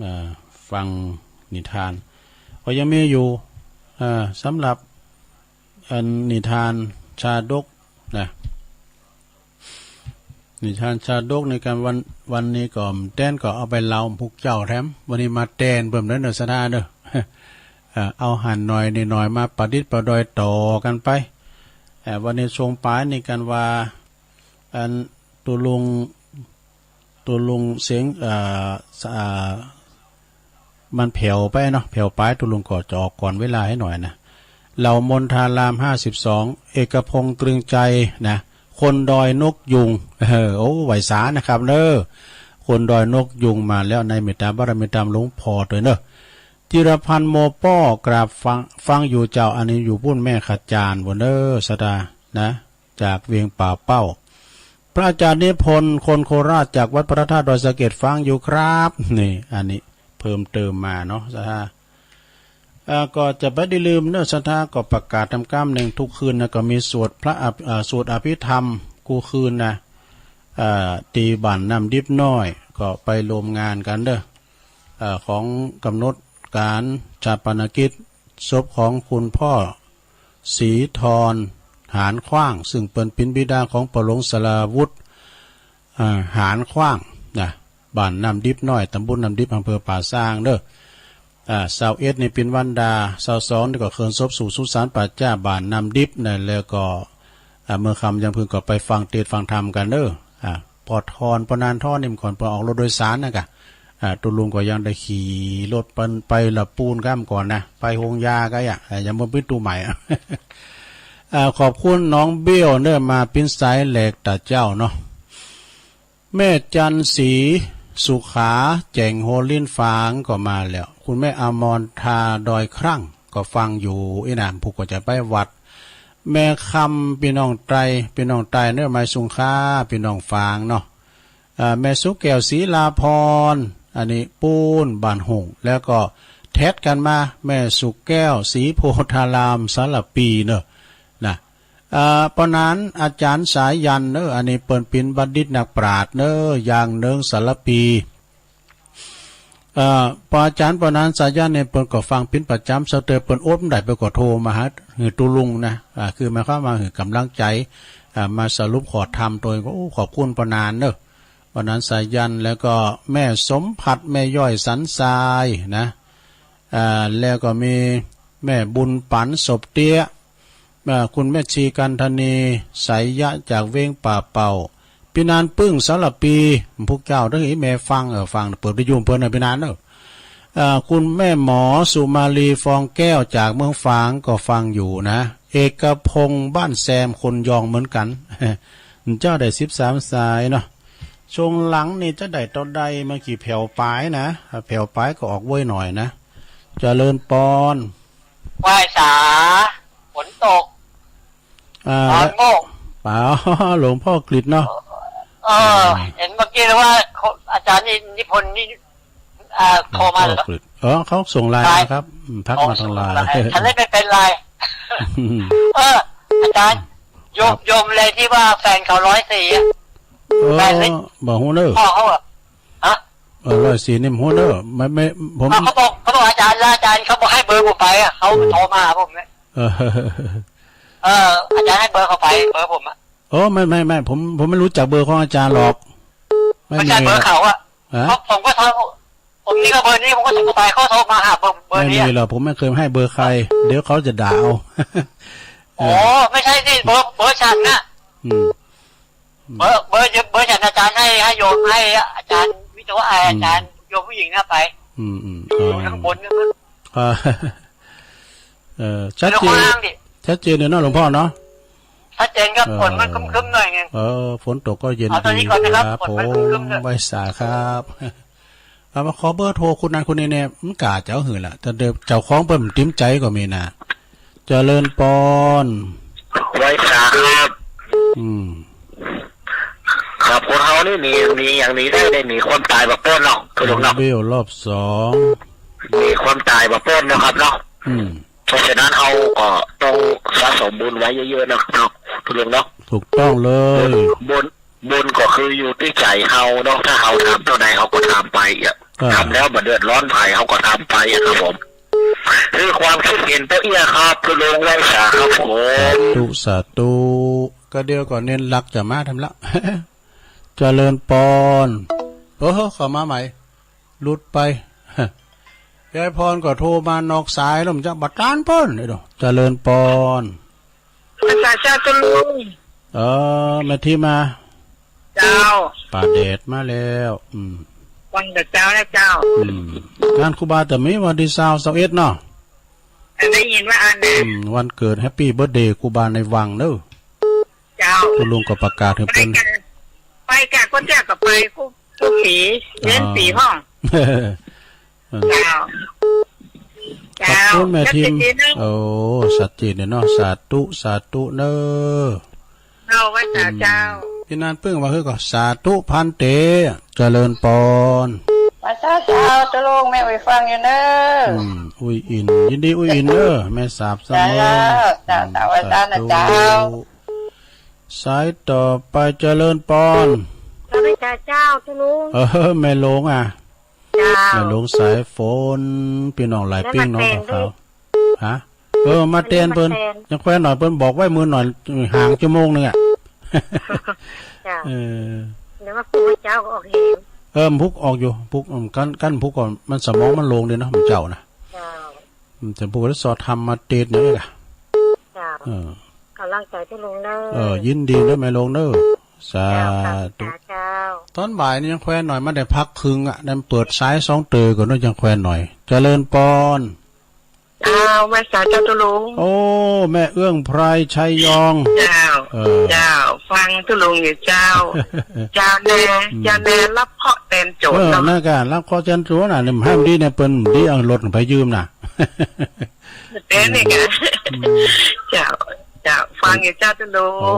อ่า ฟังนิทาน ก็ยังมีอยู่ อ่า สำหรับอันนิทานชาดกนะ นิทานชาดกในการวัน วันนี้ก็แตนก็เอาไปเล่าพวกเจ้าแถม วันนี้มาแตนเพิ่มเด้อเนอะ ศาสดาเด้อ อ่า เอาหันหน่อยนี่หน่อยมาประดิษฐ์ประดอยต่อกันไป อ่า วันนี้ช่วงป๋ายนี่กันว่า อันตุลุง ตุลุงเสียง เอ่อ ส- อ่า มันแผ่วไปเนาะ แผ่วป๋าย ตุลุงก็จะออกก่อนเวลาให้หน่อยนะ เหล่ามณฑารามห้าสิบสอง เอกพงษ์ตรึงใจนะ คนดอยนกยูง เออ โอ้ ไหว้สานะครับเนอะ คนดอยนกยูงมาแล้ว ในเมตตาบารมีต๋ามหลวงพ่อตวยเนอะ จิรพันธ์โมป้อ กราบฟัง ฟังอยู่เจ้า อันนี้อยู่ปุ้นแม่ขจารปุ้นเนอะ ศาสดานะ จากเวียงป่าเป้า พระอาจารย์นิพนธ์ คนโคราช จากวัดพระธาตุดอยสะเก็ด ฟังอยู่ครับ นี่ อันนี้เพิ่มเติมมาเนาะ ศาสดา อ่า ก็จะบ่ได้ลืมเนอะ ศาสดา ก็ประกาศต๋ามกำนึ่ง ทุกคืนนะ ก็มีสวดพระอภิ- อ่า สวดอภิธรรมกู้คืนนะ อ่า ตี้บ้านน้ำดิบน้อย ก็ไปร่วมงานกั๋นเด้อ อ่า ของกำหนดก๋านฌาปนกิจศพของคุณพ่อศรีธร หานขว้าง ซึ่งเปิ้นเป๋นบิดาของป้อหลวงสราวุธ อ่า หานขว้างนะ บ้านน้ำดิบน้อย ตำบลน้ำดิบ อำเภอป่าซางเด้อ อ่า ซาวเอ็ดนี่เป๋นวันดา ซาวสองนี่ก็เคลื่อนศพสู่สุสานป่าจ๊าบ้านน้ำดิบนะ แล้วก็ อ่า เมื่อค่ำยังพึงก็ไปฟังเตสน์ฟังธรรมกั๋นเด้อ อ่า ปอทอน ปอนานทอนนี่มันก่อนเปิ้นออกรถโดยสารนะกะ อ่า ตุ๊ลุงก็ยังได้ขี่รถเปิ้นไปละปูนก้ำก่อนนะ ไปโฮงยาก็อย่า อ่า ยังบ่ปิดตู้ใหม่ อ่า ขอบคุณน้องเบี้ยวเนอะ มาปิ้นสายแหลกตาเจ้าเนาะ แม่จันทร์ศรี สุขา แจ๋งโฮลิ้นฝางก็มาแล้ว คุณแม่อมรทาดอยครั่งก็ฟังอยู่ อี้นะ ผู้ก็จะไปวัด แม่คำ ปี้น้องไตร ปี้น้องไตรเนาะ หมายสูงค่า ปี้น้องฝางเนาะ อ่า แม่สุแก้ว ศรีลาภรณ์ อันนี้ปู๊นบ้านหงส์ แล้วก็แท็กกั๋นมา แม่สุแก้ว ศรีโพธาราม สารภีเนาะ นะ อ่า ปอนั้นอาจ๋ารย์สายัณเนาะ อันนี้เปิ้นเป๋นบัณฑิตนักปราชญ์เนาะ อย่างเนิงสารภี เอ่อ ปออาจ๋ารย์ปอนั้นสายัณเนี่ย เปิ้นก็ฟังเป๋นประจ๋ำ สะเตอเปิ้นอดบ่ได้ เปิ้นก็โทรมาหา หื้อตุ๊ลุงนะ อ่า คือหมายความว่าหื้อก๋ำลังใจ๋ อ่า มาสรุปข้อธรรมตวย ก็ โอ้ ขอบคุณปอนั้นเนาะ ปอนั้นสายัณ แล้วก็แม่สมภัทร แม่ย้อยสันทรายนะ อ่า แล้วก็มีแม่บุญปั๋น ศพเตี้ย อ่า คุณแม่ชีกันธนี ไสยะ จากเว้งป่าเป่า ปี้นานปึ้ง สารภี ผู้เจ้า เด้อ แม่ฟัง เออ ฟัง เปิดวิทยุเปิ้นนะ ปี้นานเนาะ อ่า คุณแม่หมอสุมาลี ฟองแก้ว จากเมืองฝางก็ฟังอยู่นะ เอกพงษ์ บ้านแซม คนยองเหมือนกั๋น เจ้าได้สิบสามสายเนาะ ช่วงหลังนี่จะได้เต้าใด เมื่อกี้แผ่วป๋ายนะ แผ่วป๋ายก็ออกเว้ยหน่อยนะ เจริญปอน ไหว้สา ฝนตก อ่า ตอนโมก อ๋อ หลวงพ่อกฤษเนาะ เออ เห็นเมื่อกี้เลยว่า อาจ๋ารย์นิพนธ์นี่ อ่า โทรมาเหรอ หลวงพ่อกฤษ เออ เขาส่งไลน์ ไลน์ มาครับ อืม ทักมาทางไลน์ อ๋อ ส่งไลน์ ฉันเลยไม่เป็นไร เออ อาจ๋ารย์ โยม ครับ โยมอะไรที่ว่าแฟนเขาร้อยสี่อะ เออ แฟนเล็ก บ่ฮู้เนาะ พ่อเขาอะ ฮะ เออ ร้อยสี่นี่บ่ฮู้เนาะ ไม่ ไม่ ผม อ้าว เขาบอก เขาบอกอาจ๋ารย์ แล้วอาจ๋ารย์เขาบอกให้เบอร์ผมไปอะ เขา อืม โทรมาหาผมเนี่ย เออ เออ อาจ๋ารย์ให้เบอร์เขาไป เบอร์ผมอะ โอ้ ไม่ ไม่ ไม่ ผม ผมไม่รู้จักเบอร์ของอาจ๋ารย์หรอก ไม่มี ไม่ใช่เบอร์เขาอะ ฮะ เพราะผมก็โทร ผมนี่ก็เบอร์นี้ ผมก็โทรไป เขาโทรมาหาผมเบอร์นี้ ไม่มีหรอก ผมไม่เคยให้เบอร์ใคร เดี๋ยวเขาจะด่าเอา อ๋อ เออ ไม่ใช่สิ เบอร์ เบอร์ฉันน่ะ อืม เบอร์ เบอร์ เบอร์ฉันอาจ๋ารย์ให้ ให้โยม ให้อาจ๋ารย์วิศวะ อืม อาจ๋ารย์โยมผู้หญิงน่ะไป อืม อืม อยู่ข้างบนนั่นน่ะ อ่า เออ ชัดเจน อยู่ข้างล่างดิ ชัดเจนเลยเนาะหลวงพ่อเนาะ ชัดเจนครับ เออ ฝนมันครึ้มๆหน่อยไง เออ ฝนตกก็เย็น เอาตอนนี้ ดี ก่อนนะครับ ครับ ฝนมันครึ้มๆหน่อย ผม ไหว้สาครับ เอามาขอเบอร์โทรคนนั้นคนนี้เนี่ย มันกล้าจะเอาหื้อละ แต่เดี๋ยวเจ้าของเปิ้นบ่ติ๋มใจ๋ก็มีนะ เจริญปอน ไหว้สาครับ อืม ครับ คนเฮานี่หนี หนีอย่างหนีได้ ได้หนีความต๋ายบ่ป๊นเนาะ ทุลุงเนาะ เบลรอบสอง หนีความต๋ายบ่ป๊นเนาะครับเนาะ อืม เพราะฉะนั้นเฮาก็ต้องสะสมบุญไว้เยอะๆนะครับเนาะ ทุลุงเนาะ ถูกต้องเลย บุญ บุญ บุญก็คืออยู่ตี้ใจ๋เฮาเนาะ ถ้าเฮาทำเต้าใดเฮาก็ทำไปอะ อ่า ทำแล้วบ่เดือดร้อนใผเฮาก็ทำไปอะครับผม คือความคิดเห็นป้อเอี้ยครับ ทุลุง ไหว้สาครับผม สาธุ สาธุ ก็เดี๋ยวก่อนเน้นหลักจะมาทำละ เจริญปอน โอ้โห เข้ามาใหม่ หลุดไป ยายพรก็โทรมานอกสายแล้ว มันจะบ่ตานเปิ้น เดี๋ยว เจริญปอน ไหว้สาเจ้า ทุลุง เออ แม่ทิมา เจ้า ป้าแดดมาแล้ว อืม วันกับเจ้านะเจ้า อืม งานครูบาจะมีวันตี้ซาว ซาวเอ็ดเนาะ ได้ยินว่าอันนั้น อืม วันเกิด แฮปปี้เบิร์ธเดย์ ครูบาในวังเนาะ เจ้า ทุลุงก็ประกาศหื้อเปิ้น ไปกะ ไปกะ คนเดียวก็ไป กู้ กู้ผี เล่นผีห้อง อ๋อ เจ้า ขอบคุณแม่ทิม เจ้า ชัดเจนเนาะ โอ้ ชัดเจนเลยเนาะ สาธุ สาธุเนาะ เจ้า ไหว้สาเจ้า อืม ปี้นานปึ้งว่าหื้อก็ สาธุพันเต เจริญปอน ไหว้สาเจ้า ทุลุง แม่อุ๊ยฟังอยู่เนาะ อืม อุ๊ยอิน ยินดีอุ๊ยอินเนาะ แม่สาบเสมอ เจ้า เจ้า อืม เจ้า ไหว้สานะเจ้า สาธุ สายต่อไป เจริญปอน ไหว้สาเจ้า ทุลุง เออ แม่หลวงอะ เจ้า แม่หลวงสายฝน ปี้น้องหลายปิ้งน้องกับเขา ฮะ เออ มาแตนเปิ้น มาแตน ยังแควนหน่อย เปิ้นบอกไว้มื้อหน่อย ห่างชั่วโมงหนึ่งอะ เจ้า เออ เดี๋ยวว่าครูเจ้าก็ออกเหว เออ พุกออกอยู่ พุก อืม กั้น กั้นพุกก่อน มันสมองมันโล่งดีเนาะ มันเจ้านะ เจ้า อืม แต่พุกได้สอดธรรมมาเตนเนี่ยล่ะ เจ้า เออ ก๋ำลังใจ๋ทุลุงเนาะ เออ ยินดีเนาะแม่หลวงเนาะ สาธุ เจ้า เจ้า ตอนบ่ายนี่ยังแควนหน่อย มันได้พักครึ่งอะ นั่นเปิดสายสองเตอก่อนเนาะ ยังแควนหน่อย เจริญปอน เจ้า ไหว้สาเจ้าตุ๊ลุง โอ้ แม่เอื้องไพร ชัยยอง เจ้า เออ เจ้า ฟังตุ๊ลุงอยู่เจ้า เจ้าแน่ อืม เจ้าแน่ รับเคราะห์แตนโจ๋ร เออ เนาะ นั่นก่ะ รับเคราะห์แตนโจ๋รน่ะ เนี่ย ห้ามดีเนี่ย เปิ้นดีเอารถไปยืมน่ะ เต้นนี่ก่ะ อืม เจ้า เจ้า ฟังอยู่เจ้าตุ๊ลุง โอ้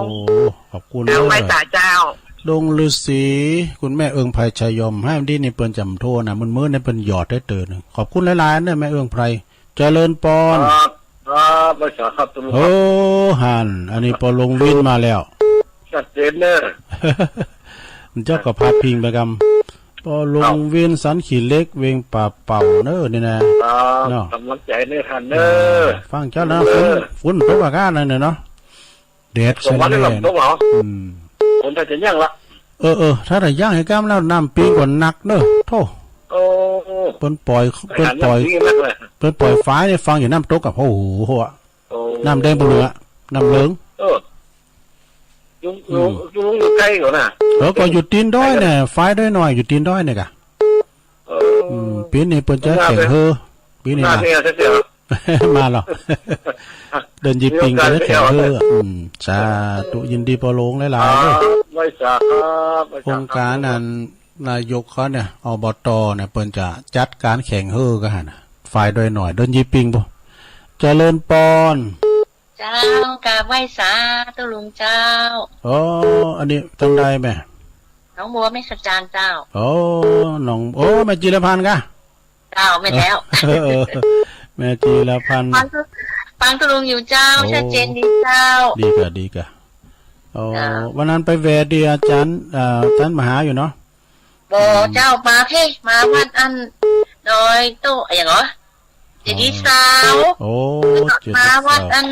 ขอบคุณ เจ้า เด้อ ไหว้สาเจ้า ดงฤๅษี คุณแม่เอื้องไพร ชัยยอง ห้ามดีนี่เปิ้นจ๋ำโทรน่ะ มื้อๆ เนี่ยเปิ้นหยอดได้เต๋อหนึ่ง ขอบคุณหลายๆ เด้อ แม่เอื้องไพร เจริญปอน ครับ ครับ ไหว้สาครับตุ๊ลุงครับ โอ้ หัน อันนี้ปอหลวงวินมาแล้ว ชัดเจนเนอะ เจ้าก็พาดพิงไปกำ ปอหลวงวิน สันขี้เหล็ก เวียงป่าเป่าเนอะ นี่นะ ครับ เนาะ ก๋ำลังใจ๋เนอะหันเนอะ อ่า ฟังเจ้านะ เออ ฝน ฝนตกอากาศนั่นเนอะเนาะ แดด สองวันนี้ แสดง ฝนตกเหรอ อืม ฝนถ้าจะยังละ เออ เออ ถ้าจะยังหื้อก้ำแล้ว น้ำปิงก็หนักเนอะ โธ่ โอ้ เปิ้นปล่อย เปิ้นปล่อย เปิ้นปล่อยฝายเนี่ย ฟังอยู่น้ำตกอะ โอ้โห โอ้ น้ำแดงปะเหลือ น้ำเหลือง เออ อยู่ อยู่ อืม อยู่ อยู่ใก้ก่อนนะ เออ ก็อยู่ตีนดอยเนี่ย ฝายดอยน้อย อยู่ตีนดอยเนี่ยก่ะ เออ อืม ปี๋นี้เปิ้นจะแข่งเฮ่อ ปี๋นี้ มา มาเสีย มาเหรอ เดินยีปิงก็ได้แข่งเฮ่อ อืม สาธุ ยินดีปอหลวงหลายๆ เด้อ ไหว้สาครับ ไหว้สาครับ โครงก๋านอันนายกเขาเนี่ย อบต เนี่ย เปิ้นจะจัดก๋านแข่งเฮ่อกั๋นหันน่ะ ฝ่ายดอยน้อย เดินยีปิงปู้น เจริญปอน เจ้า กราบไหว้สาตุ๊ลุงเจ้า อ๋อ อันนี้ตางใดแม่ หนองบัวแม่สะจานเจ้า โอ้ หนอง โอ้ แม่จีรพันธ์ก่ะ เจ้า แม่นแล้ว เออ แม่จีรพันธ์ ฟังตุ๊ ฟังตุ๊ลุงอยู่เจ้า โอ้ ชัดเจนดีเจ้า ดีก่ะ ดีก่ะ โอ้ เจ้า วันนั้นไปแหว่ตี้อาจ๋ารย์ เอ่อ อาจ๋ารย์มหาอยู่เนาะ บ่ อืม เจ้า มาเพ่ มาวัดอันดอยโต้ อะหยังเหรอ เจดีย์ซาว โอ้ แล้วก็ เจดีย์ซาว มาวัดอัน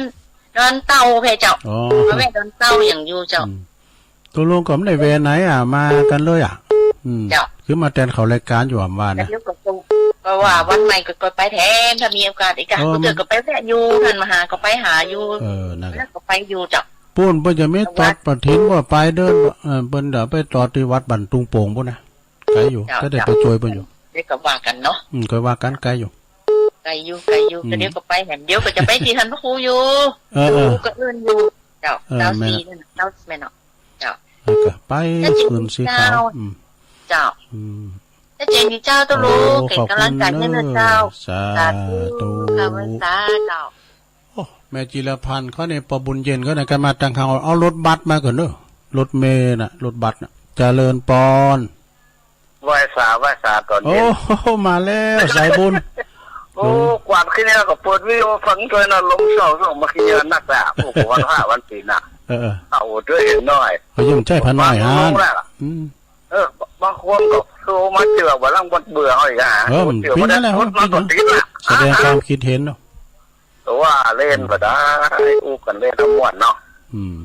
ดอนเต่าเพ่เจ้า อ๋อ มาแหว่ดอนเต่าอย่างอยู่เจ้า อืม ตุ๊ลุงก็บ่ได้แหว่ไหนอะ มากั๋นเลยอะ อืม เจ้า คือมาแตนเข้ารายก๋านอยู่อะ ว่านะ แล้วก็ ก็ว่าวันใหม่ก็ ก็ไปแทน ถ้ามีโอกาสอีกอะ เออ เตื้อก็ไปแวะอยู่ ท่านมหาก็ไปหาอยู่ เออ นั่นแหละ แล้วก็ไปอยู่เจ้า ปู้นเปิ้นจะมีตอดปะถิ่นก็ไปเดิน เออ เปิ้นจะไปตอดตี้วัดบ้านตุงโป่งปู้นนะ ไก๋อยู่ เจ้า ก็ได้ไปจ้วยเปิ้นอยู่ เดี๋ยวก็ว่ากั๋นเนาะ อืม ก็ว่ากั๋น ไก๋อยู่ ไก๋อยู่ ไก๋อยู่ อืม ก็เดี๋ยวก็ไปแหม เดี๋ยวก็จะไปตี้ท่านพระครูอยู่ เออ เออ อยู่ก็เอิ้นอยู่ เจ้า เออ เจ้า แม่น สี่นั่นน่ะ เจ้า แม่นเนาะ เจ้า แล้วก็ไป เจ้า ขึ้นสีขาว เจ้า อืม เจ้า อืม ชัดเจนดีเจ้าตุ๊ลุง โอ้ เป๋นก๋ำลังใจ๋หื้อเน่อเจ้า ขอบคุณเน่อ สาธุ สาธุ ค่ะ ไหว้สาเจ้า โอ้ แม่จีรพันธ์เขาเนี่ย ปอบุญเย็นเขาเนี่ย กั๋นมาตังเฮา เอารถบัสมาก่อนเน่อ รถเมล์น่ะ รถบัสน่ะ เจริญปอน ไหว้สา ไหว้สาต๋อนเย็น โอ้ มาแล้ว สายบุญ โอ้ หลวง กวาดขึ้นเนี่ยก็เปิดวิทยุฟังตวยนะ ลมเศร้าส่งมาขี้เนี่ยนักอะ พวกวันพระวันศีลน่ะ เออ เออ เอาตวยเห็นหน้อย เขายังใจ๊พระน้อยหั้น ฟังลงแล้วล่ะ อืม เออ บางคนก็โทรมาเจื้อว่าหลังบ่เบื่อเอาอีกอะ เออ มันเจื้อ เป๋น บ่ได้ นั่นแหละ รถมาก็ติดละ แสดงความคิดเห็นเนาะ แต่ว่าเล่นก็ได้ อู้กั๋นเล่นม่วนเนาะ อืม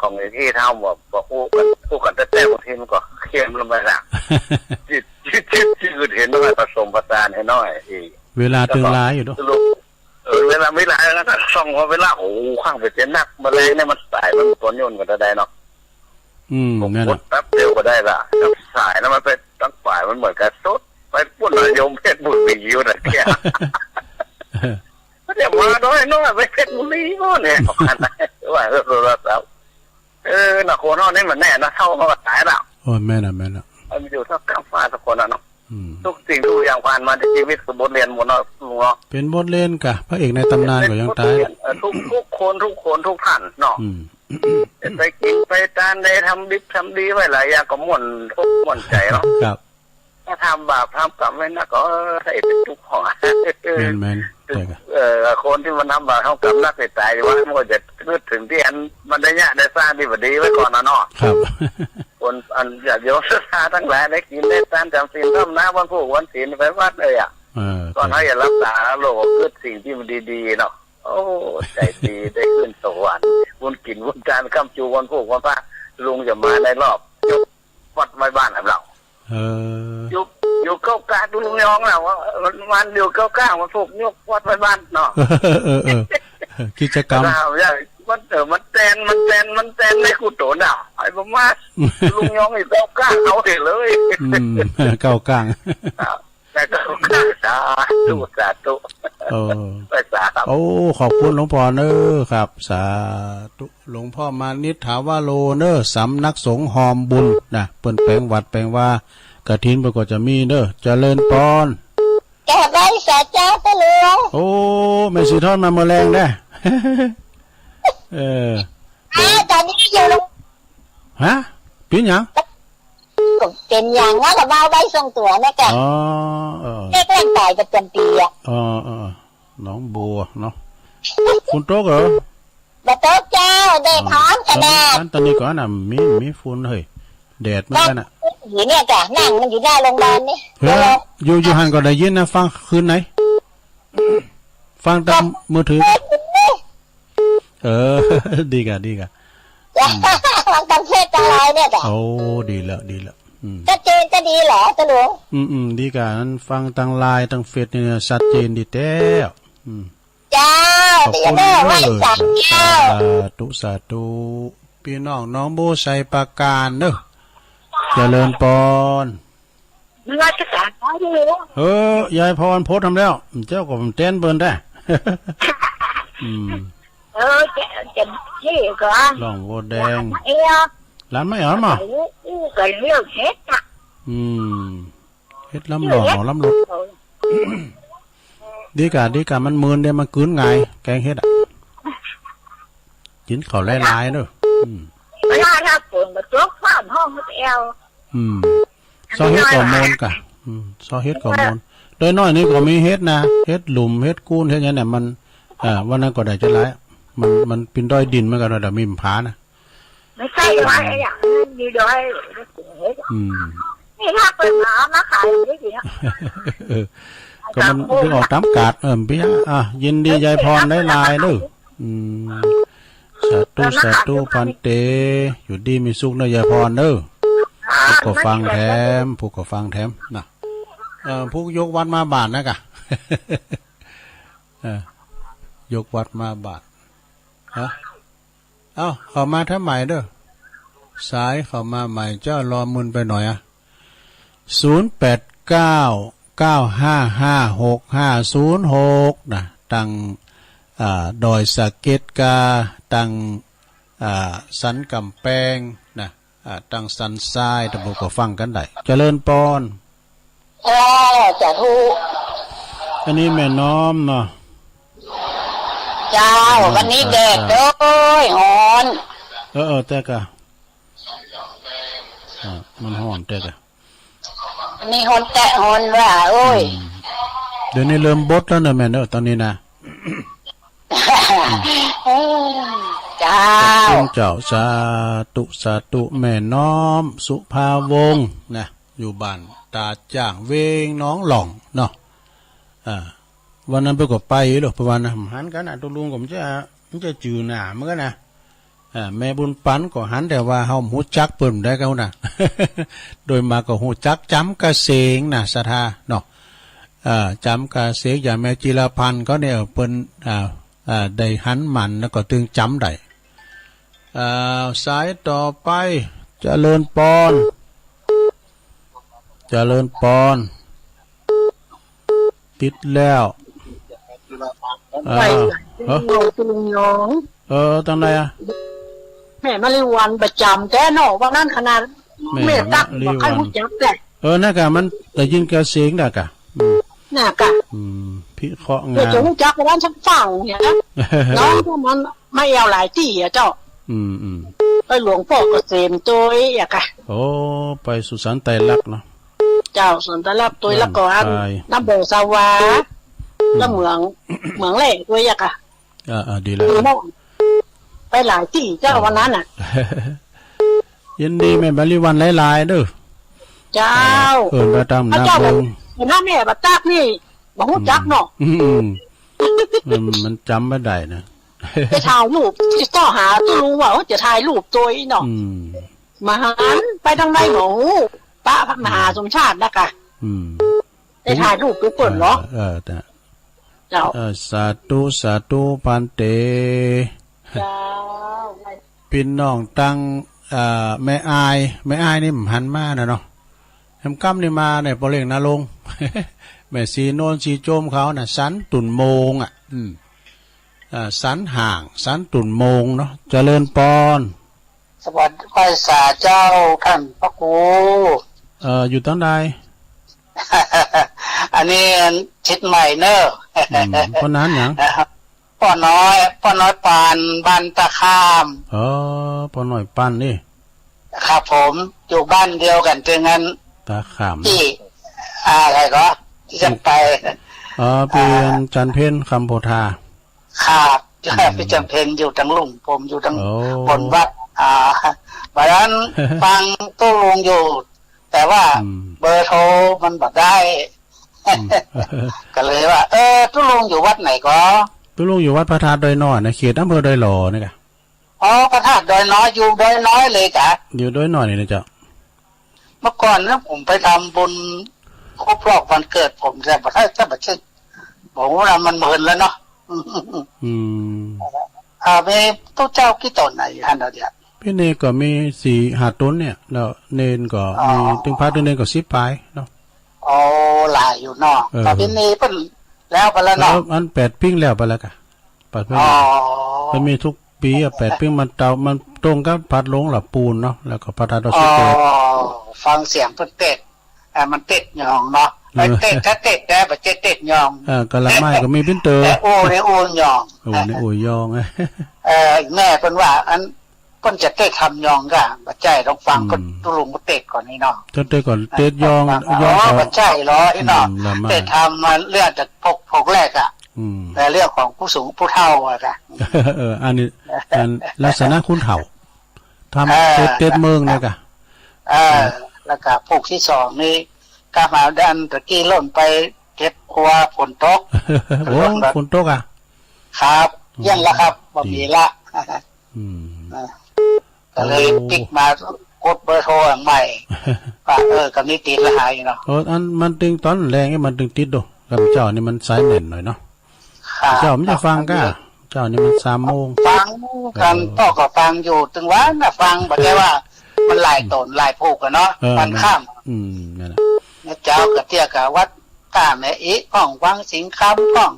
ของไอ้ตี้เฮาบ่ บ่อู้กั๋น อู้กั๋นแต๊ๆ บางทีมันก็เค็มลงไปละ จืด จืด จืด จืด เห็นหน้อย ผสมผสานให้หน้อย อีก เวลาตึงหลายอยู่เนาะ สรุป เออ เวลามีหลายแล้วก็ส่องว่าเวลา โอ้ ข้างไปเต็มนัก แมลงเนี่ยมันต๋าย มันบ่ตนโยนก็ได้เนาะ อืม ผม แม่น กดแป๊บเดียวก็ได้ละ กับสายแล้วมันไปตั้งฝ่าย มันเหมือนกันสด ไปปุ้นน่ะ โยมเพชรบุรีอยู่น่ะเนี่ย ก็จะมาดอยน้อย ไปเพชรบุรีโน่นเนี่ย ว่าโทรศัพท์ เออ น่ะ คนเฮานี่มันแน่นะ เฒ่ามันก็ต๋ายละ โอ้ย แม่นน่ะ แม่นน่ะ มันอยู่เท่ากับฟ้าสักคนน่ะเนาะ อืม ทุกสิ่งทุกอย่างผ่านมาในชีวิตคือบทเรียนหมดเนาะลุงเนาะ เป๋นบทเรียนก่ะ พระเอกในตำนานก็ยังต๋าย เป๋นบทเรียน เออ ทุก ทุกคน ทุกคน ทุกท่านเนาะ อืม ไปกิ๋นไปตาน ได้ทำดิบทำดีไว้หลายอย่างก็ม่วนอกม่วนใจ๋เนาะ ครับ ถ้าทำบาปทำกรรมไว้นักก็ เออ ถ้าเป๋นทุกข์ของ แม่นๆ ใจ้ก่ะ เออ คนตี้มันทำบาปทำกรรมนักสิต๋ายว่า มันก็จะนึกเถิงตี้อันมันได้เยียะได้สร้างตี้บ่ดีไว้ก่อนน่ะเนาะ ครับ คนอันญาติโยมศรัทธาตังหลายได้กิ๋นได้ตานจ๋ำศีลทำนาวันพูกวันศีลไปวัดเลยอะ เออ ก่อนเฮาจะหลับต๋าลงก็นึกสิ่งตี้มันดีๆ เนาะ โอ้ ใจ๋ดี ได้ขึ้นสวรรค์ บุญกิ๋นบุญตานค่ำจูวันพูกวันพระ ลุงจะมาในรอบ ยกวัดไว้บ้านของเฮา เออ อยู่ อยู่เก้ากลางลุงยองน่ะ ว่ามัน มันอยู่เก้ากลาง มันพูกยกวัดไว้บ้านเนาะ เออ เออ เออ กิจกรรม มัน เออ มันแตน มันแตน มันแตนในกุฏิน่ะ ไอ้ประมาณ ลุงยองอยู่เก้ากลาง เอาเถอะเลย อืม เก้ากลาง ครับ แต่ก็สาธุ สาธุ เออ ไหว้สาครับ โอ้ ขอบคุณหลวงพ่อเน้อครับ สาธุ หลวงพ่อมานิช ถาวโรเน้อ สำนักสงฆ์ฮอมบุญนะ เปิ้นแป๋งวัดแป๋งวา กฐินเปิ้นก็จะมีเน้อ เจริญปอน กราบไหว้สาเจ้าพ่อหลวง โอ้ แม่สีทองมาเมื่อแลงนะ เออ อ้าว ต๋อนนี้อยู่โรง ฮะ เป๋นหยัง เป๋นหยังวะ ก็มาไหว้ส่งตั๋วเนี่ยกะ อ๋อ เออ เลขร่างก๋ายประจ๋ำปี๋อะ อ๋อ เออ หนองบัวเนาะ ฝนตกเหรอ บ่ตกเจ้า แดดฮ้อนขนาด อันต๋อนนี้ก่อนนะ มี มีฝนเฮ้ย แดดเหมือนกั๋นนะ อยู่เนี่ยจ้ะ นั่งมันอยู่หน้าโรงพยาบาลนี่ เออ อยู่ อยู่หั้นก็ได้ยินนะ ฟังคืนไหน ฟังตางมือถือ เออ ดีก่ะ ดีก่ะ จ้ะ อืม ฟังตางเฟซตางไลน์เนี่ยจ้ะ โอ้ ดีแล้ว ดีแล้ว อืม ชัดเจนจะดีเหรอตาหลวง อืม อืม ดีก่ะ อันฟังตางไลน์ตางเฟซนี่ชัดเจนดีแต๊ อืม เจ้า ขอบคุณเน้อ ไหว้สาเจ้า สาธุ สาธุ ปี้น้องหนองบัวไชยปราการเน้อ เจริญปอน นมัสก๋านพ่อหลวง เออ ยายพรโพสต์ทำแล้ว เจ้าก็แตนเปิ้นได้ อืม เออ จะ จะ นี่ก่อน หลวงบัวแดง เออ หลานไม่เอามา ก็เลี้ยว ก็เลี้ยวเฮ็ดอะ อืม เฮ็ดล้ำหล่อ เฮ็ด หมอล้ำหล่อ ดีก่ะ ดีก่ะ มันเมินเด้ มันกืนง่าย แกงเฮ็ดอะ กิ๋นข้าวหลายๆ เน้อ อืม เวลาถ้าฝนก็ตกฟ้าห้องก็แอว อืม ซอเฮ็ดก็มนต์ก่ะ อืม ซอเฮ็ดก็มนต์ ดอยน้อยนี่ก็มีเฮ็ดนะ เฮ็ดหลุม เฮ็ดกูน เฮ็ดหยังเนี่ย มัน เอ่อ วันนั้นก็ได้จะหลาย มัน มันเป๋นดอยดินเหมือนกั๋น แต่มีผานะ ไม่ใช่ว่าไอ้อย่างนั้นมีดอย อืม นี่ถ้าเปิ้นมา มาขายอย่างนี้สินะ เออ ก็มันเพิ่งออกต๋ามกาด เออ ปี้ อ่ะ ยินดียายพรหลายๆ เน้อ อืม สาธุ สาธุ พันเต อยู่ดีมีสุขเน้อยายพรเน้อ ผู้ก็ฟังแถม ผู้ก็ฟังแถมนะ เอ่อ ผู้ยกวัตรมาบาตรนะก่ะ เออ ยกวัตรมาบาตร ฮะ เอ้า เข้ามาทางใหม่เน้อ สายเข้ามาใหม่ เจ้า รอมึนไปหน่อยอะ ศูนย์แปดเก้า เก้าห้าห้า หกห้าศูนย์หก นะ ตาง อ่า ดอยสะเก็ดกา ตาง อ่า สันก๋ำแปง นะ อ่า ตางสันทราย ตางปู้ก็ฟังกั๋นได้ เจริญปอน เจ้า สาธุ อันนี้แม่น้อมเนาะ เจ้า แม่น้อม วันนี้แดด เจ้า โอ้ย ฮ้อน เออ เออ แต่ก่ะ อ่า มันฮ้อนแต่ก่ะ อันนี้ฮ้อนแต๊ฮ้อนว่า โอ้ย อืม เดี๋ยวนี้เริ่มบดแล้วเน้อแม่เน้อ ต๋อนนี้นะ เออ เจ้า ขอบคุณเจ้า สาธุ สาธุ แม่น้อม สุภาวงศ์ นะ อยู่บ้านต๋าจ้าง เวงหนองหล่องเนาะ อ่า วันนั้นเปิ้นก็ไปโลด เปิ้นว่านะ หันกั๋นนะ ตุ๊ลุงก็บ่ใจ้ บ่ใจ้จื้อหน้าเหมือนกั๋นนะ อ่า แม่บุญปั๋นก็หัน แต่ว่าเฮาบ่ฮู้จักเปิ้นได้ก็นะ โดยมากก็ฮู้จักจ๋ำกระเสงนะ ศรัทธาเนาะ อ่า จ๋ำกระเสง อย่างแม่จิรพันธ์เขาเนี่ย เปิ้น อ่า อ่า ได้หันหมั่นแล้วก็ตึงจ๋ำได้ อ่า สายต่อไป เจริญปอน เจริญปอน ติดแล้ว อ่า เออ เออ ตางใดอะ แม่มาริวัลย์ประจ๋ำแต๊เนาะ ว่านั้นขนาด แม่ แม่ตั๊ก มาริวัลย์ บ่ใค่ฮู้จักแต๊ เออ นั่นก่ะ มันได้ยินกระเสงน่ะก่ะ อืม น่ะก่ะ อืม พิเคราะห์งาน เดี๋ยวจะฮู้จักว่านั้นสักฝั่งเนี่ย น้องพวกมันมาแอ่วหลายตี้อะเจ้า อืม อืม ไปหลวงป้อเกษมตวยอะก่ะ โอ้ ไปสุสานไตรลักษณ์เนาะ เจ้า สุสานไตรลักษณ์ตวย แล้วก็อัน บ้านทราย น้ำบ่อสวา อืม แล้วเหมือง เหมืองแร่ตวยอะก่ะ อ่า อ่า ดีแล้ว เออ ไปหลายตี้เจ้า อ่า วันนั้นน่ะ ยินดีแม่มาริวัลย์หลายๆ เด้อ เจ้า เอิ้นว่าต๋ามหน้า เจ้า เบิ่ง หัวหน้าแม่บ่ตั๊กนี่ บ่ฮู้จักเนาะ อืม อืม มัน มันจ๋ำบ่ได้นะ จะถ่ายรูป ติดต่อหาตุ๊ลุงว่า โอ้ จะถ่ายรูปตวยเนาะ อืม บ่หัน ไปตางใดบ่ฮู้ ปะพระมหาสมชาติน่ะก่ะ อืม ไปถ่ายรูปดูเปิ้นเนาะ เออ เออ แต่ เจ้า เออ สาธุ สาธุ พันเต เจ้า ปี้น้องตาง เอ่อ แม่อาย แม่อายนี่บ่หันมานะเนาะ แหมก้ำนี่มาเนี่ย ป้อเล็งนาลง แม่ศรีโนนศรีโจมเขาน่ะ สันตุ่นโมงอ่ะ อืม อ่า สันห่าง สันตุ่นโมงเนาะ เจริญปอน สวัสดี ไหว้สาเจ้าต้านพระครู เอ่อ อยู่ตังใด อันนี้เชียงใหม่เน่อ อืม ป้อหนานหยัง ป้อน้อย ป้อน้อยปาน บ้านตาข้าม อ๋อ ป้อน้อยปานนี่ ครับผม อยู่บ้านเดียวกั๋นเถิงอั้น ตาข้าม ตี้ อ่า อะไรก็ ตี้จะไป อ๋อ ปี้ อ่า จันเพ็ญ คำโพธา ครับ อืม ปี้จันเพ็ญอยู่ตังลุ่ม ผมอยู่ตัง โอ้ บนวัด อ่า บ่าดนั้น ฟังตุ๊ลุงอยู่ แต่ว่า อืม เบอร์โทรมันบ่ได้ อืม ก็เลยว่า เออ ตุ๊ลุงอยู่วัดไหนก็ ตุ๊ลุงอยู่วัดพระธาตุดอยน้อยนะ เขตอำเภอดอยหล่อนี่กะ อ๋อ พระธาตุดอยน้อย อยู่ดอยน้อยเลยกะ อยู่ดอยน้อยนี่นะเจ้า เมื่อก่อนนะ ผมไปทำบุญครบรอบวันเกิดผม แต่บ่ได้ แต่บ่ใช่ ผมว่ามันเมินแล้วเนาะ อืม อ่า มีตุ๊เจ้ากี่ต๋นไหนฮั่นเดี๋ยว ปี๋นี้ก็มีสี่ห้าต๋นเนี่ย แล้วเณรก็มี อ๋อ ตึงพระตึงเณรก็สิบป๋ายเนาะ อ๋อ หลายอยู่เนาะ เออ แต่ปี๋นี้เปิ้นแล้วไปแล้วเนาะ เออ อันแปดปิ้งแล้วไปแล้วกะ แปดปิ้ง อ๋อ มันมีทุกปี๋อะ แปดปิ้ง มันเตา มันตรงกับพระธาตุหลวงละปูนเนาะ แล้วก็พระธาตุดอยสุเทพ อ๋อ ฟังเสียงเปิ้นเตส อ่า มันเตสยองเนาะ เออ เอ้ย เตส ถ้าเตสได้ บ่ใจ้เตสยอง เออ กะละไม้ก็มีปิ้นเต๋อ แต่อู้นี่อู้ยอง อู้นี่อู้ยอง เออ แม่เปิ้นว่า อัน เปิ้นจะเตสทำยองกะ บ่ใจ้ ต้องฟัง อืม ตุ๊ลุงก็เตสก่อนนี่เนาะ ต้องเตสก่อน เตสยอง ฟัง ยอง อ๋อ ก็ บ่ใจ้หรอ อี้เนาะ อืม ละไม้ เตสทำมาเรื่องจากพวก พวกแรกอะ อืม แต่เรื่องของผู้สูงผู้เฒ่าอะกะ เออ อันนี้ อันลักษณะคนเฒ่า ทำ เออ เตส เตสเมิงเนี่ยกะ เออ แล้วก็ผูกตี้สองนี่ ก็มาด้านตะกี้ล่นไปเก็บครัวฝนตก โอ้ ล่นแบบ ฝนตกอะ ครับ อืม เยี่ยมแล้วครับ บ่มีละ อืม อ่า ก็เลย โอ้ ปิ๊กมากดเบอร์โทรอันใหม่ ว่า เออ กำนี้ติดละหายเนาะ โอ้ อันมันตึงต๋อนแลงนี่มันตึงติดดู กับเจ้านี่มันสายแน่นหน่อยเนาะ ครับ เจ้ามันจะฟังก้า ครับ เจ้านี่มันสามโมง ฟังกั๋น เออ ป้อก็ฟังอยู่ ตึงวันน่ะฟัง บ่ใจ้ว่ามันหลายต๋นหลายผูกอะเนาะ เออ วันค่ำ อืม นั่นแหละ เจ้าก็เตี้ยกับวัดต้าแม่อิพ่อง วังสิงห์คำพ่อง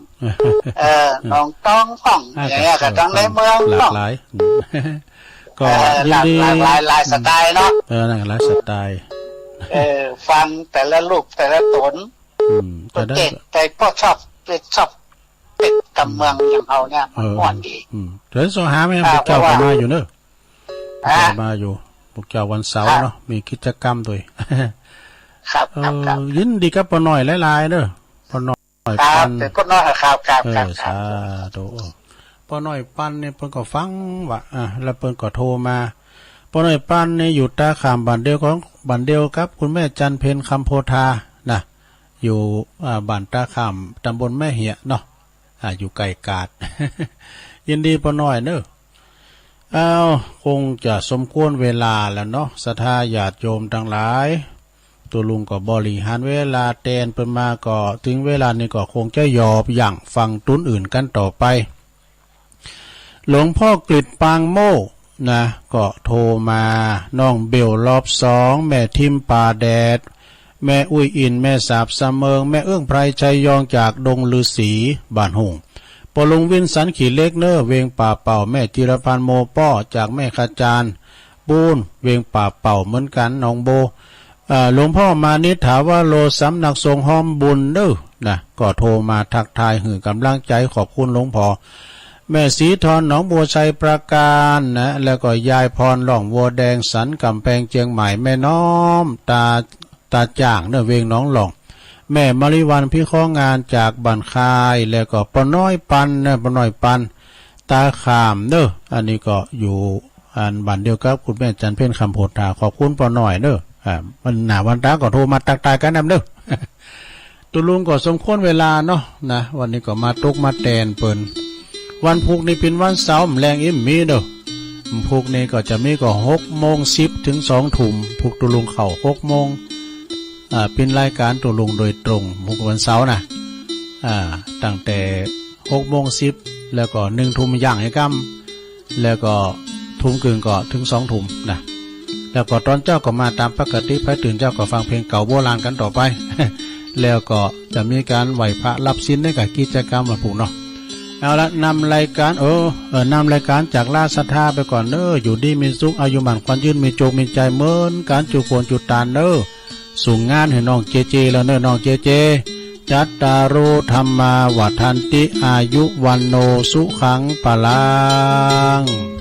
เออ หนองตองพ่อง อ่า อย่างเงี้ย ก็ ก็ทั้งในเมือง หลากหลาย พ่อง อืม ก็ เออ ยินดี หลากหลาย หลายสไตล์เนาะ อืม เออ นั่นหลายสไตล์ เออ ฟังแต่ละรูปแต่ละต๋น อืม ก็ได้ เตส แต่ป้อชอบ เตส ชอบ เตสกำเมืองอย่างเฮาเนี่ย มัน เออ ม่วนดี อืม เดี๋ยวส่งหาแม่ อ่า พวกเจ้า เพราะว่า ก็มาอยู่เนอะ ฮะ ก็มาอยู่ พวกเจ้าวันเสาร์ ครับ เนาะ มีกิจกรรมตวย ครับ ครับ ครับ เออ ยินดีกับป้อน้อยหลายๆ เนอะ ป้อน้อย น้อย ครับ ปัน เป๋นป้อน้อย ครับ ครับ เออ ครับ ครับ สาธุ ป้อน้อยปันนี่เปิ้นก็ฟังว่ะ อ่ะ แล้วเปิ้นก็โทรมา ป้อน้อยปันนี่อยู่ตาข้ามบ้านเดียวของ บ้านเดียวกับคุณแม่จันเพ็ญ คำโพธา นะ อยู่ อ่า บ้านตาข้าม ตำบลแม่เหียะเนาะ อ่า อยู่ใก้กาด ยินดีป้อน้อยเนอะ อ้าว คงจะสมควรเวลาแล้วเนาะ ศรัทธาญาติโยมตังหลาย ตุ๊ลุงก็บริหารเวลาแตนเปิ้นมา ก็เถิงเวลานี้ก็คงจะหยอบยั้งฟังตุ๊นอื่นกั๋นต่อไป หลวงพ่อกฤษปางโม่นะ ก็โทรมา น้องเบลรอบสอง แม่ทิมป่าแดด แม่อุ้ยอิน แม่สาบสะเมิง แม่เอื้องไพรชัยยองจากดงฤๅษี บ้านหุ่ง ป้อลุงวินสันขี้เหล็กเนอะ เวงป่าเป่า แม่จิรพันธ์โมป้อจากแม่ขจาร ปูน เวงป่าเป่าเหมือนกั๋น น้องโบ เอ่อ หลวงพ่อมานิษฐาวโร สำนักสงฆ์ฮ้อมบุญเนอะ นะ ก็โทรมาทักทายหื้อกำลังใจ๋ ขอบคุณหลวงพ่อ แม่ศรีทอน หนองบัวไชยปราการนะ แล้วก็ยายพร ร่องวัวแดง สันก๋ำแพง เจียงใหม่ แม่น้อม ตา ตาจ่างเนอะ เวงหนองหล่อง แม่มะลิวัลย์ พิเคราะห์งานจากบ้านคาย แล้วก็ป้อน้อยปันนะ ป้อน้อยปัน ตาข้ามเนอะ อันนี้ก็อยู่ อันบ้านเดียวกับคุณแม่จันเพ็ญ คำโพธา ขอบคุณป้อน้อยเนอะ อ่า วันหน้าวันตาก็โทรมาตักตายกั๋นนำเนอะ ตุ๊ลุงก็สมควรเวลาเนาะ นะ วันนี้ก็มาตุ๊กมาแตนเปิ้น วันพุกนี้เป๋นวันเสาร์ แมลงอิมมีเนอะ พุกนี้ก็จะมีก็หกโมงสิบเถิงสองทุ่ม พุกตุ๊ลุงเข้าหกโมง อ่า เป๋นรายก๋านตุ๊ลุงโดยตรง พุกวันเสาร์นะ อ่า ตั้งแต่หกโมงสิบ แล้วก็หนึ่งทุ่มย่างไอ้กำ แล้วก็ทุ่มกึ่งก็เถิงสองทุ่มนะ แล้วก็ต๋อนเจ๊าก็มาต๋ามปกติ ใผตื่นเจ๊าก็ฟังเพลงเก่าโบราณกั๋นต่อไป แล้วก็จะมีก๋านไหว้พระฮับศีลในก๋านกิจก๋รรมวันพูกเนาะ เอาละ นำรายก๋าน เออ เออ นำรายก๋านจากราชศรัทธาไปก่อนเน้อ อยู่ดีมีสุข อายุหมั้นขวัญยืน มีโจคมีชัยเหมือนกั๋น จุคนจุตานเน้อ ส่งงานหื้อน้องเจเจแล้วเน้อ น้องเจเจ จัตตาโร ธัมมา วัฑฒันติ อายุ วัณโณ สุขัง พลัง